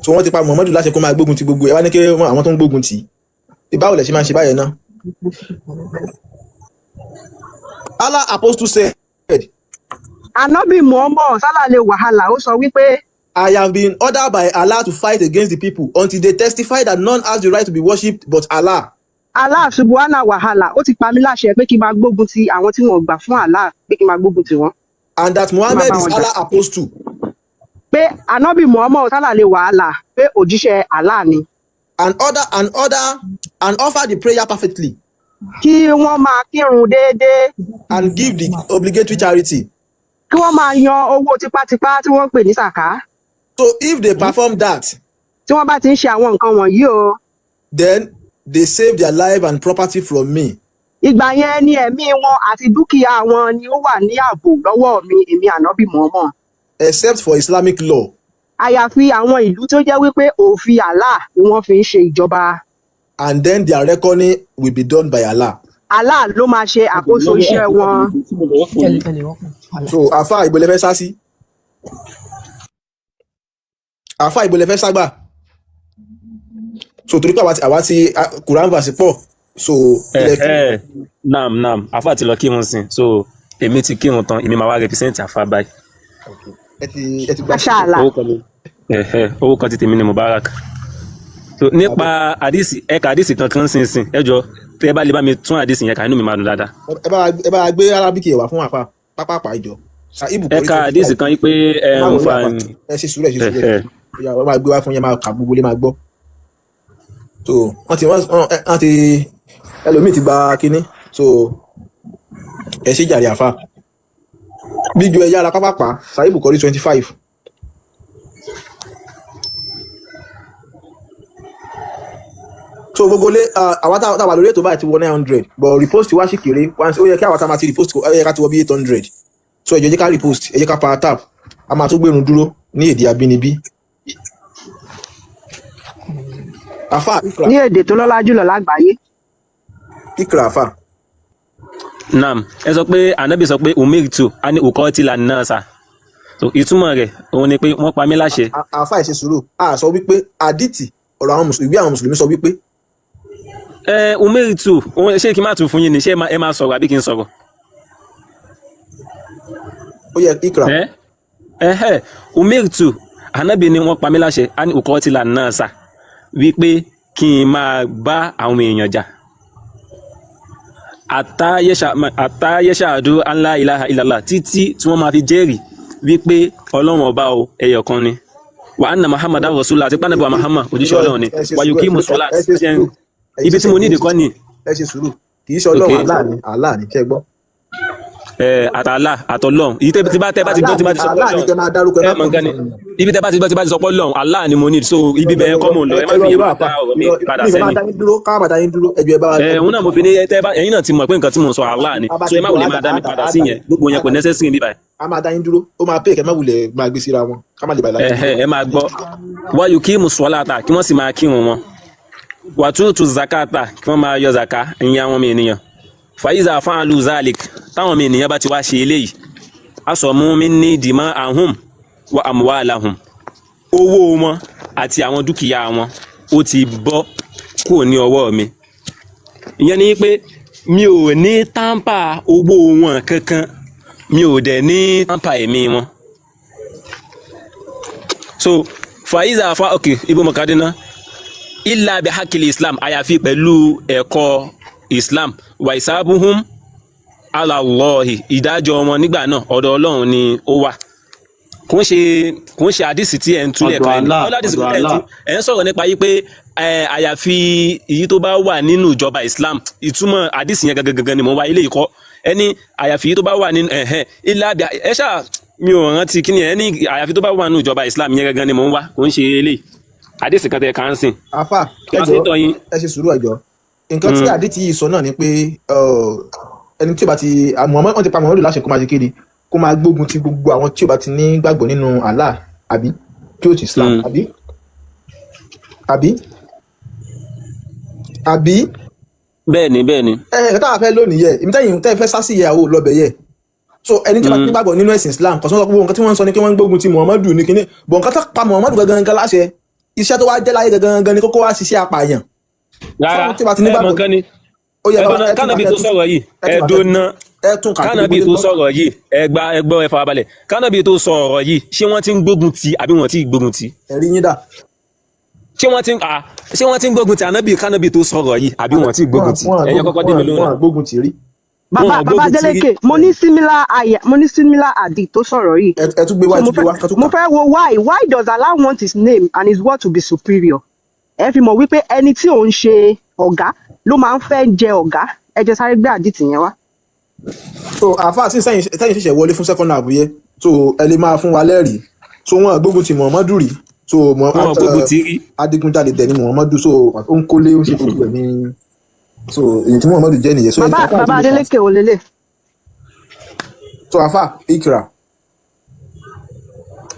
So wọ́n ti pa Muhammadu láṣẹ kó máa gbógun ti gbogbo ẹ wá ní kí àwọn tó ń gbógun tì í. Báwo lẹ ṣe máa ń ṣe báyẹn náà? Allah apostle said, Ànábì Muhammad sálàlẹ wàhálà ó sọ wípé, I have been ordered by Allah to fight against the people until they testify that none has the right to be worshipped but Allah. Allah subuhana wàhálà ó ti pa mí láṣẹ pé kí n máa gbógun ti àwọn tí wọn ò gbà fún Allah, pé kí n máa gbógun ti wọn, And that kí n máa Muhammad bá is wọn jà. Allah apostle. Pé Ànábì Muhammad sálàlẹ wàhálà pé òjíṣẹ́ Allah ni. And order and order and offer the prayer perfectly Kí wọ́n máa kírun déédéé. and give the obligatory charity. Kí wọ́n máa yan owó tipátipá tí wọ́n ń pè ní sàká. So if they perform that, Tí wọ́n bá ti ń ṣe àwọn nǹkan wọ̀nyí o, then they save their life and property from me. ìgbà yẹn ni ẹ̀mí wọn àti dúkìá wọn ni ó wà ní ààbò lọ́wọ́ mi, èmi Ànábì Muhammad. Except for Islamic law. Àyàfi àwọn ìlú tó jẹ́ wípé òfin Allah ni wọ́n fi ń ṣe ìjọba. And then their reckoning will be done by Allah. Allah ló máa ṣe àkóso iṣẹ́ wọn. So àfa, ìbò lẹ fẹ́ sá sí? Àfa, ìbò lẹ fẹ́ ságbà? So torí pé àwa ti Quran verse pọ̀, so ilẹ̀ kí Ẹ̀hẹ́, naam, naam, àfa ti lọ kírun sìn, so èmi ti kírun tán, èmi máa wá represent àfa báyìí. Ẹ ti gba. Masha Allah. Orúkọ mi, ẹ̀hẹ́, orúkọ ti tèmi ni Mubarak. So nípa àdìsí, ẹ̀ka àdìsí kankan sínsìn, ẹ jọ, tẹ́ ẹ bá lè bá mi tún àdìsí yẹn kà, inú mi máa dùn dáadáa. Ẹ bá wa gbé Arabic ẹ̀ wá fún àfa pápápá ìjọ Sahih Bukhari Ẹ̀ka 25. àdìsí kan yí pé ẹ Ẹ má ń wọlé fa àfa, ẹ ṣe sùúrù, ẹ ṣe sùúrù. Ẹ̀hẹ́. Ẹ wọ́n máa gbé wá fún yẹn, máa kà, gbogbo lè máa gbọ́. So wọ́n ti wọ́n wọ́n ti ẹlòmíì ti gba kínní, so ẹ ṣe jàre àfa. Bíjú ẹ yára pápápá, Sahih Bukhari 25. So gbogbo lé, àwa tá a wà lórí ètò báyìí ti wọ 900, but repost wá sì kéré. Once ó yẹ kí àwa tá a máa ti repost, ó yẹ ká ti wọ bí 800. So ẹ jọ̀ọ́, ẹ jẹ́ ká repost, ẹ jẹ́ ká power tap. A máa tó gbẹ̀rún dúró ní èdè abínibí. Àfa, ikra. Ní èdè tó lọ́lá jùlọ lágbàáyé. Ikra, àfa. Naam, ẹ sọ pé Anabi sọ pé umirtu ani uqatila nasa. So ìtumọ̀ rẹ̀ òun ni pé wọ́n pa mí láṣẹ. Àfa, ẹ ṣe sùúrù. A sọ wípé àdìtì ọ̀rọ̀ àwọn mùsùlùmí, ìwé àwọn mùsùlùmí sọ wípé Ẹ umirtu òun, ṣé kí n má tún fún yín ni? Ṣé ẹ máa sọ̀rọ̀ àbí kí n sọ̀rọ̀? Ó yẹ, ikra. Ẹ ẹhẹ, umirtu, Anabi ni wọ́n pa mí láṣẹ ani uqatila nasa, wípé kí n máa bá àwọn èèyàn jà àtàyẹsàdú an la ilaha illallah, títí tí wọ́n máa fi jẹ́rìí wípé Ọlọ́run ọba o ẹyọ kan ni, wa anna Muhammadan rasulullah, àti pànàbí wa Muhammad òjíṣẹ́ Ọlọ́run ni, Ẹ ṣe wa sùúrù, yuqimu ẹ salat. ẹ ṣe sùúrù. Ẹ̀yin Ibi tí mo ṣẹ̀ṣẹ̀ nídìí kọ́ ni. Ẹ ṣe sùúrù, kì í ṣe Ọlọ́run. Allah ni, Allah ni, ṣe gbọ́. Ẹ àtàlà àtọlọ́run èyí tẹ́ tí bá tẹ́ bá ti gbọ́ tí bá ti sọ pé Allah ni Ọlọ́run kẹ́ máa dárúkọ, ẹ ẹ má mọ̀ nǹkan ni. Ibi tẹ́ bá ti gbọ́ tí bá ti sọ pé Ọlọ́run, Allah ni mo need. So ibi bẹ́ẹ̀ kọ́ mò ń lọ, ẹ má fi yẹn máa dá ọ̀rọ̀ mi padà mi ìfẹ́ máa sẹ́yìn. dá yín dúró, ká máa dá yín dúró, ẹ jọ̀ọ́, ẹ bá wa. Ẹ òun náà mo fi ní tẹ́ bá ẹ̀yin náà ti mọ̀ pé nǹkan tí mò ń sọ Allah ni, Bá so ti ẹ má gbọ́, wulẹ̀ máa dá mi padà sí yẹn, gbogbo yẹn kò necessary níbí báyìí. A máa dá yín dúró, ó máa pè kẹ́ má wulẹ̀ máa gbé síra wọn, ká má lè bàa láyé. Ẹhẹ, ẹ máa gbọ́, wa yuqimu ssalata, kí wọ́n sì máa kírun wọn, wa tutu zakata, kí wọ́n máa yọ zaka, ìyẹn àwọn ọmọ ènìyàn. Fa iza fa'alu zalik, táwọn ọmọ ènìyàn bá ti wá ṣe eléyìí, asamu minni dima'ahum wa amwalahum, owó wọn àti àwọn dúkìá wọn ó ti bọ́ kúrò ní ọwọ́ mi. Ìyẹn ni pé Mi ò ní tàǹpà owó wọn kankan, mi ò dẹ̀ ní tàǹpà ẹ̀mí wọn. So fàyíṣà fa, ok, ibo mọ̀kadínà illa bi hakili Islam, àyàfi pẹ̀lú ẹ̀kọ́ Islam, wàìsábùhùn alàlọ́hì, ìdájọ́ wọn nígbà náà ọ̀dọ̀ Ọlọ́run ni ó wà. Kò ń ṣe àdìsí tí ẹ̀ ń túlẹ̀ Ọ̀dọ̀ kan ẹni Allah, ọlọ́dìsí ọ̀dọ̀ ẹ̀ ń tú Allah. Ẹ̀ ń sọ̀rọ̀ nípa yí pé àyàfi èyí tó bá wà nínú ìjọba Islam. Ìtumọ̀ àdìsí yẹn gangan gangan ni mo wá ilé ìkọ́ ẹni àyàfi èyí tó bá wà nínú ẹ̀hẹ́n ilá àbí ẹ ṣáà mi ò rántí kí ni ẹ ní àyàfi tó bá wà nínú ìjọba Islam yẹn gangan ni mo ń wá. Kò ń ṣe eléyìí àdìsí kan tẹ kà ń sìn. Afa, ẹ jọ̀ọ́, Translator yín. ẹ ṣe sùúrù, ẹ jọ̀ọ́. Nǹkan tí àdìtì yìí sọ náà ni pé ẹni tí ó bá ti Muhammad, wọ́n ti pa Muhammadu láṣẹ kó máa ṣe kéde, kó máa gbógun ti gbogbo àwọn tí ó bá ti ní gbàgbọ́ nínú Allah àbí kí ó ti Islam, àbí. Bẹ́ẹ̀ ni, bẹ́ẹ̀ ni. Ẹ ẹ táwa fẹ́ lónìí yẹ èmi tẹ́yìn tẹ́ fẹ́ sá sí ìyàwó lọ́bẹ̀ yẹ. So ẹni tí ó bá ti ní gbàgbọ́ nínú ẹ̀sìn Islam kò sọ pé gbogbo nǹkan tí wọ́n ń sọ ni pé wọ́n ń gbógun ti Muhammadu ní kinní bọ̀, nǹkan tó pa Muhammadu gangan gangan láṣẹ, iṣẹ́ tó wá jẹ́ láyé gangan gangan ni kókó wá ṣiṣẹ́ apààyàn Rárá, fáwọn tí ó bá ti ní ẹ mọ gbàgbọ́. nǹkan ni. Ó yẹ bàbá Ẹdùnà ẹ tún kà kánàbì ẹ tó tún sọ̀rọ̀ yìí, ẹ tún kà ẹdùnà ẹ tún kà kí kánàbì gbogbo tó ilé gbọ́. sọ̀rọ̀ yìí, ẹgbà ẹgbọ́, ẹ farabalẹ̀. Kánàbì tó sọ̀rọ̀ yìí, ṣé wọ́n ti ń gbógun ti àbí wọ́n ti gbógun ti? Ẹ̀rí yín dà. Ṣé wọ́n ti ń gbógun ti ànábì kánàbì tó sọ̀rọ̀ yìí àbí wọ́n ti gbógun wọn ti? wọn Ẹ̀yin gbógun kọ́kọ́ dé mi wọn lóhùn wọn náà. gbógun tì rí. Bàbá Wọn ò bàbá gbógun ti rí. Adeleke, mo ní similar aya, mo ní similar hadith tó sọ̀rọ̀ yìí. Ẹ tún gbé wá, So ẹ mo tún gbé fẹ́ wá ká tún mo kà. fẹ́ wo why does Allah want his name and his word to be superior? Ẹ fi mọ̀ wípé ẹni tí òun ṣe ọ̀gá ló máa ń fẹ́ jẹ ọ̀gá. Ẹ jẹ́ sáré gbé hadith yẹn wá. So àáfàá sí sẹ́yìn tẹ́yìn ṣẹ̀ṣẹ̀ wọlé fún second half yẹ, so ẹ lè máa fún wa lẹ́rìí. So wọn gbógun ti Muhammadu rí. So Wọn ò gbógun ti rí. Adigunjalè dẹ̀ ni Muhammadu, so ó ń kólé, ó ń ṣe gbogbo ẹ̀ ní, so èyí tí Muhammadu jẹ́ nìyẹn. So Bàbá àáfàá bàbá tún lè kà. Adeleke ò lélẹ̀. So àáfàá Ikra.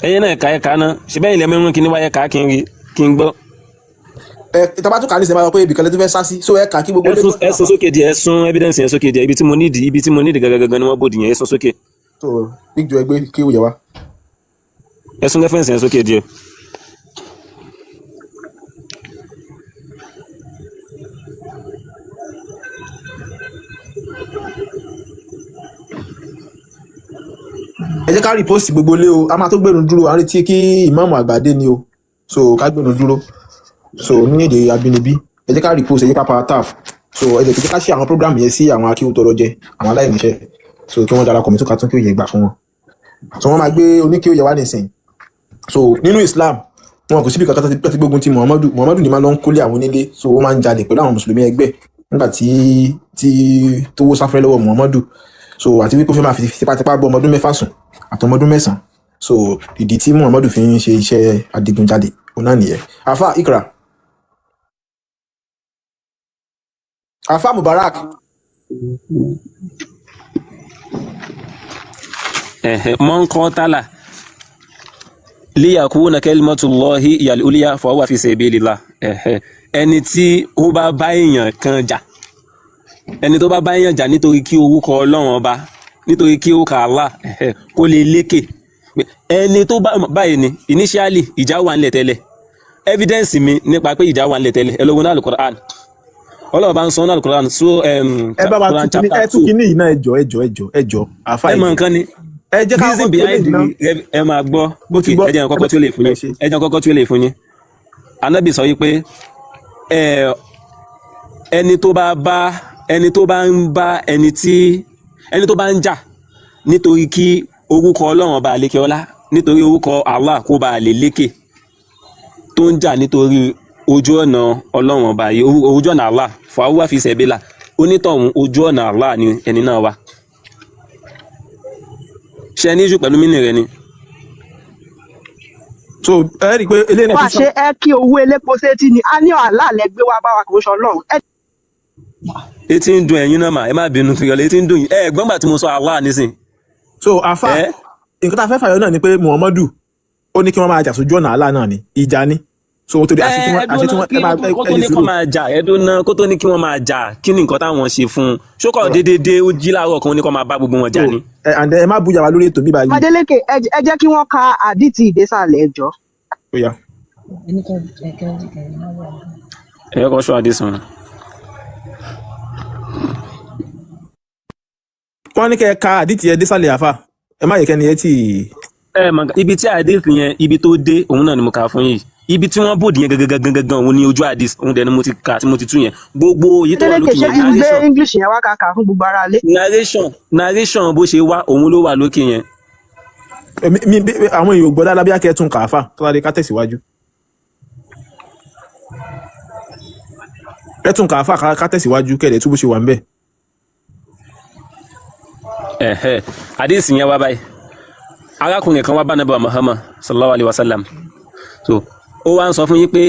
Ẹ̀yin náà ẹ̀ka ẹ̀ka náà ṣe bẹ́ẹ̀ ilẹ̀ mímú kí ni wáyé ká kí n rí kí n gbọ́. Ẹ tàbá tún kà ní sẹ́yìn máa sọ pé ibìkan lè tún fẹ́ sá sí, so ẹ kà kí gbogbo ilé Ẹ̀sùn gbọ́. ẹ̀sùn sókè díẹ̀, ẹ̀sùn evidence yẹn sókè díẹ̀. Ibi tí mo nídìí gangan gangan ni wọ́n bòdì yẹn, ẹ̀sùn sókè. So big joe, ẹgbẹ́ kí ó yẹ wá. Ẹ̀sùn reference yẹn sókè díẹ̀. Ẹ jẹ́ ká rìpọ́sì gbogbo ilé o, a máa tó gbẹ̀rún dúró, à ń retí kí ìmáàmù àgbà dé ni o, so ká gbẹ̀rún dúró. So ní èdè abínibí, ẹ jẹ́ ká rìpọ́sì, ẹ jẹ́ ká power tap. So ẹ jẹ́ ká ṣe àwọn program yẹn sí àwọn akéwù tọrọ jẹ, àwọn aláìníṣẹ́, so kí wọ́n darapọ̀ mí tó ká tún kí òye gbà fún wọn. So wọ́n máa gbé oníkí òye wá nísìnyí. So nínú Islam, wọn kò síbi kankan tó ti gbógun ti Muhammadu. Muhammadu ni máa lọ ń kólé àwọn onílé, so ó máa ń jalè pẹ̀lú àwọn mùsùlùmí ẹgbẹ́ nígbà tí tówó sáfẹ́rẹ́ lọ́wọ́ Muhammadu. So àti wípé ó fẹ́ máa fi tipátipá bọ́ ọmọ ọdún 6 sùn àti ọmọ ọdún 9. So ìdí tí Muhammadu fi ń ṣe iṣẹ́ adigunjalè òun náà nìyẹn. Afa Ikra, Afa Mubarak. Ẹ̀hẹ̀, man qatala liyakuna kalimatullahi al-ulya fahuwa fi sabilillah. Ẹ̀hẹ̀, ẹni tí ó bá bá èèyàn kan jà, ẹni tó bá bá èèyàn jà nítorí kí orúkọ Ọlọ́run ọba, nítorí kí orúkọ Allah, ẹ̀hẹ̀, kó lè lékè. Ẹni tó bá báyìí ni initially ìjà wà nílẹ̀ tẹ́lẹ̀. Evidence mi nípa pé ìjà wà nílẹ̀ tẹ́lẹ̀, ẹ lọ wo ní Al-Qur'an. Ọlọ́run bá ń sọ ní Al-Qur'an, so Ẹ bá wa Quran tún kíní chapter ẹ tún 2. kíní yìí náà, ẹ jọ̀ọ́, ẹ jọ̀ọ́, ẹ jọ̀ọ́, ẹ jọ̀ọ́, àfa, Ẹ ẹ mọ jọ̀ọ́, nǹkan ni ẹ jẹ́ ká reason kọ́kọ́ tó lè behind ná the ẹ máa gbọ́. Mo Ok, ti gbọ́. ẹ jẹ́ n kọ́kọ́ tí ó lè fún Ẹ yín. ṣe. Ẹ jẹ́ n kọ́kọ́ tí ó lè fún yín. Anábì sọ wípé ẹni tó bá bá ẹni tó bá ń bá ẹni tí ẹni tó bá ń jà nítorí kí orúkọ Ọlọ́run ọba àlékè ọlá, nítorí orúkọ Allah kó ba lè lékè, tó ń jà nítorí ojú ọ̀nà Ọlọ́run ọba yìí, ojú ọ̀nà Allah, fàáwá fi sẹ̀bílà, onítọ̀hún ojú ọ̀nà Allah ni ẹni náà wà. Ṣe ní jù pẹ̀lú mínì rẹ ni. So ẹ rí i pé eléyìí náà Wá tún ṣe ẹ kí owó elépo sétí ni a ní Allah lẹ gbé wá bá wa, kò ń ṣe Ọlọ́run. Ẹ Etí ń dùn ẹ̀yin náà mà, ẹ má bínú tó yọlé, etí ń dùn yín. Ẹ gbọ́n gbà tí mo sọ Allah nísìn. So àfa, Ẹ nǹkan tá a fẹ́ fàyọ náà ni pé Muhammadu ó ní kí wọ́n máa jà sójú ọ̀nà Allah náà ni ìjà ni. So torí ẹ àṣẹ tí wọ́n àṣẹ tí ẹdùn náà wọ́n kí ẹ máa kó ẹ tó ṣe ní kó sùúrù. máa jà, ẹdùn náà kó tó ní kí wọ́n máa jà, kí ni nǹkan táwọn ṣe fún un? Ṣókọ̀ Alright. déédéé ó jí láàárọ̀ kan ó ní kó máa bá gbogbo wọn So jà ni. ẹ and then ẹ má bújà wa lórí ètò bíbá yìí. Adeleke, ẹ jẹ́ kí wọ́n ka àdìtì ìdésàlẹ̀, ẹ jọ̀ọ́. Ó yá. Ẹ kọ́ ṣọ́ àdìsàn. Wọ́n ní kẹ́ ẹ ka àdìtì ẹ désàlẹ̀, àfà, ẹ má yẹ kẹ́ni ẹ tì í. Ẹ mọ̀ ibi tí hadith yẹn, ibi tó dé, òun náà ni mo kà fún yìí. Ibi tí wọ́n bòdì yẹn gangan gangan gangan, òun ni ojú hadith, òun dẹ̀ ni mo ti kà tí mo ti tú yẹn, gbogbo èyí tó wà Adeleke, lókè ṣé yẹn, kí n gbé narration English yẹn wá kàkà fún gbogbo ara ilé? Narration bó ṣe wá, òun ló wà lókè yẹn. Àwọn èèyàn ò gbọ́ dáadáa, bí akẹ́ tún kà á fà kí ká tẹ̀síwájú. Ẹ tún kà á fà ká tẹ̀síwájú kẹ̀lẹ́ tú bó ṣe wà ń bẹ̀. Ẹ̀hẹ́, hadith yẹn wá báyìí: arákùnrin kan wá bá Ànábì Muhammad sallallahu alayhi wa sallam. So ó wá ń sọ fún yín pé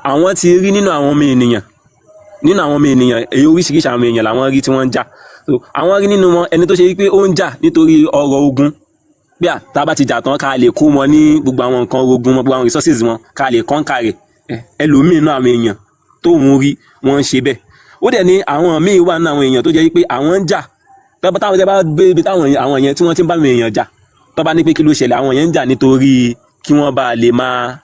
àwọn ti rí nínú àwọn ọmọ ènìyàn, nínú àwọn ọmọ ènìyàn èyí, oríṣiríṣi àwọn èèyàn làwọn rí tí wọ́n ń jà. So àwọn rí nínú wọn ẹni tó ṣe wípé ó ń jà nítorí ọrọ̀ ogun, bí à tá a bá ti jà tán, ká lè kó wọn ní gbogbo àwọn nǹkan ogun wọn, gbogbo àwọn resources wọn, ká lè kọ́ńkà rẹ̀. Ẹlòmíín náà, àwọn èèyàn tó ń rí wọn ń ṣe bẹ́ẹ̀. Ó dẹ̀ ní àwọn míín wà nínú àwọn èèyàn tó jẹ́ wípé àwọn ń jà, tọ́ba táwọn bá gbé ibi táwọn àwọn yẹn tí wọ́n ti ń bá àwọn èèyàn jà, tọ́ba ní pé kí ló ṣẹlẹ̀, àwọn yẹn ń jà nítorí kí wọ́n bá lè máa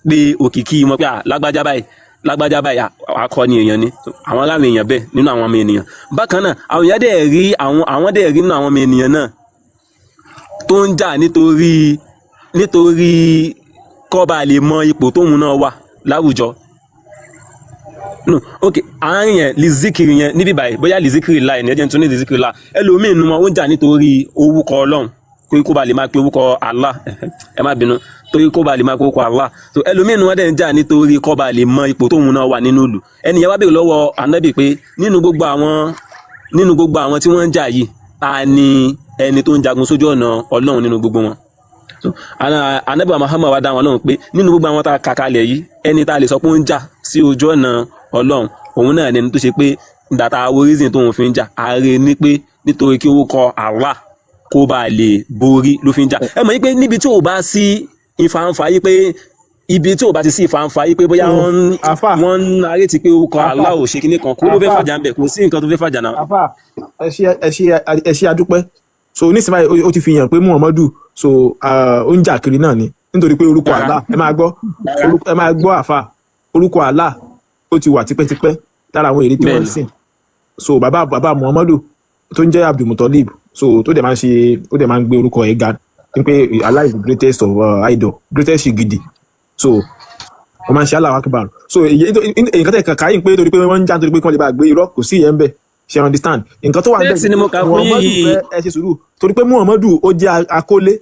pé òkìkí wọn pé à lágbájá báyìí, lágbájá báyìí, akọni èèyàn ni. So, àwọn aláwọ̀ èèyàn bẹ́ẹ̀ nínú àwọn ọmọ ènìyàn. Bákan náà, àwọn èèyàn dẹ̀ rí àwọn dẹ̀ rí nínú àwọn ọmọ ènìyàn náà tó ń jà nítorí kó bá lè mọ ipò tóun náà wà láwùjọ. No, ok, àárín yẹn, lizikiri yẹn níbí báyìí, bóyá lizikiri láì ní ẹjẹ tún ní lizikiri la. Ẹlòmíín nu wọn, ó ń jà nítorí orúkọ Ọlọ́run, kó bá lè máa pe orúkọ Allah, ẹ má bínú, torí kó bá lè máa pe orúkọ Allah. So ẹlòmíín nu wọn dẹ̀ ń jà nítorí kó bá lè mọ ipò tóun náà wà nínú ìlú. Ẹnìyẹn wá béèrè lọ́wọ́ Ànábì pé nínú gbogbo àwọn tí wọ́n ń jà yìí, ta ni ẹni tó ń jagun sójú ọ̀nà Ọlọ́run nínú gbogbo wọn? So Ànábì Muhammad wá dá wọn lóhùn pé nínú gbogbo àwọn tá a kà kalẹ̀ yìí, ẹni tá a lè sọ pé ó ń jà sí ojú ọ̀nà Ọlọ́run, òun náà ni ẹni tó ṣe pé ìgbà tá a wo reason tóun fi ń jà, ààrẹ ní pé nítorí kí orúkọ Allah kó bá lè borí ló fi ń jà. Ẹ mọ̀ yí pé níbi tí ò bá sí ìfàǹfà yí pé, ibi tí ò bá ti sí ìfàǹfà yí pé bóyá wọ́n ń àfà wọ́n ń narrate pé orúkọ àfà Allah ò ṣe kinní kan, kó ló fẹ́ àfà fàjà ń bẹ̀? Kò sí nǹkan tó fẹ́ fàjà náà. Àfà, ẹ ṣé, ẹ ṣé, ẹ ṣé, adúpẹ́. So nísìnyí báyìí, ó ti fi hàn pé Muhammadu, so ó ń jà kiri náà ni nítorí pé orúkọ Rárá. Allah, ẹ máa gbọ́. Rárá. Ẹ máa gbọ́, àfà, orúkọ Allah ó ti wà tipẹ́tipẹ́ lára àwọn ère tí wọ́n ń Bẹ́ẹ̀ni. sìn. So bàbá Muhammadu tó ń jẹ́ Abdulmutalib, so tó dẹ̀ máa ń ṣe, ó dẹ̀ máa ń gbé orúkọ ẹ̀ ga ní pé Allah is the greatest of idol, greatest gidi. So wọ́n máa ń ṣe Allahu Akbar. So èyí nǹkan tẹ̀ kàkà yìí pé torí pé wọ́n ń jà nítorí pé kí wọ́n lè bá gbé irọ́, kò sí ìyẹn ń bẹ̀. Ṣe understand nǹkan tó wà ń bẹ̀? Tẹ́sí ni mo kà fún yín Muhammadu yìí. fẹ́, ẹ ṣe sùúrù, torí pé Muhammadu ó jẹ́ akólé,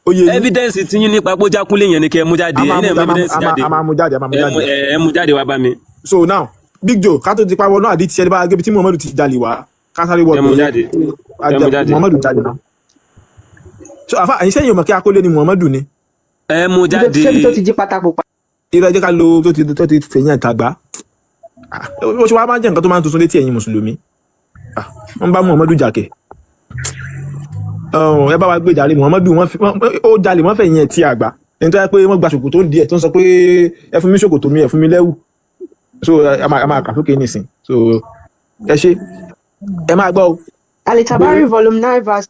ó yé yín. Evidence tí yín nípa pé ó jákúnlé yẹn ni kẹ́ ẹ mú jáde. A máa Ẹ̀yin mú náà mú evidence jáde. A máa mú jáde, a máa mú Ẹ jáde. ẹ mú jáde wá bá mi. So now, Big Joe, ká tó ti pa wọnú àdí tíṣẹ́ bá gébi tí Muhammadu ti jalè wá, ká sáré wọ Ẹ mú bẹ̀rẹ̀. jáde, ẹ mú jáde. Muhammadu jalè náà. So àfa, àyìnṣẹ́ yìí ò mọ̀ kí akólé ni Muhammadu ni? Ẹ mú Ibi tó jáde. ṣé ibi tó ti jí pátákó pa? Irọ́, ẹ jẹ́ ká lo tó ti fẹ̀yìn àtàgbà. Ó ṣe wá máa ń jẹ́ nǹkan tó máa ń tuntun létí ẹ̀yin mùsùlùmí. Ah, wọ́n bá Muhammadu jà kẹ̀. Ẹ bá wa gbé jàre. Muhammadu ó jalè, wọ́n fẹ̀yìn ẹ̀ tí àgbà ẹni tó yẹ pé wọ́n gba ṣòkòtò ń díẹ̀ tó ń sọ pé ẹ fún mi ṣòkòtò mi, ẹ fún mi lẹ́wù. So a máa kà sókè nísìn. So ẹ ṣe, ẹ máa gbọ́ o. Al-Tabari volume 9 verse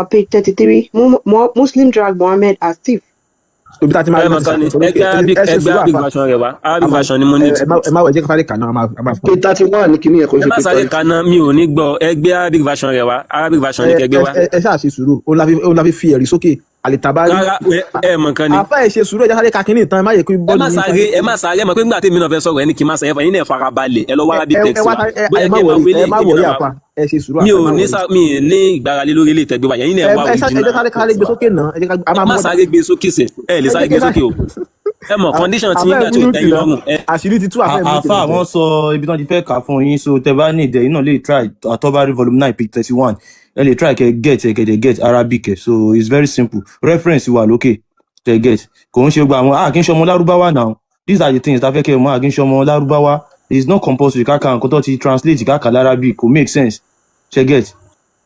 page 33. Muslim drag Muhammad as thief. Ibi tá a ti máa Ẹ rí mọ̀ láti kan ni ṣàkóso ẹ lókè. gbé Arabic, Ẹ ṣe ẹ gbé sùúrù, Arabic àfà. version rẹ wá. A Arabic máa version ni mo need. Ẹ má wọ, ẹ jẹ́ ká sáré kà náà, a máa fún Page 31 ní kinní yẹn, kò ń Ẹ ṣe má page sáré 32. kaná, mi ò ní gbọ́. Ẹ gbé Arabic version rẹ wá, Arabic version ni ẹ kẹ́ gbé ẹ wá. Ẹ ṣáà ṣe sùúrù, òun la fi fi ẹ̀rí sókè Àlìtàbárí. Rárá, ẹ mọ̀ kan ni. Àfà, ẹ ṣe sùúrù, ẹ jẹ́ sáré ka kínní ìtàn, ẹ má yẹ kí Ẹ bọ́ọ̀lù má yín sáré, ẹ má sáré. Ẹ mọ̀ pé nígbà tí èmi náà fẹ́ sọ̀rọ̀, ẹ ní kí n má sáré. Ẹ yín náà fara balẹ̀, ẹ lọ wá ẹ Arabic ẹ text ẹ wá wa sáré ẹ bóyá ẹ má kí ẹ máa wọrí, wọlé ẹ má èmi wọrí. náà máa Àfà, ẹ ṣe sùúrù. Mi Àfà, ẹ ò má ní wọrí. sá, mi ì ní ìgbáralé lórí ilé ìtẹ́gbẹ́ wa yẹn náà. Ẹ Wá ẹ ṣá- ẹ jẹ́ original sáré káré text gbé wa. sókè náà, ẹ jẹ́ ká a Ẹ máa má mú sáré gbé sókè sẹ, ẹ lè ẹ sáré jẹ́ gbé kí sókè o. Ẹ mọ̀ condition tí àfà, yín ẹ gbà tí ò múlùú tẹ́ yín kìlọ̀ lọ́rùn ẹ. Àṣírí ti tú, àfà, ẹ múlùú Àáfà, kìlọ̀ jẹ. wọ́n sọ ibi tí wọ́n ti fẹ́ kà fún yín, so tẹ bá ní ìdẹ yín náà lè try Àtọ́bárí volume 9 page 31. Ẹ lè try kẹ get ẹ kẹ dẹ get Arabic ẹ. So it's very simple, reference wà lókè tẹ get. Kò ń ṣe gbogbo àwọn a kì í ṣe ọmọ lárúbáwá now. These are the things tá fẹ́ kẹ́ ẹ mọ̀. A kì í ṣe ọmọ lárúbáwá. It's not compulsory ká ka nǹkan tó ti translate, ká kà l'Arabic, kò make sense, ṣe get?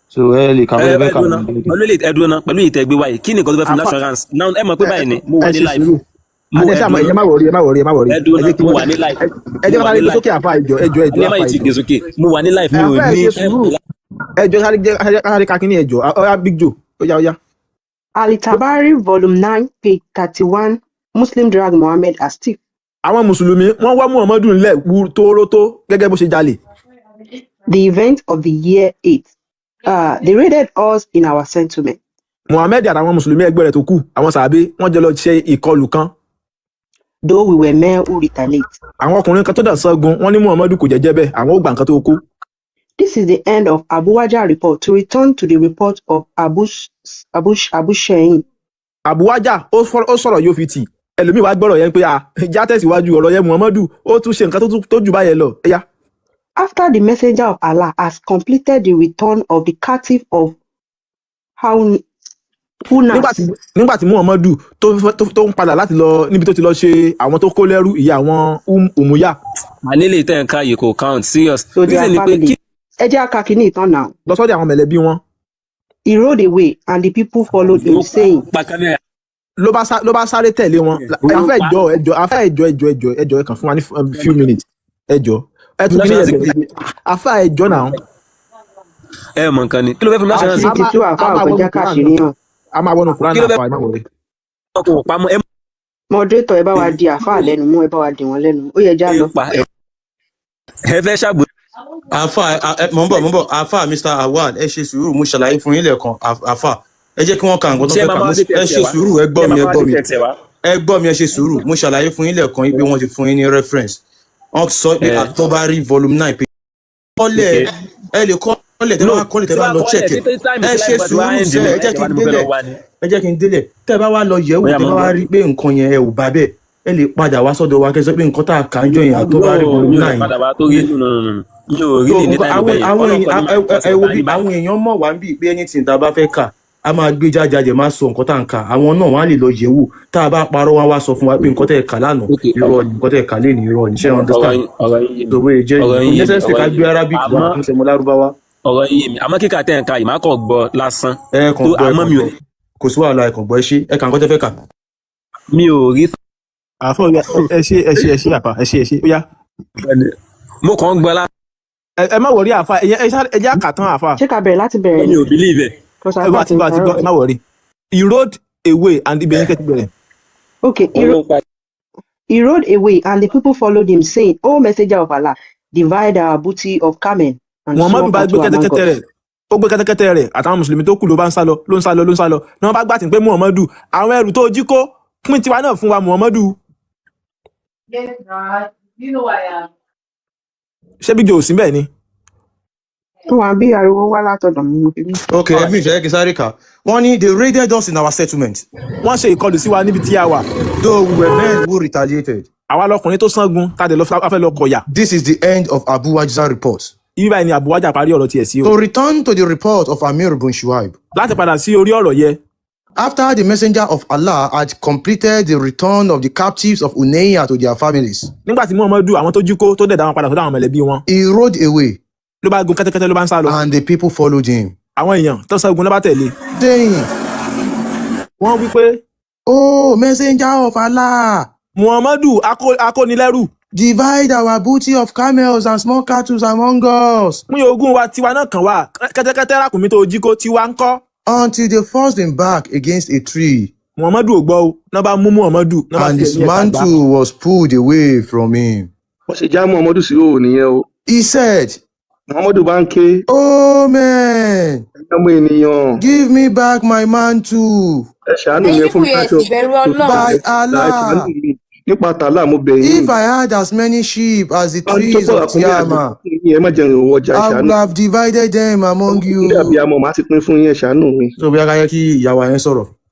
So ẹ lè kà Ẹ bẹ́ẹ̀ ẹ bẹ́ẹ̀ kà dúró ná, pẹ̀lú ilé, ẹ dúró ná, pẹ̀lú ìtẹ́gbé wa yìí, kí ni nǹkan tó fẹ́ fún mi Àfà, l'assurance now? Ẹ mọ̀ pé ẹ báyìí ni mo wà ẹ ní ṣe live. sùúrù. Mo Àní ẹ ẹ ṣáà dúró ẹ ná. má wọrí, ẹ má wọrí, ẹ má wọrí. Ẹ dúró Ẹ ná, jẹ́ kí mo wọ́n wà ní live. Ẹ jẹ́ Mo ká wà sáré ní gbé live. sókè, àfà, ẹjọ, ẹjọ, ẹjọ. Ní ẹ má Àfà, yìí ti ẹjọ. gbé sókè, mo wà ní live, mi ò Àfà, ẹ ní ṣe time sùúrù, ẹjọ, sáré jẹ́ ká sáré ka kínní, ẹjọ. Ọyá, Big Joe, ó yá, ó yá. Al-Tabari volume 9 page 31. Muslim drag Muhammad as thief. Àwọn mùsùlùmí wọ́n wá Muhammadu ńlẹ̀ wú tóórótó gẹ́gẹ́ bó ṣe jalè. The event of the year 8. They raided us in our settlement. Muhammed àtàwọn mùsùlùmí ẹgbẹ́ rẹ̀ tó kù, àwọn sàbẹ, wọ́n jọ lọ ṣe ìkọlù kan. Though we were men who retaliate. Àwọn ọkùnrin kan tó dà sọ́gun, wọ́n ní Muhammadu kò jẹ́jẹ́ bẹ́ẹ̀, àwọn ò gbà nǹkan tó kó. This is the end of Abu Waja report. To return to the report of Abu Shein. Àbúwájà ó sọ̀rọ̀ yóò fi tì ẹlòmíì wá gbọ́rọ̀ yẹn pé à já tẹ̀síwájú ọ̀rọ̀ yẹn, Muhammadu ó tún ṣe nǹkan tó jù báyẹn lọ ẹ̀yà. After the messenger of Allah has completed the return of the captive of Nígbà tí Hunas, nígbà tí Muhammadu tó ń padà láti lọ níbi tó ti lọ ṣe àwọn tó kó lẹ́rú, ìyá àwọn Umuya. Ànílè tẹ̀ ń ká yìí kò count, serious. to their Reason ni pé kí family. Ẹ jẹ́ á ka kiní ìtàn now. Lọ sọ́dọ̀ àwọn mẹ̀lẹ́bí wọn. He rode away and the people followed him, ó saying, pa kámẹ́rà. Ló bá sáré tẹ̀lé wọn. Ó Afẹ́ pa ẹjọ́, ẹjọ́, afẹ́, ẹjọ́, ẹjọ́, ẹjọ́, ẹjọ́, ẹ kàn fún wa ní few minutes, ẹjọ́, ẹ tún kí ní Assurance. Ẹbẹ̀ afẹ́, ẹjọ́ náà. Ẹ mọ̀ nǹkan ni, kí ló fẹ́ fún mi assurance? Àṣírí ti tú, A àáfàá máa ọ̀gbọ́n wọnú jẹ́ Quran káṣírí náà. hàn. A máa wọnú Quran Kí ló náà fẹ́ fún wa, ẹ má wọlé. ọkọ̀ pamọ́ ẹ? Moderator, ẹ bá wa di àáfàá lẹ́nu mú, ẹ bá wa dì wọ́n lẹ́nu. Ó yẹ já lọ. Pa ẹ fẹ́ ṣàgbé. Àáfà, mò ń bọ̀, mò ń bọ̀. Àáfà Mr Awad, ẹ ṣe sùúrù. Mo ṣàlàyé fún yín lẹ́ẹ̀kan. Àáfà, ẹ jẹ́ kí wọ́n ka nǹkan tó Ṣé ẹ fẹ́ máa kà. máa dé Ẹ tẹ̀sí ṣe ẹ wá? sùúrù, ẹ gbọ́ Ṣé ẹ mi, máa ẹ máa gbọ́ dé mi, tẹ̀sí ẹ wá? ẹ gbọ́ mi, ẹ ṣe sùúrù. Mo ṣàlàyé fún yín lẹ́ẹ̀kan yín pé wọ́n ti fún yín ní reference. Wọ́n sọ pé Ẹ Àtọ́bárí volume 9 page kọ́lẹ̀. Ok. Ẹ lè kọ́lẹ̀ tẹ́ No, bá kọ́lẹ̀, tẹ́ tí bá wàá lọ kọ́lẹ̀ check sí ẹ̀. time Ẹ tí ṣe live bá ti wá sùúrù end sẹ́, náà ẹ ẹ jẹ́ ṣe kí wá n ní mo fẹ́ lọ délẹ̀. wá ni. Ẹ jẹ́ kí n délẹ̀. Tẹ́ bá wá lọ yẹ̀ wò, Bóyá tẹ́ mo bá ń wá gbọ́. rí pé nǹkan yẹn ẹ ò bá bẹ́ẹ̀, ẹ lè padà wá sọ́dọ̀ wa kẹ́ sọ pé nǹkan tá a kà ń jọ yẹn, Àtọ́bárí No, volume mi ò lè 9. padà wá torí no, no, no, no, mi ò So really ní nǹkan time àwọn bẹ́ẹ̀ yẹn. àwọn Ọlọ́pàá èèyàn ní máa ẹ fọ́sẹ̀ ẹ wo bá bí yín báyìí. àwọn èèyàn mọ̀ wá ń bí pé anything tá a bá fẹ́ kà, a máa gbé jáde, a dẹ̀ máa sọ nǹkan tá à ń kà. Àwọn náà wọ́n á lè lọ yẹ̀ wò. Tá a bá parọ́, wọn wá sọ fún wa pé nǹkan tẹ́ ẹ kà lánàá Ok. irọ́ ni, nǹkan tẹ́ ẹ kà lénìí irọ́ ni. Ṣé ẹ Ọ̀rọ̀ understand? yín, ọ̀rọ̀ yín yé mi. So bóyá jẹ́ Ọ̀rọ̀ kò yín yé mi. necessary Ọ̀rọ̀ ká yín yé gbé mi. Arabic wá Àmọ́ kí n ṣe mọ Lárúbáwá. ọ̀rọ̀ yín yé mi, àmọ́ kíkà tẹ̀ ń ka yìí, máa kàn gbọ́ lásán. Ẹ kàn Tó gbọ́, ẹ àmọ́ kàn mi ò gbọ́, kò sí wàhálà. Ẹ kàn gbọ́, ẹ ṣe, ẹ kà nǹkan tẹ́ fẹ́ kà. Mi ò rí. Àfọ, ẹ ṣe, ẹ ṣe, ẹ ṣe àfà, ẹ ṣe, ẹ ṣe, ó yá. Mo kàn ń gbọ́ lásán. Ẹ má worry àfà, ẹ jẹ́ àkàtàn àfà. Ṣé ká bẹ̀rẹ̀ láti bẹ̀rẹ̀ Mi ni? ò believe ẹ̀. Because Ẹ bá àáfàá ti ti gbọ́, àti gbọ́, ẹ interrupt. má worry. He rode away and ibẹ̀ yẹn kẹ́ ti bẹ̀rẹ̀. Okay, Òun ló ń pa. he rode away and the people followed him, saying, O messenger of Allah, divide our booty of camel and Muhammadu small bá gbé cattle among kẹ́tẹ́kẹ́tẹ́ us. rẹ̀, ó gbé kẹ́tẹ́kẹ́tẹ́ rẹ̀ àtàwọn mùsùlùmí tó kù, ló bá ń sá lọ, ló ń sá lọ, ló ń sá lọ ní wọ́n bá gbà tí pé Muhammadu, àwọn ẹrù tó jí kó, pín tiwa náà fún wa, Muhammadu. Yes, right. You know I am. Ṣé bí jò sí bẹ́ẹ̀ ni? Ó wà bí ariwo wá látọ̀dọ̀ mi, mo fi mí. Ok, ẹ mi ìṣẹ́yẹ́ kí n sáré kà. Wọ́n ní they raided us in our settlement, Wọ́n ṣe ìkọlù sí wa níbi tí a wà. though we were men who retaliated. Àwa lọkùnrin tó sángun tá a dẹ̀ lọ a fẹ́ lọ kọ̀yà. This is the end of Abu Wajza report. Ibi báyìí ni Àbúwájà parí ọ̀rọ̀ tiẹ̀ sí o. To return to the report of Amir bin Shuaib. Láti padà sí orí ọ̀rọ̀ yẹ. After the messenger of Allah had completed the return of the captives of Unayya to their families, Nígbà tí Muhammadu, àwọn tó jí kó, tó dẹ̀ dá wọn padà sọ́dọ̀ àwọn mọ̀lẹ́bí wọn, he rode away ló bá gun kẹ́tẹ́kẹ́tẹ́, ló bá ń sá lọ. and the people followed him, Àwọn èèyàn tó ṣẹ́gun ló bá tẹ̀lé. saying, Wọ́n wí pé, "Oh, messenger of Allah, Muhammadu akónilẹ́rù, divide our booty of camels and small cattle among us." Pín ogún wa tiwa náà kàn wá, kẹ́tẹ́kẹ́tẹ́, ràkúnmí tó jí kó, tiwa ń kọ́. Until they forced him back against a tree, Muhammadu ò gbọ́ o, náà bá mú Muhammadu, náà bá and fi his ẹ̀mí ẹ̀ tàgbá. mantle was pulled away from him. Wọ́n ṣe já Muhammadu sí òò nìyẹn o. He said, Muhammadu bá ń ké, "Oh man, "Ẹ̀yin ọmọ ènìyàn, give me back my mantle. ẹ ṣàánú mi, Ẹ̀yin ẹ fún people mi yẹn láṣọ sì bẹ̀rù Ọlọ́run. By ẹ ṣàánú Allah, mi, nípa tàlà mo bẹ̀ yín." if I had as many sheep as the Bá tó trees pọ̀ of ràkúnmí àgbò Tiama, fún yín, ẹ má jẹun ìwọ ọjà, ẹ I ṣàánú. would have divided them among Ilé you." àbíamọ, màá ti pín fún yín, ẹ ṣàánú mi. So bí a ká yẹ kí ìyàwó yẹn sọ̀rọ̀.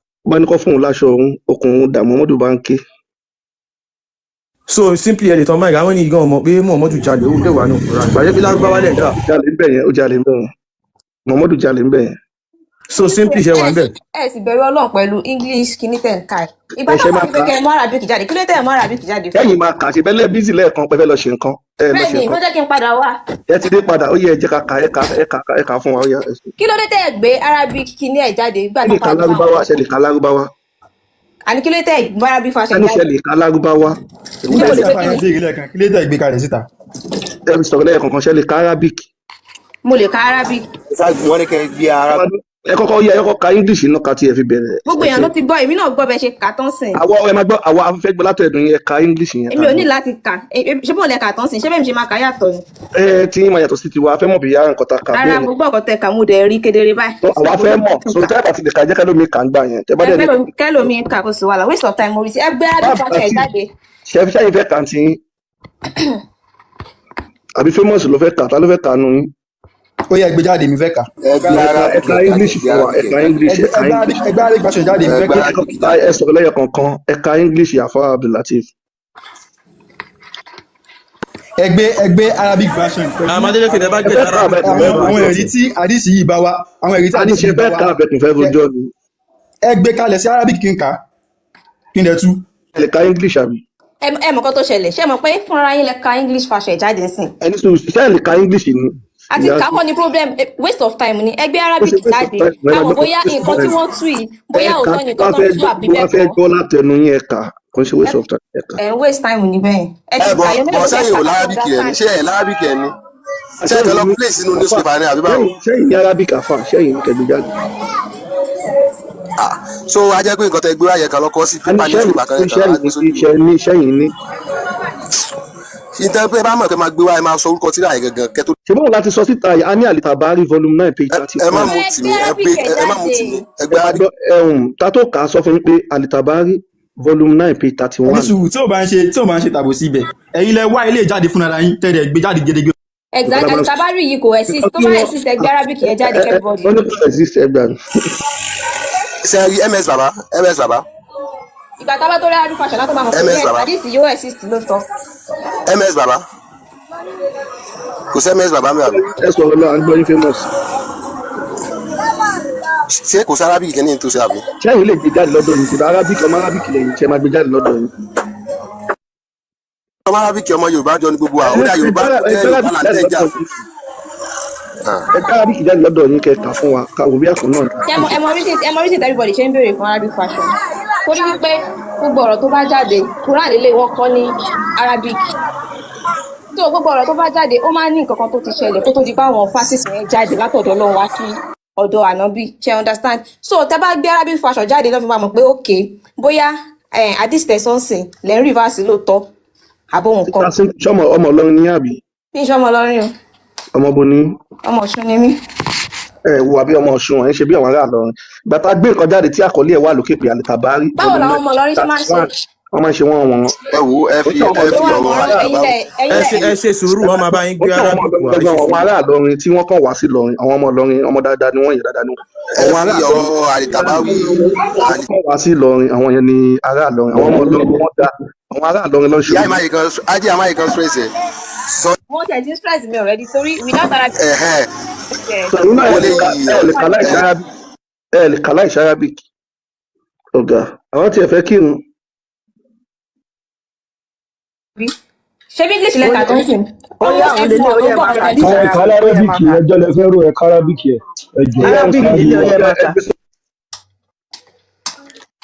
Ó bá ní kó fún òun láṣọ òun, okùn òun dà. Muhammadu bá ń ké. So simply, ẹ lè tán máìkì. Àwọn ènìyàn gan mọ̀ pé Muhammadu jalè, ó lè wà ní Quran. Gbàjẹ́ pé Lárúbáwá lẹ̀ ń kà. Ó jalè ń bẹ̀ yẹn, ó jalè ń bẹ̀ yẹn, Muhammadu jalè ń bẹ̀ yẹn. So simply, ṣe wà ń bẹ̀. Ẹ sì bẹ̀rù Ọlọ́run pẹ̀lú English kìíní tẹ̀ ń ka ẹ̀. Ìgbà Ẹ ṣe táwọn máa fi pé kà á. kẹ́ ẹ mú Arabic jáde, kí ló tẹ̀ ẹ mú Arabic jáde fún? Kẹ́yìn máa kà á, ṣe bẹ́lẹ̀ bísí lẹ́ẹ̀kan pé fẹ́ lọ ṣe nǹkan, ẹ lọ Bẹ́ẹ̀ ṣe ni, nǹkan. ló jẹ́ kí n padà wá. Ẹ ti dé padà, ó yẹ, ẹ jẹ́ ká kà, ẹ kà, ẹ kà, ẹ kà fún wa, ó yá, ẹ ṣe. Kí ló dé tẹ̀ ẹ gbé Arabic kìíní ẹ̀ jáde ìgbà Ṣé tó lè ka parí fún àwọn Lárúbáwá? Ṣe ọkọ̀? lè ka Lárúbáwá? Àní kí ló tẹ̀ ẹ gbé Arabic version Ẹni ṣe jáde? lè ka Lárúbáwá? Ṣé mo Nígbà lè tí gbé àfáà kí yẹn ni? béèrè lẹ́ẹ̀kan, kí ló dé gbé kalẹ̀ síta? Ẹ fi sọ̀rọ̀ lẹ́ẹ̀kọ̀ọ̀kan, ṣe lè ka Arabic? Mo lè ka Arabic. Wọ́n ní kẹ́ ẹ gbé ara. Ẹ kọ́kọ́ yẹ, ẹ kọ́kọ́ ka English náà ká tiẹ̀ fi bẹ̀rẹ̀. Gbogbo Ẹ èèyàn ṣe ló ti gbọ́, èmi náà gbọ́ bẹ ṣe kà tán sìn. Àwa, ẹ máa gbọ́, àwa afẹ́fẹ́ gbọ́ látẹ̀dùn yẹn, ka English yẹn Èmi ká ò ní gbọ́. láti kà. Ṣé bóun lẹ kà tán sìn? Ṣé bẹ́ẹ̀ mi ṣe máa kà yàtọ̀ ni? Ẹ tí yín máa yàtọ̀ sí tiwa, a fẹ́ mọ̀ bí yára nǹkan ta kà Rárá, bẹ́ẹ̀ ni. mo gbọ́ ọ̀kọ̀ tẹ kà, mo dẹ̀ rí kedere báyìí. So, So àwa mo fẹ́ ní mọ̀ láti so kà. tẹ́ bá ti lè ka, jẹ́ kẹ́lómi kà ń gbà yẹn tẹ́ bá Ẹ dẹ̀ ní. kẹ́lòmí kà, kó sì wàhálà, waste of time. Mo rí sí ẹgbẹ́ Bá Arabic version ẹ̀ àti jáde. ṣe fi ṣáyìn fẹ́ kà tí yín àbí famous ló fẹ́ kà? Ta ló fẹ́ kà nù yín? Ó yẹ gbé jáde, mi fẹ́ kà. Ẹ gbé Ẹ ka ẹ Arabic ka ẹ jáde, English ẹ gbé fún wa, ẹ Arabic ẹ ka jáde. English, ẹ ka Ẹgbẹ́ English. ẹgbẹ́ Arabic version jáde, mi Ẹ fẹ́ gbé kà. Arabic jáde. Ẹ sọ̀rọ̀ lẹ́yọ̀ kọ̀ọ̀kan, ẹ ka English, àfa Abdulateef. Ẹgbẹ́ Arabic version pẹ̀lú Amadélèké, tẹ bá Ẹ get fẹ́ kà Arabic, abẹ́kùn mo fẹ́ fẹ́ àwọn rojọ́. ẹ̀rí tí àdìsí yìí bá wa, àwọn ẹ̀rí tí A ní àdìsí ṣe yìí bá fẹ́ wa. kà abẹ́kùn fẹ́ rojọ́ ni. Ẹ gbé kalẹ̀ sí Arabic kí n kà á, kí n dẹ̀ tú. Ẹ lè ka English àbí? Ẹ mọ̀ nǹkan tó ṣẹlẹ̀, ṣé ẹ mọ̀ pé fúnra yín lẹ ka English version ẹ̀ jáde sìn? Ẹni sùn, ṣe ẹ lè ka English ni? Àti Ìyá kakọ́ ni problem, waste of time ni. Ẹgbẹ́ ó ṣe Arabic waste of jáde time. Ẹ ká máa mọ̀ gbọ́, bóyá waste of nǹkan tí time. wọ́n tú yìí, Ẹ bóyá ka òótọ́ ni nǹkan wá tó fẹ́ ń tú gbọ́ àbí wá bẹ́ẹ̀ fẹ́ kọ́. gbọ́ látẹnu yín, ẹ kà, kò ń ṣe waste of time, ẹ kà. Ẹ ń waste time níbẹ̀ yẹn. Ẹ Ẹ ti bọ kà yẹn bọ mélòó ló fẹ́ sẹ́yìn kà ò ká tó lárabíkì ẹ ní understand? ṣé ẹ lárabíkì ẹ ní ṣé ẹ kàn Sẹ́yìn lọ ní place sínú àfà newspaper ni àbí báwo? sẹ́yìn ní Arabic, àfà sẹ́yìn ní kẹgbẹ́ jáde. Ah, so a jẹ́ pé nǹkan tẹ gbé wáyé kan lọ́kọ́ sí A ní pépà sẹ́yìn newspaper kan ní yẹn kan sẹ́yìn á gbé ní sójú. sẹ́yìn ní sẹ́yìn ní. Ìtẹ́ pé bá mọ̀ pé máa gbé wá, ẹ máa sọ orúkọ tíra yẹn gangan kẹ́ tó. Ṣé báwo láti sọ síta yìí? A ní Alitabari volume 9 page Ẹ thirty ẹ má one. mú Ẹ tì gbé mí, ẹ Arabic gbé ẹ̀ ẹ má mú jáde. tì mí, ẹ Ẹ gbé máa Arabic. gbọ́ ẹ̀hún ta tó kà á, sọ fún yín pé Alitabari volume 9 page thirty Ẹni one. sùúrù, tí ò bá ń ṣe, tí ò bá ń ṣe tàbí sí ibẹ̀, ẹ̀yin lẹ wá ilé jáde fúnra yín tẹ́lẹ̀ gbé jáde gédégbé. Exactly. Nǹkan tá a máa sọ. Alitabari yìí kò exist. Nǹkan Tó tí bá wọ́n exist, ẹgbẹ́ Arabic yẹn jáde ẹ ẹ everybody. wọ́n ní kò exist, ẹ gbà mí. Ṣe rí ms baba, ms baba, Ìgbà tá a bá tó rí Arabic version látọ̀ máa mọ̀ pé ms yes, baba, àdìsí yóò exist lóòótọ́. Ms baba, kò sí ms baba mi àbí? Ẹ sọ̀rọ̀ lọ, à ń gbọ́ yín, famous. Ṣé kò sí Arabic kí ní tó ṣe àbí? Sẹ́yìn lè gbé jáde lọ́dọ̀ yín? Ṣe Arabic, ọmọ Arabic lẹ́yìn, ṣe máa gbé jáde lọ́dọ̀ yín? Ọmọ Arabic, ọmọ Yorùbá jọ ní gbogbo àwọn Ẹ ó dà ẹ Yorùbá gbé tó ẹ jẹ́ gbé Yorùbá Arabic là ń jáde tẹ̀ jà lọ́dọ̀ fún. yín. Ẹ gbé Arabic jáde lọ́dọ̀ yín kẹ́ kà fún wa, ká wò bí àkùn náà. Ṣé ẹ mọ̀ reason everybody ṣe ń béèrè fún Arabic version? Torí wípé gbogbo ọ̀rọ̀ tó bá jáde, Quran lélẹ̀ wọ́n kọ́ ní Arabic. So gbogbo ọ̀rọ̀ tó bá jáde, ó máa ń ní nǹkan kan tó ti ṣẹlẹ̀ kó tó di pé àwọn verses yẹn jáde látọ̀dọ̀ Ọlọ́run wá sí ọ̀dọ̀ ànábì. Ṣe understand? So tẹ bá gbé Arabic version jáde, lọ́ fi máa mọ̀ pé okay, bóyá hadith tẹ̀sán-sìn lẹ́ ń reverse lóòótọ́ àbóhùn kan. Ṣọmọ ọmọ Ọlọ́run ní àbí? Bí iṣẹ́ ọmọ Ọlọ́rin o. Ọmọ bo ní? Ọmọ Ọ̀ṣun ni mí. Ẹ wo, àbí ọmọ Ọ̀ṣun, ẹ ń ṣe bí àwọn ará Ìlọrin. Ìgbà tá a gbé nǹkan jáde tí àkọlé ẹ̀ wà lókè pé Alitabari Báwo volume làwọn 9 ọmọ Ìlọrin ṣe máa ń thirty ṣe? one, wọ́n máa ń ṣe wọ́n wọn. Ẹ wo, ẹ Ó fi ṣe àwọn ọmọ ẹ fi Ó wà ọ̀rọ̀ mọ̀ Alitabari. ẹ̀yin lẹ ẹ̀yin Ẹ lẹ ṣe ẹ ṣe sùúrù, wọn máa bá yín Ó gbé ṣe àwọn ọmọ Arabic wá, Ìlọrin ẹ ṣe gangan, àwọn sùúrù. ará Ìlọrin tí wọ́n kàn wá sí Ìlọrin, àwọn ọmọ Ìlọrin, ọmọ dáadáa ni wọ́n yẹn, dáadáa ni wọ́n. Ẹ Àwọn ará fi Ìlọrin ọ̀rọ̀ Alitabari wọ́n kàn wá sí Ìlọrin, àwọn yẹn ni ará Ìlọrin, àwọn ọmọ Ìlọrin wọ́n dá, àwọn ará Ìlọrin ló ń ìyá ṣoríire. ìmáyé kan, ajé àmáyé kan stress ẹ sọ. Wọ́n tẹ̀ ti ń stress mi already torí without Arabic Ẹhẹn. ẹ̀ So ẹ̀yin náà ẹ wọlé lè ka yìí. ẹ lè ka láì ṣe Ẹ Arabic, ẹ lè ka láì ṣe Arabic. Ọ̀gá àwọn tí ẹ fẹ́ kírun. Ṣé bí English lẹ́ka tó ń sìn? Ó yá, Almost òun lélẹ̀, everyone ó ló yẹ gbọ́ máa ọ̀rọ̀ kà. tẹ̀lé. Ká ẹ̀ka Arabic, ó yẹ máa lárẹ́bíkì kà. ẹjọ́ lẹ fẹ́ rò, ẹ̀ka arábíkì ẹ̀ ẹjọ́. Ẹyà Arabic ń lélẹ̀, ó yẹ máa kà.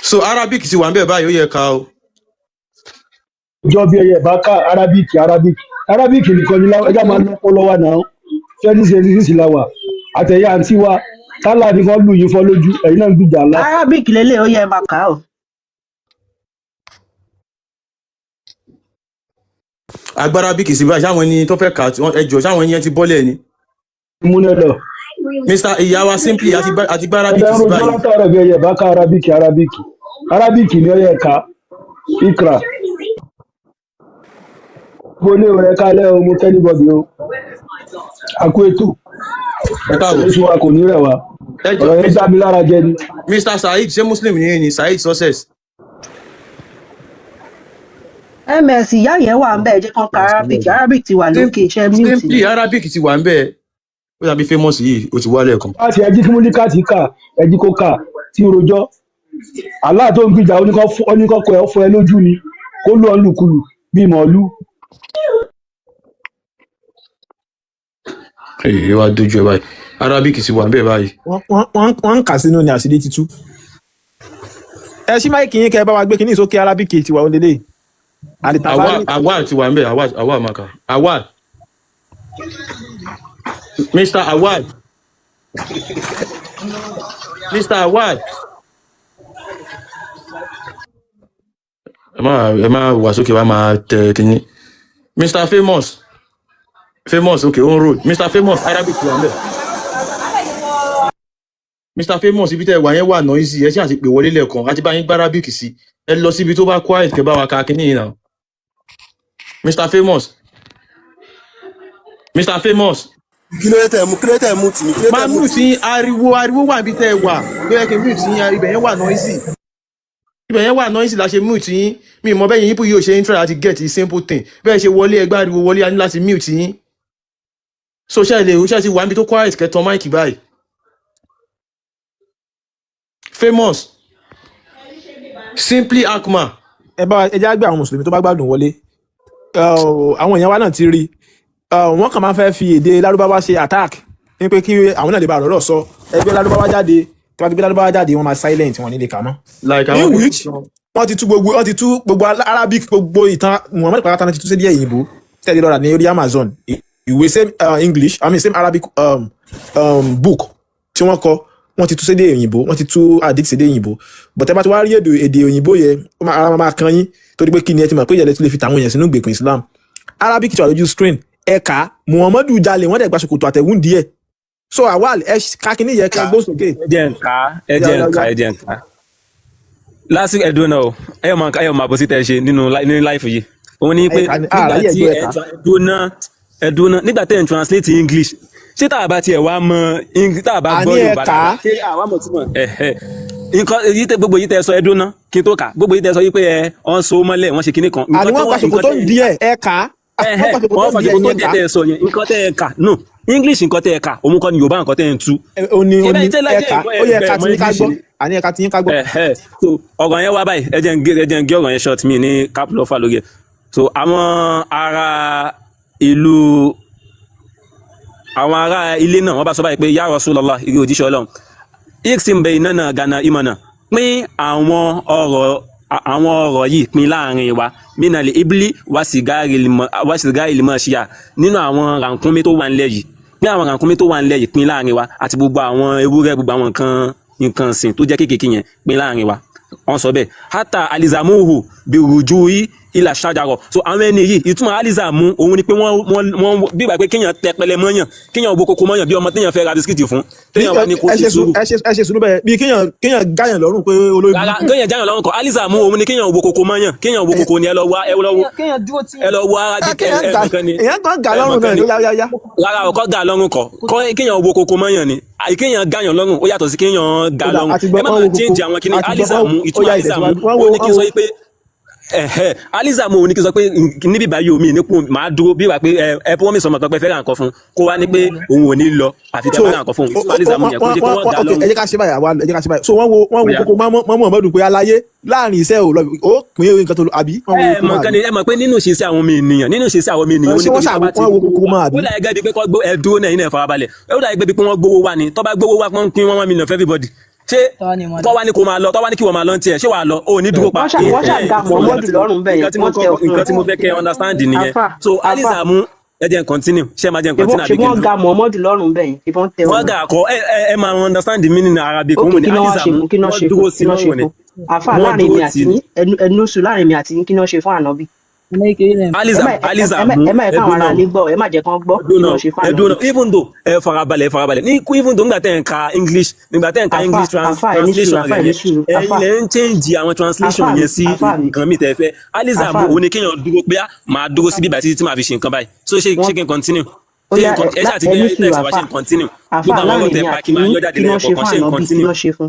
So Arabic ti wà ń bẹ̀ báyìí, ó yẹ ká o. Ẹjọ́ bí ẹyẹ bá ká arábíkì, arábíkì, arábíkì nìkan ni ẹjọ́ máa lọ́pọ̀ lọ́wọ́ náà. 2026 la wà, àtẹ̀yà àǹtí wa tálà nìkan lù yín fọ́ lójú, ẹ̀yin náà ń gbìjà ńlá. Arabic lélẹ̀, ó yẹ máa kà á o. Agbára Arabic sí báyìí, sáwọn ẹni tó fẹ́ kà á ẹ jọ, sáwọn ẹni yẹn ti bọ́lẹ̀ ni. Múnẹ̀ lọ. Mr ìyá wa simply àti gbá Arabic Ẹ̀dá ń sí rojọ́ báyìí. látàárọ̀ bí ẹyẹ bá ká arábíkì, arábíkì, arábíkì ni ọyẹ ká ikra. Mo lé o, ẹ kálẹ́ o, mo kẹ́nìbọ̀dì o, a kú ètò. Ẹ káàbọ̀. Oṣù wa kò ní rẹ̀ wá. Ẹ jọ Ọ̀rọ̀ yẹn já mi lára jẹ ni. Mr Saheed, ṣé Muslim ni yín ni, Saheed Success? Ms ìyá yẹn wà ń bẹ́ẹ̀, jẹ́ kán ka Arabic. Arabic ti wà lókè, iṣẹ́ mute ni. Simply Arabic ti wà ń bẹ̀, ó dàbí famous yìí, ó ti wálẹ̀ kan. Láti ẹjí kí múlíkàtì kà, ẹjí kó kà tí ń rojọ́ Allah tó ń gbìjà, oníkọ́ kọ ẹ fọ ẹ lójú ni kó lù ọ́ lùkulù bíi mọ̀ọ́lù. Èyí wá dojú ẹ báyìí, Arabic ti wà ń bẹ̀ báyìí. Wọ́n ń kà sínú ni àṣírí ti tú. Ẹ ṣí máìkì yín kẹ́ ẹ bá wa gbé kínní sókè, Arabic tiwa ó lélẹ̀. Àwa Àlìtàbárí. àwa ti wà ń bẹ̀, àwa àwa màkà àwa Mr Awad. Mr. Awal, ẹ má wà sókè wá máa tẹ kínní. Mr. Famous, Famous, okay, on road. Mr. Famous, Arabic wà ńbẹ̀. Mr. Famous, ibi tẹ́ ẹ wà yẹn wà noisy, ẹ ṣáà ti pè wọlé lẹ́ẹ̀kan àti bá yín gbá Arabic sí. Ẹ lọ síbi tó bá quiet kẹ́ bá wa ka kínní yìí náà. Mr. Famous, Mr. Famous. Kí ló dé tẹ̀ mú, kí ló dé tẹ̀ mú tì mí, kí ló dé Máa tẹ̀ mú mute tì mí? yín, ariwo wà níbi tẹ́ ẹ wà ló yẹ kí n mute yín. Ibẹ̀ yẹn wà noisy, ibẹ̀ yẹn wà noisy la ṣe mute yín. Mi ì mọ bẹ́ẹ̀ yín yóò ṣe ń try láti get a simple thing. Bẹ́ẹ̀ ṣe wọlé, ẹgbẹ́ ariwo wọlé, a ní láti mute yín. So ṣe lè ṣe ti wà níbi tó quiet kẹ́ tan mic báyìí? Famous, Simply Akma. Ẹ bá ẹ já gbé àwọn mùsùlùmí tó bá gbádùn wọlé. Àwọn èèyàn wa náà ti rí i, wọ́n kàn máa ń fẹ́ fi èdè lárúbáwá ṣe attack ní pé kí àwọn náà lè bá ọ̀rọ̀ sọ. Ẹgbẹ́ lárúbáwá jáde, tí wọ́n ti gbé lárúbáwá jáde, wọ́n máa silent, wọn ní lè kà mọ́. Like In àwọn which wọ́n ti tú gbogbo Arabic, gbogbo ìtàn Muhammad pàápàá náà ti tú sí díẹ̀ òyìnbó tẹ́lẹ̀ lọ́ra ní orí Amazon. Ìwé same English, I mean same Arabic book tí wọ́n kọ, wọ́n ti tú sédè òyìnbó, wọ́n ti tú hadith sédè òyìnbó. But ẹ bá ti wá rí èdè òyìnbó yẹn, ó máa ara máa kan yín, torí pé kí ni, ẹ ti mọ̀ pé ìyẹn lè fi tàwọn èèyàn sínú ìgbèkùn Islam. Arabic ti wà lójú screen, ẹ kà á. Muhammadu jalè, wọ́n dẹ̀ gba ṣòkòtò àtẹ̀wùn díẹ̀. So Awal, ẹ kákínní yẹ kẹ́ gbóhùn sókè. Ẹ jẹ́ n kà á, ẹ jẹ́ n kà á, ẹ jẹ́ n kà á. Lásìkò ẹdùn náà o, ẹ yọ máa bó sí tẹ ṣe nínú life yìí, òun ni pé Ẹ kà ní nígbà àráyè tí ẹgbẹ́ ẹ ẹ kà. ẹdùn náà, ẹdùn náà, nígbà tẹ́ ẹ̀ ń translate English, ṣé tá a bá tiẹ̀ wá mọ English, tá a bá Àní gbọ́ ẹ Yorùbá kà á. dáadáa, ṣé àwa mọ̀ túmọ̀ ẹ̀hẹ́ nǹkan èyí tẹ gbogbo yìí tẹ sọ? Ẹdùn náà kí n tó kà gbogbo yìí tẹ sọ yìí pé ẹ ọ̀n so mọ́lẹ̀, wọ́n ṣe kinní kan, Àní nǹkan wọ́n tó gba wọ́n nǹkan ṣòkòtò tẹ́ ń díẹ̀, ẹ kà á. Wọ́n ẹ̀hẹ́ gba ṣòkòtò wọ́n ń fa díẹ̀, ṣòkòtò ìyẹn díẹ̀ kà á. tẹ́ ẹ sọ yẹn, nǹkan tẹ́ ẹ kà no English, nǹkan tẹ́ ẹ kà òun kọ́ ni Yorùbá nǹkan tẹ́ ẹ ń tú. Ó ní ṣé ó ní bẹ́ẹ̀ tẹ́lẹ̀ ẹ jẹ́ kà á. ẹ̀gbọ́n Ó yẹ ẹ̀ ẹ kà mọ tí yín ká English gbọ́. ni. Àní ẹ kà tí yín ká gbọ́. Ẹ̀hẹ́, so ọ̀rọ̀ yẹn wá báyìí, ẹ jẹ́ n gé ọ̀rọ̀ yẹn short, mi ní cap lọ́fà lórí ẹ̀. So àwọn ará ìlú, àwọn ará ilé náà, wọ́n bá sọ báyìí pé ya Rasulullah, ìrì òjíṣẹ́ Ọlọ́run, iksim baynana ganaimana, pín àwọn ọ̀rọ̀ yìí, pín láàrin wa, minal ibli wa sigari limashia, nínú àwọn rànkúnmí tó wà nílẹ̀ yìí, pín àwọn rànkúnmí tó wà nílẹ̀ yìí, pín láàrin wa, àti gbogbo àwọn ewúrẹ́, gbogbo àwọn nǹkan sìn tó jẹ́ kéékèèké yẹn, pín láàrin wa. Wọ́n sọ bẹ́ẹ̀ hata alizamuhu birujui ila ṣájàrọ. So àwọn ẹni yìí, ìtumọ̀ alizamu òun ni pé wọ́n bí ìgbà pé kéèyàn tẹpẹlẹ mọ́yàn, kéèyàn wo kókó mọ́yàn, bí ọmọ téèyàn fẹ́ ra bisikíìtì fún, téèyàn wá ní kó Ẹ ṣe ṣe sùúrù. Ẹ ṣe sùúrù bẹ́ẹ̀, bí kéèyàn gáyàn lọ́rùn pé olórí Rárá, burúkú. kéèyàn jáyàn lọ́rùn kọ́. Alizamu òun ni kéèyàn wo kókó mọ́yàn, kéèyàn wo kókó ni. Ẹ lọ wá, ẹ lọ wo, Kéèyàn dúró tí ẹ lọ wo Arabic. Kéèyàn ẹ gà mọ̀kan ni èèyàn kan gà ẹ lọ́rùn mọ̀kan náà ni. ló yá yá yá. Rárá, ọkọ gà lọ́rùn kọ́, kéèyàn wo kókó mọ́yàn ni. Àì kéèyàn gáyàn lọ́rùn ó yàtọ̀ sí kéèyàn gà Ó dà, lọ́rùn. àti gbọ́ Ẹ má wọ́n máa wo change kókó àwọn kíní. àti gbọ́ Alizamu, wọ́n ó ìtumọ̀ yá alizamu ìtẹ̀síwájú wọ́n ó wo ní kí n wọ́n sọ wo yìí pé ẹ̀hẹ́ alizamu ò ní kí n sọ pé níbí báyìí omi nípò máa dúró bí wà pé ẹ promise ọmọ kan pé fẹ́ ra nǹkan fún, kó wá ní pé òun ò ní lọ àfi tẹ́ So bá ra nǹkan fún òun. Ìtumọ̀ alizamu yẹn kó wọ́n ṣe pé wọ́n wọ́n gà wọ́n ok, lọ́rùn. ẹ jẹ́ ká ṣe báyìí, àwa ẹ jẹ́ ká ṣe báyìí. So wọ́n wo Bóyá. kókó mọ́ Muhammadu pé aláyé láàrin iṣẹ́ ò lọ, ó pín nǹkan tó lọ àbí wọ́n wo Ẹ kókó mọ̀ mọ́ nǹkan àbí. ni, ẹ mọ̀ pé nínú ìṣesí àwọn ọmọ ènìyàn, nínú ìṣesí àwọn ọmọ ènìyàn, ó Ṣé ní pé wọ́n bí ṣà wọ́n bá ti wọ́n wo gbówó kókó wá mọ́ ó àbí. dà gẹ́gẹ́ bíi pé kọ́ gbó ẹ dúró náà, yín náà farabalẹ̀, ó dà gẹ́gẹ́ bíi pé wọ́n gbówó wá ni. Tọ́ bá gbówó wá, wọ́n ń pín 1 million for everybody, ṣé tọ́ wá ní kó máa lọ, tọ́ wá ní kí wọ́n máa lọ ní tiẹ̀, ṣé wàá lọ? Ó ní dúró pa. Wọ́n ṣà ga Muhammadu lọ́rùn bẹ́ẹ̀ Nǹkan yẹn, tí mo wọ́n tẹ kọ́ òfin nǹkan tí mo fẹ́ kẹ́ understand nìyẹn. Àfà, So àfà, alizamu, ẹ jẹ́ n continue, ṣé ẹ máa jẹ́ n continue ṣe àbí kí n wọ́n dúró? ga Muhammadu lọ́rùn bẹ́ẹ̀ yẹn, ṣe wọ́n tẹ Wọ́n ọ̀nà. gà kọ́ ẹ ẹ ẹ máa understand the meaning in Arabic. Ok, Òun ni kí náà wá ṣe alizamu, fún, kí náà wọ́n ṣe dúró fún, sí kí náà ṣe lọ́rùn ni fún? Àfà, wọ́n láàrin dúró mi àti tì ní. yín, ẹnu sùn, láàrin mi àti yín, kí náà ṣe fún ànábì? Alizam Ẹ má alizamu ẹ má ẹ káwọn ẹdùn ará náà ilé gbọ́, ẹ má jẹ́ kán gbọ́, kí ẹdùn náà náà ṣe fún ẹdùn ànábì? náà, even though ẹ farabalẹ̀, ẹ farabalẹ̀ ní, even though nígbà tẹ́ ń ka English, nígbà tẹ́ ń ka Àfà, English àfà, ẹ ní sùúrù, translation àfà, rẹ̀ ẹ ní yẹn, sùúrù, ẹ̀yin àfà, lẹ ń change àwọn translation àfà mi, yẹn sí àfà mi, nǹkan mi tẹ́ fẹ́. Alizamu àfà mi, òun ni kéèyàn dúró pé á máa dúró síbí báyìí títí tí màá fi ṣe nǹkan báyìí. So ṣé wọ́n kí n continue? ó Ṣé yá n ẹ ṣáà ti ẹ gbé ní sùúrù, text wá, àfà, ṣé n continue? àfà, Gbogbo àwọn ọ̀rọ̀ láàrin tẹ́ mi pa àti kí máa yín, yọ jáde kí náà ṣe lẹ́yọ̀kọ̀ọ̀kan, fún ṣé n ànábì, kí continue? náà ṣe fún,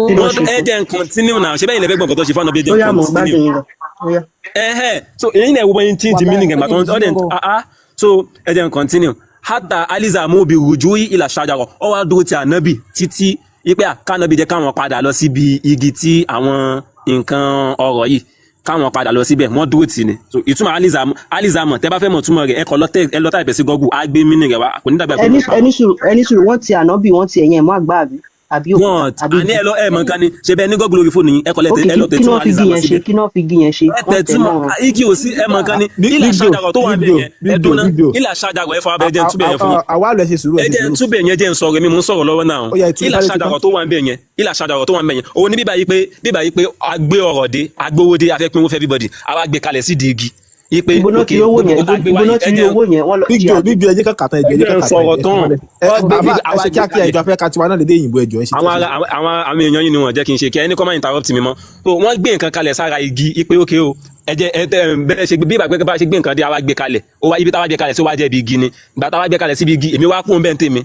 kí náà Wọ́n ṣe ẹ fún? jẹ́ n continue náà, ṣé bẹ́ẹ̀ ilẹ̀ fẹ́ gbọ̀n nǹkan tó ṣe fún ànábì? Ẹ jẹ́ Ó n yá, mò ń continue. gbádùn yín lọ, ó yá. Ẹhẹ́, so èyí náà wo bóyá change meaning ẹ̀ gbàtọ́ ọ̀dẹ̀ ah ah. So ẹ jẹ́ n continue. Hata alizamu bi rujui ila ṣajarọ, ọ wá dúró ti ànábì títí ipe à kánábì jẹ́ káwọn padà lọ síbi igi tí àwọn nǹkan ọrọ̀ yìí, káwọn padà lọ síbẹ̀, wọ́n dúró tì ní. So ìtumọ̀ alizamu, alizamu, tẹ́ bá fẹ́ mọ̀ túmọ̀ rẹ̀, ẹ kọ́ lọ tẹ́ ẹ lọ type sí Google, á gbé meaning rẹ̀ wá, kò ní dàgbà pé Ẹni mo pa. ẹni sùúrù, ẹni sùúrù, wọ́n ti ànábì, wọ́n ti ẹ̀yìn ẹ̀ mọ́ àgbà àbí? Àbí òkúta Wọn àbí àní igi? ẹ lọ, ẹ mọ nǹkan ni ṣe bẹ́ẹ̀ ní Google lórí fóònù yín, ẹ kọ Ok, lẹ́tẹ̀ ẹ kí lọ kí tẹ̀túmọ̀ náà fi igi alizama yẹn ṣe? síbẹ̀. Kí náà fi igi yẹn ṣe? Ẹ Wọ́n tẹ̀ tẹ̀túmọ̀ mọ́rùn. igi ò sí, ẹ mọ nǹkan ni Big ilà Big Joe, ṣàjàrọ̀ tó wà Big ń bẹ̀ Joe, yẹn, ẹ Big Joe, dúná Big Joe. ilà ṣàjàrọ̀, ẹ fọwọ́ bẹ jẹ́ ń túbẹ̀ yẹn fún yín. Àwa lọ, ẹ ṣe sùúrù, ẹ Ẹ ṣe jẹ́ ń sùúrù. túbẹ̀ yẹn, jẹ́ ń sọ̀rọ̀, èmi mò ń sọ̀rọ̀ lọ́wọ́ náà. Ó yá, ẹ tú Ilà sáré tú tán. ṣàjàrọ̀ tó wà ń bẹ̀ yẹn, ilà ṣàjàrọ̀ tó wà ń bẹ̀ yẹn, òun ní bíbá yìí pé, bíbá yìí pé a gbé ọ̀rọ̀ dé, agbówó dé, a fẹ́ pínwó fún everybody, a wá gbé kalẹ̀ sídìí igi yìí pé Ibo náà ok, ti rówó gbogbo yẹn? nǹkan tá a gbé Ibo wá náà yìí, ti ẹ rí jẹ́ owó yẹn? Wọ́n lọ Big jí Joe, àbí? Big Joe, ẹ jẹ́ ká kà tán, ẹ ẹ jọ̀ọ́, ẹ jẹ́ jẹ́ ká ń kà tán, sọ̀rọ̀ ẹ fi tán. wọ́n lẹ̀. Ẹ Wọ́n gbé àfà, igi, ẹ àwa ṣe gbé kíákíá, kalẹ̀. ẹjọ́ afẹ́ ká tiwa náà lédè òyìnbó, ẹjọ́ ẹ ṣe Àwọn ẹ ṣe ará àwọn èèyàn yìí ni wọ́n jẹ́ kí n ṣe kí ẹni kọ́ máa interrupt mi mọ́. So wọ́n gbé nǹkan kalẹ̀ sára igi ipe ókè o, ẹ jẹ́ ẹ tẹ bẹ́ẹ̀ ṣe bí ìgbà pé bá ṣe gbé nǹkan dé, àwa gbé kalẹ̀, ó wá ibi táwa gbé kalẹ̀ sí, ó wá jẹ́ ibi igi ni. Ìgbà táwa gbé kalẹ̀ síbi igi, èmi wá kún bẹ́ẹ̀ ń tèmi,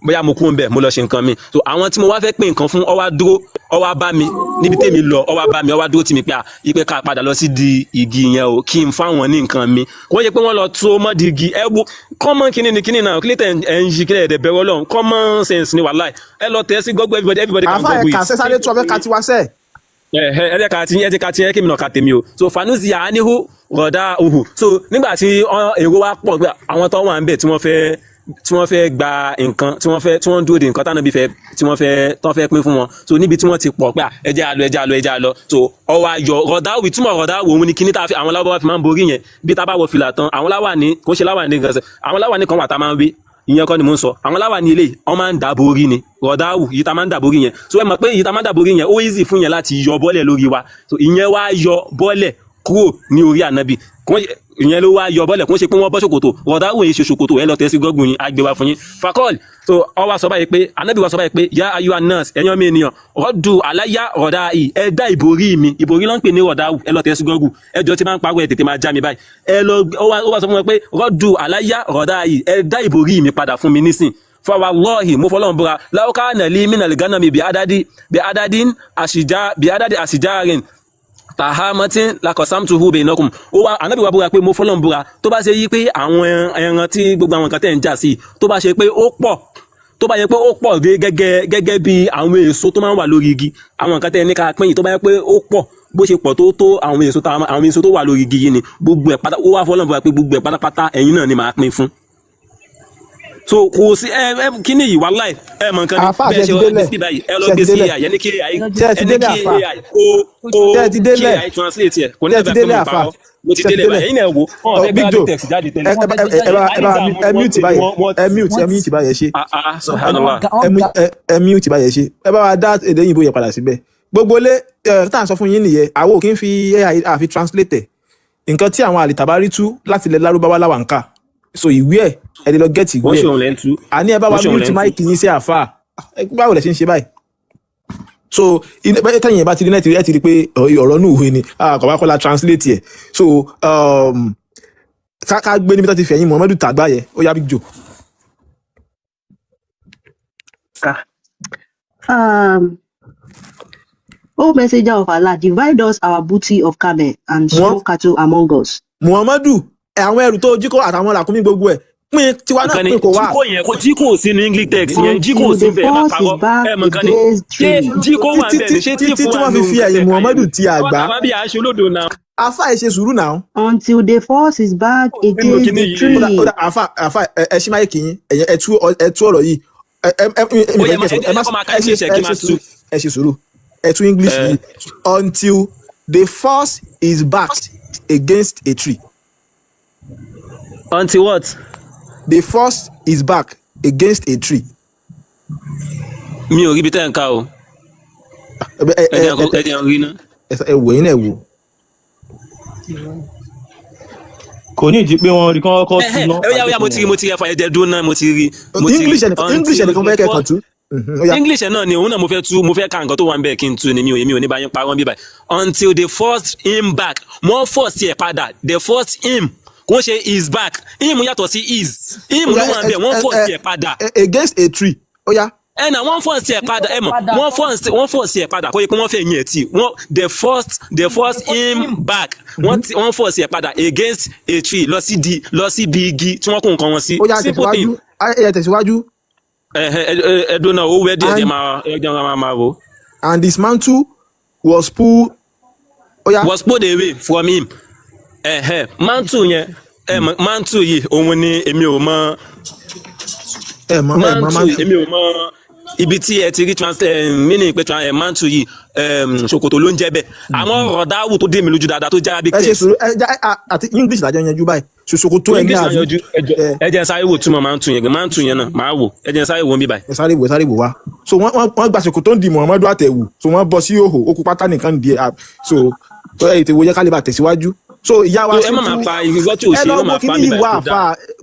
bóyá mo kún bẹ́ẹ̀, mo lọ ṣe nǹkan mi. So àwọn tí mo wá fẹ́ pín nǹkan fún, ó wá dúró, ó wá bá mi níbi tèmi lọ, ó wá bá mi, ó wá dúró tì mí pé à ipe ká padà lọ sí di igi yẹn o, kí n fáwọn ní nǹkan mi. Kò yẹ pé wọ́n lọ tó mọ́ di igi. Ẹ wo common kíní ni kíní náà, kílẹ̀ tẹ̀ ẹ̀ ń yí kílẹ̀ ẹ̀dẹ̀ bẹ̀rẹ̀ Ọlọ́run, common sense ni wàláì. Ẹ lọ tẹ̀ sí Google, everybody, everybody can Àfà, ẹ Google kà it. sẹ́ sáré tú, afẹ́ ká tiwa sẹ́. Ẹ ẹ jẹ́ ká ti, ẹ jẹ́ ká ti, ẹ kí mi náà ka tèmi o. So fanusi anihu rọ̀dá uhu. So nígbà tí èrò wa pọ̀ pé àwọn tó wà ń bẹ̀ tí wọ́n fẹ́ gba nǹkan, tí wọ́n ń dúró de nǹkan táwọn bí fẹ́ tí wọ́n fẹ́ pín fún wọn. So níbi tí wọ́n ti pọ̀ pé à, ẹ jẹ́ á lọ, ẹ jẹ́ á lọ, ẹ jẹ́ á lọ. So ọwọ́ ayọ̀ rọ̀dá òwì, túmọ̀ rọ̀dá òun ni kíní tá a fi àwọn lábọ́ fi máa ń borí yẹn, bí tá a bá wọ fìlà tán, àwọn láwà ní kò ṣe láwà ní gẹ̀ẹ́sẹ̀, àwọn láwà ní kan wà tá a máa ń wé, ìyẹn kọ́ ni mò ń sọ. Àwọn láwà ní eléyìí wọ́n máa ń dàbò orí ni, rọ̀dáwù yìí tá a máa ń dàbò orí yẹn. So ẹ mọ̀ pé yìí tá a máa ń dàbò orí yẹn, ó easy fún yẹn láti yọ bọ́lẹ̀ lórí wa. So ìyẹn wá yọ bọ́lẹ̀ kúrò ní orí ànábì. Ìyẹn ló wá yọ bọ́lẹ̀, kò ń ṣe pé wọ́n bọ́ ṣòkòtò. Rọ̀dáwù yìí ṣe ṣòkòtò, ẹ lọ tẹ̀ sí gọ́gùn yín, á gbé wá fún yín. Fakọ́ọ̀lì, so ọ wá sọ báyìí pé ànábì wá sọ báyìí pé yá ayú anas, ẹ̀yàn mi ènìyàn, rọ́dù aláyá rọ̀dá yìí, ẹ dá ìborí mi, ìborí ló ń pè ní rọ̀dáwù, ẹ lọ tẹ̀ sí gọ́gùn, ẹ jọ tí máa ń parọ́, ẹ tètè máa já mi báyìí. Ẹ lọ, ó wá sọ fún wọn pé rọ́dù aláyá rọ̀dá yìí, ẹ dá ìborí mi padà fún mi nísìn. Fawallahi, mo fọlọ́run búra, láwùká nàlí mínàlì gánà mi bí adadi bí adadin àṣìjá bí adadi àṣìjárin tahamatin lakọsamtuhu bainakum. Ó wá, ànábì wa búra pé mo fọlọ́n búra, tó bá ṣe yí pé àwọn ẹran tí gbogbo àwọn nǹkan tẹ̀ ń jà sí, tó bá ṣe pé ó pọ̀, tó bá yẹ pé ó pọ̀ dé gẹ́gẹ́ gẹ́gẹ́ bí àwọn èso tó máa ń wà lórí igi, àwọn nǹkan tẹ̀ ní ká pín yìí, tó bá yẹ pé ó pọ̀ bó ṣe pọ̀ tó àwọn èso àwọn èso tó wà lórí igi yìí ni, gbogbo ẹ̀ pátá, ó wá fọlọ́n búra pé gbogbo ẹ̀ pátápátá, ẹ̀yin náà ni màá pín fún. So kò sí ẹ ẹ kíní yìí, wàláì, ẹ mọ nǹkan ni Àáfà, bẹ́ẹ̀ ṣe ṣe ti wá gbé délẹ̀? sí báyìí, ẹ lọ Ṣe gbé ti sí délẹ̀? AI, ẹni kí AI Ṣe ti ẹni délẹ̀, kí àáfà? AI kó Ṣe ti kí délẹ̀? AI translate ẹ, kò ní Ṣe ti dàbí pé délẹ̀, mo àáfà? parọ́. Mo ti Ṣe ti délẹ̀ délẹ̀? báyìí, ẹ̀yin náà wò wọn Ọ fẹ́ Big gbé Joe, text jáde ẹ tẹ́lẹ̀. ẹ ẹ ẹ bá ẹ bá ẹ mute báyìí, ẹ mute báyìí, ẹ ṣe. Ah ah, subhanallah. Ẹ mute báyìí, ẹ ṣe. Ẹ bá wa dá èdè òyìnbó yẹn padà síbẹ̀. Gbogbo ilé ẹ tá à ń sọ fún yín nìyẹn, àwọn ò kí ń fi AI àfi translate ẹ̀. Nǹkan tí àwọn àlìtàbárí tú láti ilẹ̀ lárúbáwá làwà ń kà. So ìwé ẹ̀, ẹ lè lọ get ìwé Wọ́n ṣe ẹ̀. òun lẹ́ ń tú. Àní ẹ bá wa Wọ́n ṣe òun mute lẹ́ ń tú. mic yín sí, àáfà. Báwo lẹ ṣe ń ṣe báyìí? So bẹ́ẹ̀ tẹ̀yìn ẹ̀ bá ti rí náà, ẹ ti rí pé ọ̀rọ̀ inú ìwé ni kò bá kọ́ la translate ẹ̀. So ká gbé níbi tó ti fẹ̀yìn Muhammadu tàgbà yẹn, ó yá, Big Joe. Ka. O messenger of Allah, divide us our booty of camel and small cattle among us. Muhammadu, àwọn ẹrù tó jí kó àtàwọn ràkúnmí, gbogbo ẹ̀ pín tiwa náà Nǹkan ni pín kó wá. jíkò yẹn kò jíkò sínú English text yẹn, jíkò Until sí the bẹ́ẹ̀, ẹ má force is parọ́. back Ẹ mọ̀ nǹkan ni against ṣé tree. jíkò wà Títí bẹ́ẹ̀ ni, ṣé títí tífù tí wà wọ́n fi nínú fi nǹkan ẹ̀yìn tẹ̀ ká yẹn Muhammadu ni ti àwọn àgbá. táwọn bí à ń ṣe olódo náà. Àáfà, ẹ ṣe sùúrù náà. Until the force is back Nínú against kíní the yìí. Ó dà, ó tree. dà, àáfà, àáfà, ẹ ṣí mic yín, ẹ̀yẹ ẹ tú ọ̀rọ̀ yìí. Ẹ ẹ ẹ mi Ó fẹ́ yẹ kí ẹ sọ̀rọ̀, ẹ ẹ má jẹ́ kó máa ka ẹ ṣe English ẹ ẹ kí ṣe máa tú. sùúrù, ẹ ṣe sùúrù, ẹ tú English Ẹ yìí. Until the force is backed against a tree. Until what? The force is back against a tree. Mi ò rí ibi tẹ́ ń ka o. Ẹ ẹ Ẹ ẹ jẹ́ ẹ ẹ jẹ́ n rí ná. Ẹ wò yín náà, wò. Kò ní ìdí pé wọ́n rí kán kọ́kọ́ tú Ẹhẹ́, ná ẹ yá, ó yá, mo ti rí, mo ti rí, ẹfà ẹ̀jẹ̀ dúró náà, mo ti rí, mo ti rí. English ẹnìkan, English Until ẹnìkan the fẹ́ kẹ́kọ̀ọ́ force tú. Ó yá. English ẹ̀ náà ni òun náà mo fẹ́ tú, mo fẹ́ ka nǹkan tó wà ń bẹ̀ kí n tú ni, mi ò ní bá yín parọ́ bí báyìí. Until they forced him back, wọ́n force ẹ̀ padà, they forced him, kò ń ṣe is back, him yàtọ̀ sí is, him Ó ló yá, wà ń bẹ̀, wọ́n ẹ force ẹ ẹ̀ padà. ẹ against a tree. Ó yá. Ẹ nà, wọ́n force ẹ̀ padà, ẹ mọ̀, wọ́n force ẹ̀ padà, kó yẹ pé wọ́n fẹ́ yín ẹ̀ tì wọ́n, they forced him back, wọ́n force ẹ̀ padà against a tree, lọ sí ibi igi tí wọ́n kó nǹkan wọn sí. Ó yá, Simple thing. tẹ̀síwájú, ẹ tẹ̀síwájú. Ẹ ẹ ẹ ẹ dúró náà, ó wẹ́ díẹ̀ díẹ̀. And Máa ẹ jẹun, máa wò. And his mantle was pulled. Ó yá. Was pulled away from him. Ẹ̀hẹ̀, mantle yẹn, ẹ mọ̀ mantle yìí, òun ni èmi ò mọ̀. Ẹ mọ̀ Mantle, mantle. èmi ò mọ̀. Ibi tí ẹ ti rí meaning pé mantle yìí, ṣòkòtò ló ń jẹ́ bẹ́ẹ̀. Àwọn rọ̀dáwù tó dé mi lójú dáadáa tó jẹ́ Arabic Ẹ ṣe text. sùúrù. Ẹ já àti English làjọ yanjú báyìí, ṣòkòtò ẹ ní English náà àbí? yanjú. Ẹ jẹ́ n sáré wò túmọ̀ mantle yẹn, mantle yẹn náà máa wò. Ẹ jẹ́ n sáré wò ń bí báyìí. Ẹ sáré wò, ẹ sáré wò wá. So wọ́n gba ṣòkòtò ń di Muhammadu àtẹ̀wù, so wọ́n bọ́ sí òhò, okùn pátá nìkan di ẹ. So tó ẹ ètò ìwòye ká lè bá tẹ̀síwájú. So ìyá wa Ẹ má máa Simple, pa irọ́ tí ò ẹ ṣe, lọ ẹ má wo máa pa kíní mí yìí báyìí, wá kò dáa. àfa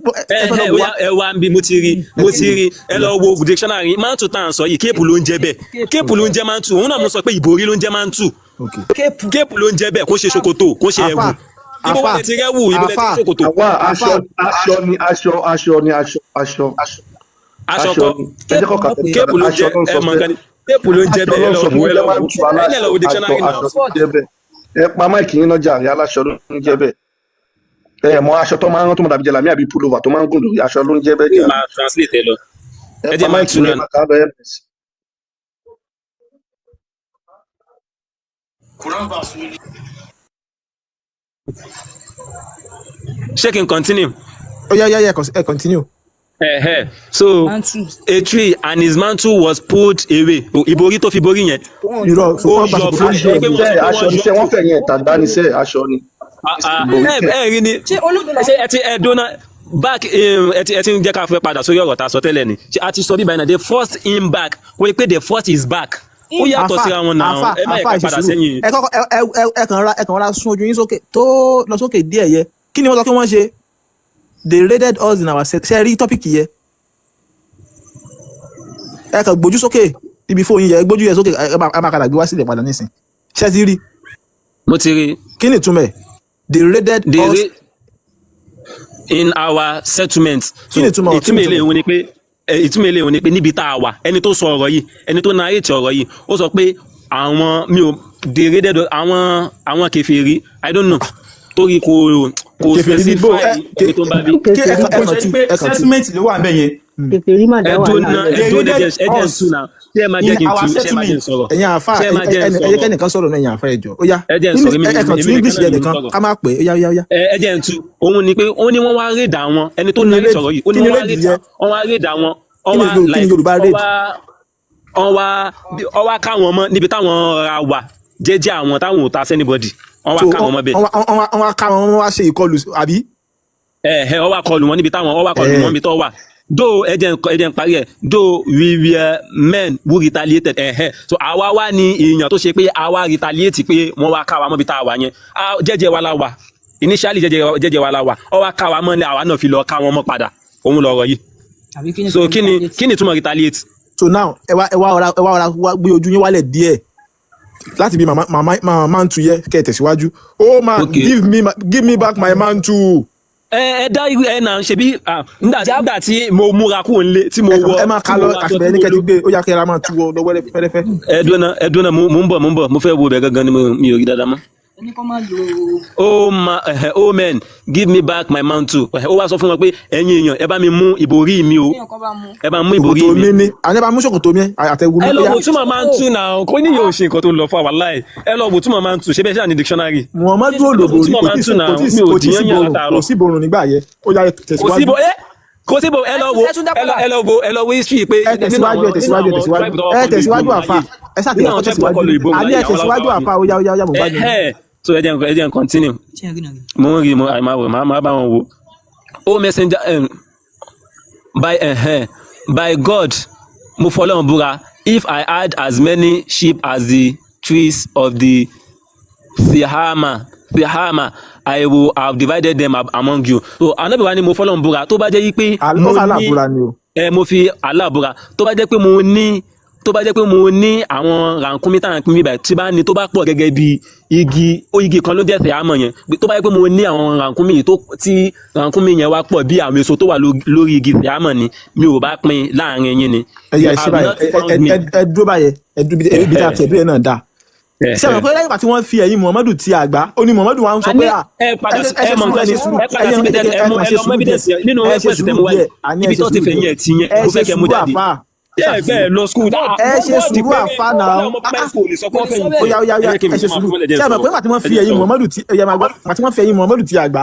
ẹ Ẹ fẹ́ lọ ẹ wò ó wá. yá, ẹ wá bí, mo ti rí, mo ti rí. Ẹ lọ wo dictionary. Mantle tá à ń sọ yìí, cape ló ń jẹ́ bẹ́ẹ̀, cape ló ń jẹ́ mantle. Òun náà mo sọ pé ìbòrí ló ń jẹ́ mantle, cape ló ń jẹ́ bẹ́ẹ̀. Kó ṣe ṣòkòtò, kó ṣe ẹ̀wù. Àfa Ibo àfa wà lẹ ti rẹ́wù? Ibo lẹ ti àfa rí ṣòkòtò? Àwa àfa aṣọ, aṣọ ni aṣọ, aṣọ ni aṣọ, aṣọ Aṣọ aṣọ kọ́ ni. Ẹ jẹ́ kó kà cape ló ń aṣọ jẹ́. ló ń Ẹ sọ mọ̀ pé nǹkan ni, cape ló ń jẹ́ aṣọ bẹ́ẹ̀. ló Ẹ ń lọ sọ wò, fún ẹ lọ jẹ́ wò, mantle ẹ ní ẹ lọ aláṣọ wo aṣọ dictionary náà. Aṣọ ló ń jẹ́ bẹ́ẹ̀. Ẹ pa mic yín náà jàre. Aláṣọ ló ń jẹ́ bẹ́ẹ̀. Ẹ mọ aṣọ tó máa ń rán tó máa dàbí jẹlàmí àbí pullover tó máa ń gùn lórí, aṣọ ló ń jẹ́ bẹ́ẹ̀ jàre. Máa translate ẹ lọ. Ẹ Ẹ pa jẹ́ máa mic tú yín, ẹ náà. máa kà á lọ, ms. Ṣé kí n continue? Ó yá, yá, yá, ẹ continue. So a tree and his mantle was pulled away. Ìborí tó fi borí yẹn, Irọ́, so ó wọ́n gba yọ ṣòkòtò fún ń Aṣọ di ẹ pé ni wọ́n sọ sẹ́, pé aṣọ wọ́n ni yọ sẹ́, wọ́n fẹ̀yìn ẹ̀ tàgbá ni sẹ́, aṣọ ni. Ah, ah, Ìborí ẹ tẹ̀. ẹ rí ni Ṣé olódo ṣé ẹ ti ẹ dóná back, ẹ ti ń jẹ́ ká fẹ́ padà sórí ọ̀rọ̀ tá a sọ tẹ́lẹ̀ ni. Ṣé a ti sọ bíbá yìí náà, the first in back, kò yẹ pé the first is back, ó yàtọ̀ Àfa síra wọn náà. àfa Ẹ má yẹ àfa ká ẹ ṣe padà sùúrù. sẹ́yìn. Ẹ kọ́kọ́ ẹ kàn ra sún ojú yín sókè tó lọ sókè díẹ̀ yẹ. Kí ni wọ́n sọ pé wọ́n ṣe? They raided us in our set. Ṣe rí topic yẹ? Ẹ kàn gbójú sókè ibi fóònù yẹ, gbójú yẹ sókè. Ẹ máa padà gbé wá sílẹ̀ padà nísìn. Ṣe ti rí? Mo ti rí. Kí ni ìtumọ̀ ẹ̀? They raided They us in our settlement. Kí So ni ìtumọ̀, kí ni ìtumọ̀ eléyìí ìtumọ̀? òun ni pé ìtumọ̀ eléyìí òun ni pé níbi tá a wà, ẹni tó sọ ọ̀rọ̀ yìí, ẹni tó narrate ọ̀rọ̀ yìí, ó sọ pé àwọn mi ò they raided àwọn kèfèrí, I don't know, torí kò Kèfèrí bíbó specify ẹ ẹni tó ń bá bí. kí ẹ Kò kàn ẹ kàn ṣe tú pé ẹ kàn tú. settlement ló wà níbẹ̀ yẹn. Kèfèrí mà dá Ẹ wàhálà dóná lẹ̀. ẹ They dóná, ẹ raided jẹ́ ẹ jẹ́ ń us tú náà. Ṣé ẹ máa jẹ́ in kí n our tú? Ṣé ẹ máa jẹ́ n settlement. sọ̀rọ̀? Ẹ̀yin àfa, Ṣé ẹ máa jẹ́ n ẹ jẹ́ sọ̀rọ̀? kẹ́nìkan sọ̀rọ̀ náà. Ẹ̀yin àfa, ẹ jọ̀ọ́, ó yá. Ẹ jẹ́ n Nínú sọ̀rọ̀, èmi ẹ kàn tú èmi nìkan English náà yẹn ni mo ń nìkan sọ̀rọ̀. ká má pè é. Ó yá, ó yá, ó yá. Ẹ jẹ́ n tú. Òun ni pé ó ní wọ́n wá raid àwọn ẹni tó Kí ni narrate raid? ọ̀rọ̀ yìí, ó Kí ní ni wọ́n wá raid raid yẹ? wọ́n wá raid àwọn, wọ́n Kí ni wá kí ni like Yorùbá wọ́n raid? wá wọ́n wá káwọn mọ́ níbi táwọn ra wà jẹ́jẹ́, àwọn táwọn ò ta sí anybody, wọ́n wá So káwọn mọ́ bẹ́ẹ̀. wọ́n wá ká wọn, wọ́n wá ṣe ìkọlù àbí? Ẹ wọ́n wá kọlù wọn níbi táwọn, wọ́n wá kọlù Ẹ wọn níbi tó wà do. Ẹ jẹ́ n parí ẹ̀. Though we were men who retaliated. So àwa wá ní èèyàn tó ṣe pé àwa retaliate pé wọ́n wá ká wa mọ́ ibi tá a wà yẹn. Jẹ́jẹ́ wa la wà initially, jẹ́jẹ́ wa la wà, ọ wá ká wa mọ́ ni àwa náà fi lọ ká wọn mọ́ padà. Òun lọ̀rọ̀ yìí. Àbí kí ni So túmọ̀ kí ni retaliate? kí ni túmọ̀ retaliate? So now ẹ wá ọ̀ra wá gbé ojú yín wálẹ̀ díẹ̀ láti bí màmá màmá màmá mantle yẹ kẹ́ ẹ tẹ̀síwájú. Oh man, Okay. give me back my mantle. Ẹ dá irú ẹ náà ṣe bí nígbà tí mo múra kúrò nílé tí mo Ẹ kàn wọ ẹ máa tí ka mo lọ wọ aṣọ àtìgbà tí ẹni mo kẹ́ ti lò. gbé, ó yá kẹ́ ẹ ra máa tú ọ lọ wẹ́rẹ́ fẹ́rẹ́fẹ́. Ẹ dúró náà, mo ń bọ̀, mo ń bọ̀, mo fẹ́ wo ibẹ̀ gangan ni mi ò rí dáadáa mọ́. Ẹni kọ́ máa lo Oh ma, oh men, give me back my mantle. Ó wá sọ fún wọn pé ẹ̀yin èèyàn, ẹ bá mi mú ìborí mi o, kéèyàn kan bá mú. ẹ bá mú ìborí Ṣòkòtò mi. mi ni àní, ẹ bá mú ṣòkòtò mi àtẹ̀wù mi, Ẹ ó lọ yá. wo túmọ̀ mantle náà, kò ní yóò ṣe nǹkan tó ń lọ fún àwa láì. Ẹ lọ wo túmọ̀ mantle, ṣé bẹ́ẹ̀ ṣáà ní dictionary. Muhammadu Ẹ lọ wo olóborí túmọ̀ kò tí mantle náà, kò tí mi ò kò tí sí dìyàn yàn borùn, kò látàárọ̀. sí borùn nígbà yẹ. Ó yá, ẹ Kò sí tẹ̀síwájú. bo ẹ kò sí bo. Ẹ Ẹ lọ tún wo ẹ tún dá ẹ lọ padà. ẹ lọ wo ẹ lọ wo history pé Ẹ nínú tẹ̀síwájú, àwọn ẹ nínú tẹ̀síwájú, ẹ àwọn tẹ̀síwájú, tribe tó ẹ kọ́kọ́ lo tẹ̀síwájú ìborùn àfa láyé, ẹ ṣáà nínú tẹ̀síwájú, àwọn tribe tó kọ́kọ́ lo ìborùn àní láyé, ẹ àwọn tẹ̀síwájú Lárúbáwá ni. àfa. Ó yá, ó yá, ó yá, mo gbádùn yín. So ẹ jẹ́ n continue. Ṣé ẹ rí náà rí? Mo ń rí mo àìmáa wò, máa bá wọn wò. Oh messenger, by God, mo fọlọ́run búra, if I had as many sheep as the trees of the Thihama, I will have divided them among you. So Ànábì wa ni mo fọlọ́run búra, tó bá jẹ́ yí pé Ó mo fà ní láàbúra ni o. Ẹ mo fi Allah búra, tó bá jẹ́ pé mo ní àwọn rànkúnmí tá à ń pín bíbà tí bá ní tó bá pọ̀ gẹ́gẹ́ bí igi ó, igi kan ló jẹ́ Thihama yẹn, tó bá jẹ́ pé mo ní àwọn rànkúnmí yìí tó tí rànkúnmí yẹn wá pọ̀ bí àwọn èso tó wà lórí igi Thihama ni, mi ò bá pín láàrin yín ni. Ẹ yà You ẹ ṣe have báyìí not ẹ found ẹ me. ẹ ẹ dúró báyẹn, ẹ dúró ibi tí a tẹ̀ dúró yẹn náà dáa. Ṣé àwọn pé lẹ́yìn ìgbà tí wọ́n fi ẹ̀yìn Muhammadu ti àgbá, ó ní Muhammadu wa ń sọ A ní pé à ẹ padà ẹ sí ṣe ẹ mọ sùúrù, ẹ nǹkan ṣe ni sùúrù, ẹ padà ẹyẹ síbi tẹ ẹ ẹ mú kàn ẹ ṣe lọ mú sùúrù díẹ̀, evidence yẹn nínú ẹ ṣe reference tẹ sùúrù mú wáyé díẹ̀, àní ẹ ibi ṣe tó ti sùúrù fẹ̀yìn díẹ̀, ẹ̀ tì yẹn, ẹ mo ṣe fẹ́ kẹ́ mú sùúrù jáde. àfà, Ṣé ẹ fẹ́ lọ school? ẹ ṣe Wọ́ọ̀dì sùúrù péré àfà wọ́n náà. láwọn ọmọ primary school lè sọ pé Kò wọ́n lè sọ fẹ̀yìn bẹ́ẹ̀. Ó yá, ó yá, ó tì. Ẹ yá, jẹ́ kí ẹ mi ṣe máa sùúrù. fún ẹ jẹ́ Ṣé ẹ mọ̀ pé sọ̀rọ̀, nígbà tí wọ́n ẹ fi jẹ́ ẹ̀yìn sọ̀rọ̀. Muhammadu ti ẹ̀yẹ máa gbọ́, nígbà tí wọ́n fi ẹ̀yìn Muhammadu ti àgbá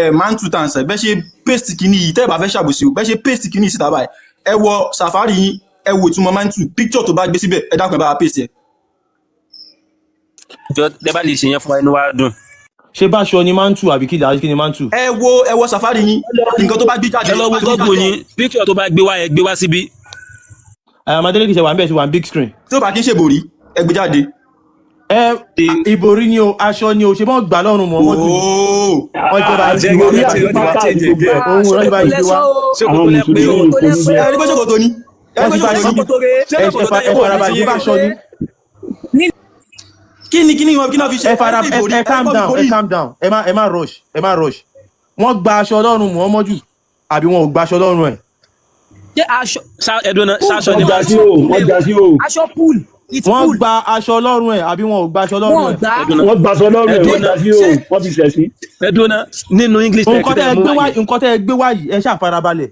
Ẹ mantu tansa bẹ́ẹ̀ ṣe paste kìíní yìí, tẹ́ ẹ bá fẹ́ ṣàbòsí o, bẹ́ẹ̀ ṣe paste kìíní yìí síta báyìí, ẹ wọ Safari yín, ẹ wo ìtumọ̀ mantu, picture tó bá gbé síbẹ̀, ẹ dákun, ẹ bá wa paste ẹ. Jọ, tẹ bá lè ṣe yẹn fún wa, inú wa dùn. Ṣé báṣọ ni mantu àbí kí ni mantu? Ẹ wọ Safari yín, nǹkan tó bá gbé jáde. Ẹ lọ wo Google yín, picture tó bá gbé wá, ẹ gbé wá síbí. Àyàmádélé ṣe wà ń bẹ̀, ṣe wà ní big screen. Tí ó bá kí ń ṣèbòrí, ẹ gbé jáde. Ẹ ìbòrí ni o, aṣọ ni o, ṣe bọ́n gbà lọ́rùn Muhammadu ni. Wọ́n jọba Ṣé ìgbé Ìborí wọ́n àti ti wọ́n ti wá pátá àti change gbogbo again? ẹ̀. Òun rọ́jò bá ìgbé wá. Àwọn Ṣòkòtò lẹ pé o. mùsùlùmí kò ní Ẹ bẹ́ẹ̀. rí pé ṣòkòtò ni, ẹ rí Wọ́n pé ti bá ṣòkòtò ni, yí ṣé ẹ ṣòkòtò ẹ tẹ́yẹ wọ̀ ní farabalẹ̀, ti ṣe báṣọ ni. Kí ni wọn kí náà fi ṣe? Ẹ fara Ẹ ẹ borí ẹ ẹ calm kọ́ fi down, ẹ borí. calm down. Ẹ má rush, ẹ má rush. Wọ́n gba aṣọ ọlọ́run Muhammadu àbí wọn ò gba aṣọ ọlọ́run ẹ̀? Ṣé aṣọ Ẹdùn náà, ṣaṣọ Wọ́n ni já mantu. sí o, wọ́n já sí o. Aṣọ pull, it Wọ́n pull. gba aṣọ ọlọ́run ẹ̀ àbí wọn ò gba aṣọ ọlọ́run Wọn ẹ̀? gbà. Ẹdùn náà. Wọ́n gbaṣọ lọ́rùn ẹ̀, Ẹdùn wọ́n náà. já sí o, wọ́n fi ṣẹ̀sín. Ẹdùn náà, nínú English text Nǹkan tẹ́ tẹ́ ẹ ẹ mú gbé wá wá yẹn. Nǹkan tẹ́ ẹ gbé wá yìí, ẹ ṣáà farabalẹ̀.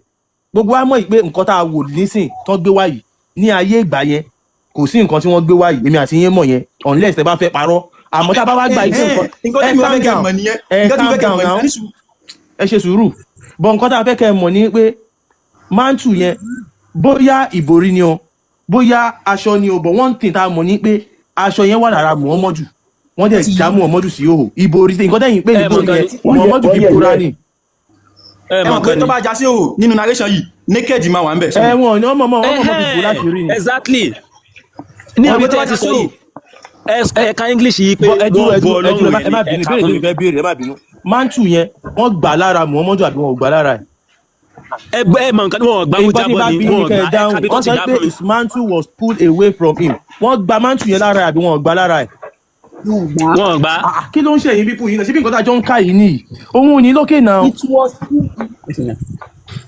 Gbogbo wa mọ̀ yìí pé nǹkan tá a wò nísìn tán gbé wá yìí, ní ayé ìgbà yẹn kò sí nǹkan tí wọ́n gbé wá yìí. Èmi àti yín mọ̀ yẹn, unless tẹ́ bá fẹ́ parọ́. Àmọ́ tá a bá wá gbà yìí pé nǹkan Nǹkan ẹ tí mo calm fẹ́ kẹ́ down, mọ̀ nìyẹn. ẹ Nǹkan tí mo calm fẹ́ kẹ́ down mọ̀ now. nìyẹn, ní sùúrù. Ẹ ṣe sùúrù bọ̀. Nǹkan tá a fẹ́ kẹ́ ẹ mọ̀ ni pé mantle yẹn, bóyá ìborí ni o, bóyá aṣọ ni o, but one thing tá a mọ̀ ni pé aṣọ yẹn wà lára Muhammadu, wọ́n dẹ̀ já Muhammadu sí òhò. Ìborí, nǹkan tẹ́yìn pé Ẹ mọ̀ ìborí nǹkan yẹn ni. Wọ́n yẹ Muhammadu wọ́n fi yẹ bora yẹ ni. Ẹ Ẹ mọ̀ mọ̀ pé nǹkan tó ni. bá já sí òhò nínú narration yìí, naked máa wà ń bẹ̀. Ẹ wọn ni wọ́n mọ̀ wọ́n mọ̀ fi bò láti rí ni. Exactly. Ẹ mọ̀ Níbi pé tó tẹ́ bá ẹ já ti sí sọ òhò yìí, ẹ ka English yìí pé Bọ ẹ dúró, wọ́n ẹ bọ dúró, ẹ dúró, ọlọ́run ẹ ẹ̀ má ní ẹ bínú. kà Ìbéèrè fún tèmi mi. fẹ́ béèrè, ẹ má bínú. Mantle yẹn, wọ́n gbà lára Muhammadu àbí wọn ò gbà lára ẹ̀? Ẹ gbọ́, ẹ mọ̀ nǹkan, wọn ò gbà, ó Nǹkan tí jábọ́ bá ni bí ní wọn ò kẹ́ gbà. ẹ Ẹ dáhùn. kàbí tó Wọ́n ti sọ gbà pé fún mi. his mantle was pulled away from him. Wọ́n gba mantle yẹn lára ẹ̀ àbí wọn ò gbà lára ẹ̀? Wọn gbà. Wọn ò gbà. Ah, ah, kí ló ń ṣe yín people yìí náà? Ṣé bí nǹkan tá a jọ ń ká yìí nìyí òun ò ní lókè náà? It was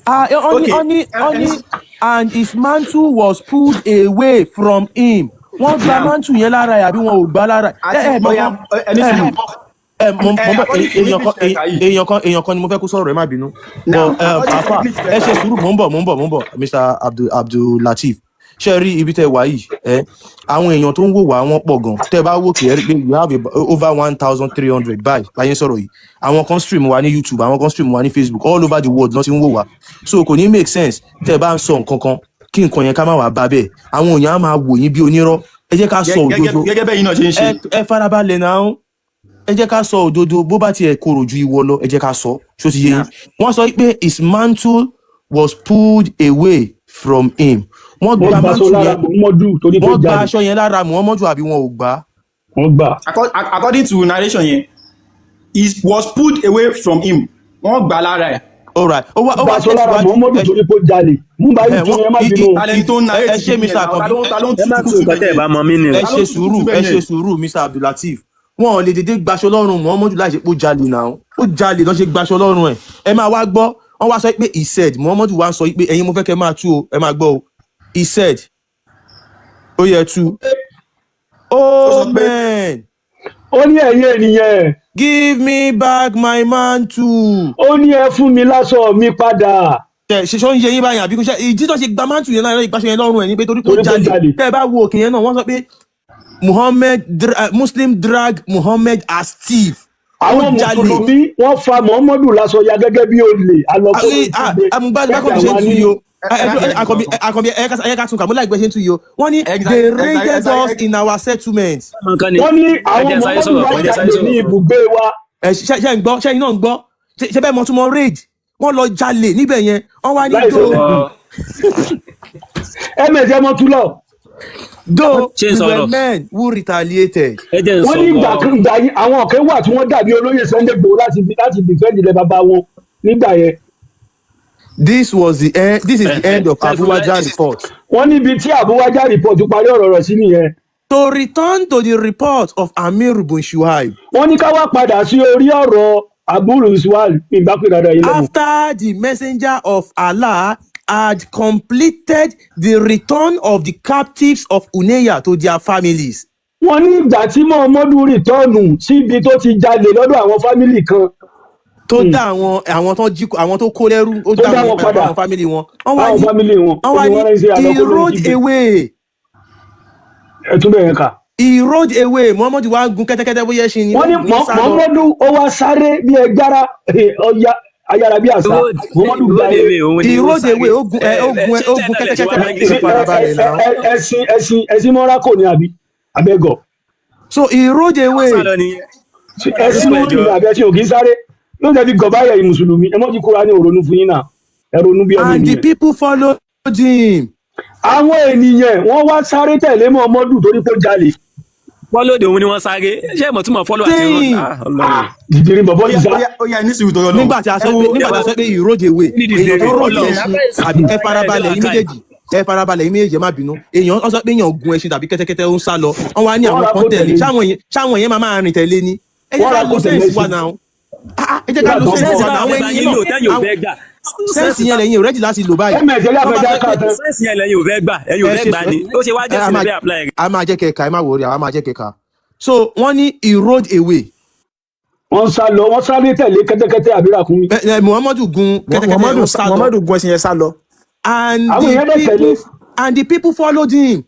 Ah, ó ní Ok. ó ní ó ní and his mantle was pulled away from him. Wọ́n gba Now mantle yẹn lára ẹ̀ àbí wọn ò gbà lára ẹ̀? Àti Ẹ mọ̀ bóyá kan ẹni ẹ sùúrù. Ẹ mo Ẹ mo bọ according to èèyàn English kan tẹ̀ka yìí. Èèyàn kan ni mo fẹ́ kó sọ̀rọ̀, ẹ má bínú. Now But according to àfà, English ẹ tẹ̀ka ṣe yìí. sùúrù. Mò ń bọ̀, Mr Abdul Lateef. Ṣe rí ibi tẹ wà yìí, ẹ àwọn èèyàn tó ń wò wá wọ́n pọ̀ gan. Tẹ bá wò kí ẹ rí pé you have over 1,300 báyìí báyìí sọ̀rọ̀ yìí. Àwọn kan stream wa ní YouTube, àwọn kan stream wa ní Facebook, all over the world ló ti ń wò wá. So kò ní make sense tẹ bá ń sọ nǹkan kan kí nǹkan yẹn ká má wàá bá bẹ́ẹ̀. Àwọn èèyàn á máa wò yín bí onírọ́. Ẹ jẹ́ ká sọ òdodo. Gẹ́gẹ́ bẹ́ẹ̀ yín náà ṣe ń ṣe. Ẹ farabalẹ̀ náà. Ẹ jẹ́ ká sọ òdodo. Bó bá tiẹ̀ korò ju ìwọ lọ, ẹ jẹ́ ká sọ. Ṣó ti yé yín? Wọ́n sọ pé his mantle was pulled away from him. Wọ́n Wọ́n gba gbaṣọ mantle lára yẹn Muhammadu torí pé wọ́n gba jalè. aṣọ yẹn lára Muhammadu àbí wọn ò gbà á? Wọ́n gbà. According to narration yẹn, it was pulled away from him. Wọ́n gbà lára ẹ̀. Alright, ó wá Gbaṣọ lára tẹ̀síwájú. Muhammadu Ẹ torí pé ó jalè mú bá ẹ yìí tún wọ́n ẹ má i bínú i o. Ta lẹni tó ń ẹ narrate ṣe kìíní yẹn Mr náà? Ta Akanbi. ló ta ló ń Ẹ má tutù tú kùtù nǹkan bẹ́ẹ̀ tẹ́ ẹ yẹn? bá mọ mí ni Ẹ rẹ̀. Ta ló ṣe ń tutù sùúrù, kùtù ẹ bẹ́ẹ̀ ṣe yẹn? sùúrù, Mr Abdulateef. Wọn ò lè dédé gbaṣọ lọ́rùn Muhammadu láì ṣe pé ó jalè náà. Ó jalè lọ́ ṣe gbaṣọ lọ́rùn ẹ̀. Ẹ máa wá gbọ́. Wọ́n wá sọ pé he said, Muhammadu wá sọ pé, ẹ̀yin mo fẹ́ kẹ́ máa tú o, ẹ máa gbọ́ o. He said, ó yẹ tú. Ó Oh sọ pé man, Ó ní ẹ̀yin ènìyàn, give me back my mantle. Ó ní ẹ fún mi láṣọ mi padà. Tẹ ṣe ṣó ń yé yín báyìí àbí kò ṣe? Ìdí tó ṣe gba mantle yẹn lára, ìgbàṣọ yẹn lọ́rùn ẹ̀ ní pé torí pé ó Torí pé ó jalè. jalè. Tẹ́ ẹ bá wo òkè yẹn náà, wọ́n sọ pé Muhammad Muslim drag Muhammad as thief. Ó Àwọn jalè. mùsùlùmí wọ́n fa Muhammadu láṣọ ya gẹ́gẹ́ bí olè alọ́kọ́ Àbí àmúgbádùn kẹ́kẹ́ bákan ṣe ń àwọn tu ní yìí o. Àkànbí, Àkànbí, ẹ ká tún kà mú láìpẹ́ ṣe ń tu yìí o. Wọ́n ní they raided us in our settlement. Mọ̀ nǹkan ni. Wọ́n ní Ẹ àwọn jẹ́ sáré Muhammadu sọ̀rọ̀ wá kan, ẹ jẹ́ sáré jalè ní sọ̀rọ̀ kan. ibùgbé wa. Ẹ ṣe ń gbọ́? Ṣe iná ń gbọ́? Ṣe bẹ́ẹ̀ mọ̀ tún mọ̀ raid? Wọ́n lọ jalè níbẹ̀ yẹn. Wọ́n wá ní Láì though sọ̀rọ̀ ẹ̀mẹ̀jẹ̀ mọ́túlọ̀. Though Ṣé ń we were sọ̀rọ̀? men who retaliated. Ẹ jẹ́ ń Wọ́n ní ìgbà sọ̀rọ̀. kan ìgbà yìí àwọn ọ̀kẹ́ wà tí wọ́n dàbí olóyè Sunday Igboho láti defend ilẹ̀ bàbá wọn nígbà yẹn. This was the end. This is the end of Ṣé fún mi? Abuwaja report. Wọ́n níbi tí Abuwaja report parí ọ̀rọ̀ rẹ̀ sí nìyẹn. To return to the report of Amir bin Shuaib. Wọ́n ní ká wá padà sí orí ọ̀rọ̀ Abu Ruswal ìgbà pé dáadáa yìí lẹ́nu. After the messenger of Allah had completed the return of the captives of Uneya to their families. Wọ́n ní ìgbà tí Muhammadu return síbi tó ti jalè lọ́dọ̀ àwọn family kan. Tó dá àwọn tó jí, àwọn tó kó lẹ́rú, ó Tó dá dá wọn wọn padà padà fáwọn family wọn. Wọ́n wá fáwọn ní family wọn. Wọ́n Ó wá ní ní wọ́n ránṣẹ́ he àlọ́kó lórí rode kígbe. away. Ẹ tún bẹ̀rẹ̀ kà. He rode away. Muhammadu wá gun kẹ́tẹ́kẹ́tẹ́ bóyá ẹṣin ni. Wọ́n Ó ní gùn sá lọ. Muhammadu ó wá sáré bí ẹgbára ọya ayára bí àṣá. Road Muhammadu gba road eré. away òun He ni ó rode sáré. away. Ó gun Ẹ ẹ ó ẹ gun ṣé ó tẹ́ gun náà lẹ ṣe wá kẹ́tẹ́kẹ́tẹ́. mọ English Ẹ farabalẹ̀ náà. Ẹṣin mọ́ra kò ní àbí abẹ́gọ̀. So he rode Wọ́n away. sá lọ nìyẹn. Ẹṣin mọ́ra ní àbí ẹṣin ò kì í sáré ló ń jẹ́ bí gọ̀báyà yìí. Mùsùlùmí, ẹ mọ́ ti kóra ní òrónú fún yín náà, ẹ ronú bí ọmọ And the ènìyàn. people followed him. Àwọn ènìyàn wọ́n wá sáré tẹ̀lé Muhammadu torí pé ó jalè. Follow òun ni wọ́n sáré. Ṣé ẹ mọ̀ túmọ̀ follow àti run? Saying Ah, Ọlọ́run. Dìdìrín bọ̀bọ́ Ó yìí yá sá. ó yá ó yá, ní sùúrù torí Ọlọ́run. Nígbà tí a Ẹ sọ wo pé nígbà tí a sọ pé he rode away, Ní èèyàn dìdìrín tó rode Ọlọ́run. ẹṣin àbí? Ẹ Ẹ farabalẹ̀ yín làákàyè. méjèèjì. Ẹ farabalẹ̀ yín méjèèjì, ẹ má bínú. Èèyàn wọ́n sọ pé èèyàn gun ẹṣin tàbí kẹ́tẹ́kẹ́tẹ́, ó ń sá lọ, wọ́n wá ní Wọ́n àwọn ra kan kó tẹ̀lé. tẹ̀lé. Ṣáwọn èèyàn máa rìn tẹ̀lé ni? Ẹ jẹ́ Wọ́n ká ra lo kó tẹ̀lé sense wa sí. náà. Ah, ah, ẹ jẹ́ ká Nígbà lo tó ń sense bọ̀. wa náà. Sense Àwọn táwọn ẹni yín náà lò tẹ́yìn ò àwọn fẹ́ gbà. Sense yẹn lẹ́yìn ò ready láti lò báyìí. Ms ẹjẹ Wọ́n bá àfẹjá fẹ́ kà pé tán. Sense yẹn lẹ́yìn ò fẹ́ gbà, ẹ̀yin ò ẹ fẹ́ ṣe gbà ni. Ó ṣe wá ẹ jẹ́ a sí máa lẹ́fẹ̀ẹ́ apply rẹ̀. A máa jẹ́ kẹka, ẹ má worry, àwa máa jẹ́ kẹka. So wọ́n ní he rode away. Wọ́n sá lọ, wọ́n sáré tẹ̀lé kẹ́tẹ́kẹ́tẹ́ àbí ràkúnmí. Ẹ Muhammadu gun kẹ́tẹ́kẹ́tẹ́, Muhammadu ó sá lọ. Muhammadu gun ẹṣin yẹn sá lọ. And Àwọn the èèyàn dẹ̀ tẹ̀lé. people and the people followed him.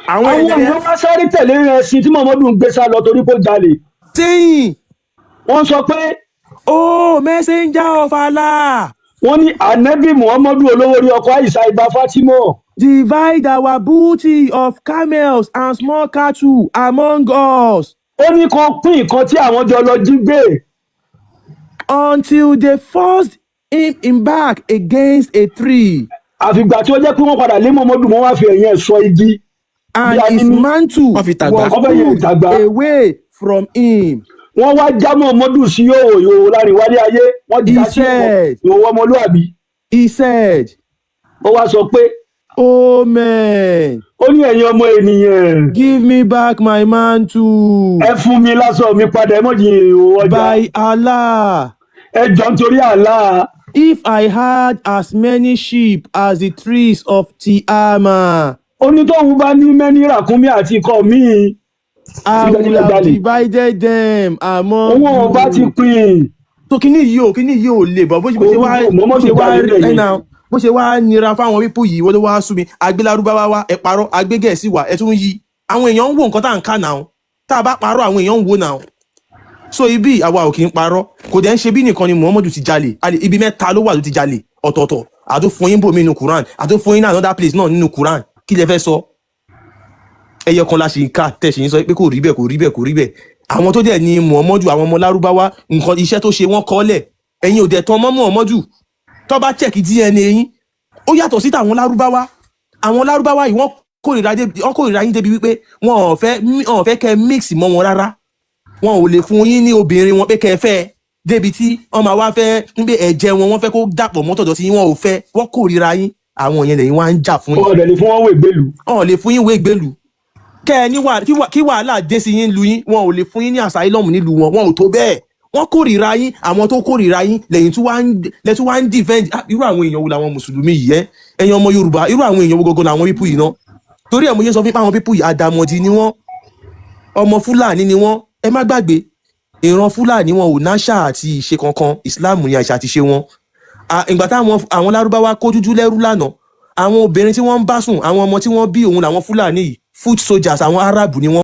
Àwọn Àwọn èèyàn èèyàn wá sáré tẹ̀lé ẹṣin tí Muhammadu ń gbé sá lọ torí kó jalè. Saying, Wọ́n sọ pé, "Oh, messenger of Allah, wọ́n ní Ànábì Muhammadu, olówó orí ọkọ Àìsà ibà Fatima, divide our booty of camels and small cattle among us." Ó ní kan pín nǹkan tí àwọn jọ lọ jí gbé. Until they forced him in back against a tree. Àfìgbà tí ó jẹ́ pé wọ́n padà lé Muhammadu, wọ́n wá fi ẹ̀yìn ẹ̀ sọ igi bí And his aníní. mantle wọ́n fi tàgbá. was Wọ́n fẹ́ yẹn pulled ìtàgbá. away from him. Wọ́n wá já Muhammadu sí yòòhò yòòhò láàrin wálé ayé. Wọ́n He já sí said, ìhòòhò ọmọlúàbí. He said, Ó wá sọ pé, "Oh man, ó ní ẹ̀yin ọmọ ènìyàn, give me back my mantle. ẹ fún mi lásọ mi padà, ẹ mọ̀ jìn ìhòòhò ọjà. By Allah, Ẹ jọ nítorí Allah, if I had as many sheep as the trees of Tiama, ó ní tóun bá ní many ràkúnmí àti ikọ̀ míì I nígbà would tí lè have jalè, divided them among òun ò bá ti you." pín in. So kíní yìí ò, kíní yìí ò lè bọ̀ bó ṣe wá Orúkọ bó Muhammadu ṣe wá jalè rí níbẹ̀ ẹ̀ yẹn. náà, bó ṣe wá nira fáwọn people yìí, wọ́n ló wá sú mi. Agbélárúbáwá wá, ẹ parọ́. Agbégẹ̀ẹ́sì wá, ẹ tún yí. Àwọn èèyàn ń wo nǹkan tá à ń kà náà. Tá a bá parọ́, àwọn èèyàn ń wo náà. So ibi àwa ò kì í parọ́. Kò dẹ̀ ń ṣe bí nìkan ni Muhammadu ti jalè. Ibi mẹ́ta ló wà ló ti jalè ọ̀tọ̀ọ̀tọ̀. Àtó fún yín bòmí nínú Quran, àtó fún yín ní another place náà nínú Quran. Kí lẹ fẹ́ sọ? Ẹyọ kan la ṣì ń kà, tẹ̀ ṣì ń sọ pé kò rí bẹ́ẹ̀, kò rí bẹ́ẹ̀, kò rí bẹ́ẹ̀. Àwọn tó dẹ̀ ní Muhammadu, àwọn ọmọ Lárúbáwá, nǹkan iṣẹ́ tó ṣe wọ́n kọ́lẹ̀. Ẹ̀yin ò dẹ̀ tán mọ́ Muhammadu. Tó bá check DNA yín, ó yàtọ̀ sí tàwọn Lárúbáwá. Àwọn Lárúbáwá yìí, wọ́n kórìíra yín débi wípé wọn ò fẹ́ kẹ́ mix mọ́ wọn rárá. Wọn ò lè fún yín ní obìnrin wọn pé kẹ́ ẹ fẹ́, débi tí wọ́n máa wá fẹ́ níbi ẹ̀jẹ̀ wọn, wọ́n fẹ́ kó dàpọ̀ mọ́ tọ̀dọ̀ sí yín. Wọn ò fẹ́, wọ́n kórìíra yín. Àwọn yẹn lẹ́yìn wá ń jà fún Wọn yín. ò dẹ̀ lè fún wọn wò ìgbélú. Wọn ò lè fún yín wé ìgbélú. Kẹ́ ẹ ní kí wàhálà dé sí yín lu yín, wọn ò lè fún yín ní asylum nílùú wọn. Wọn ò tó bẹ́ẹ̀, wọ́n kórìíra yín. Àwọn tó kórìíra yín lẹ́yìn tí wàá ń defend. Ah, irú àwọn èèyàn wo làwọn mùsùlùmí yìí? Ẹ́ ẹ̀yin ọmọ Yorùbá, irú àwọn èèyàn wo gangan làwọn people yìí ná? Torí ẹ̀ mo ṣe sọ fún yín pé àwọn people yìí, àdàmọ̀dì ni wọ́n, ọmọ Fúlàní ni wọ́n. Ẹ má gbàgbé, ìran Fúlàní wọn ò náṣà àti ìṣe kankan. Ìsìláàmù ni àṣà àti ìṣe wọn. Ìgbà táwọn àwọn Lárúbáwá kó dúdú lẹ́rú lánàá, àwọn obìnrin tí wọ́n ń bá sùn, àwọn ọmọ tí wọ́n bí, òun làwọn Fúlàní yìí. Foot soldiers àwọn Arab ni wọ́n.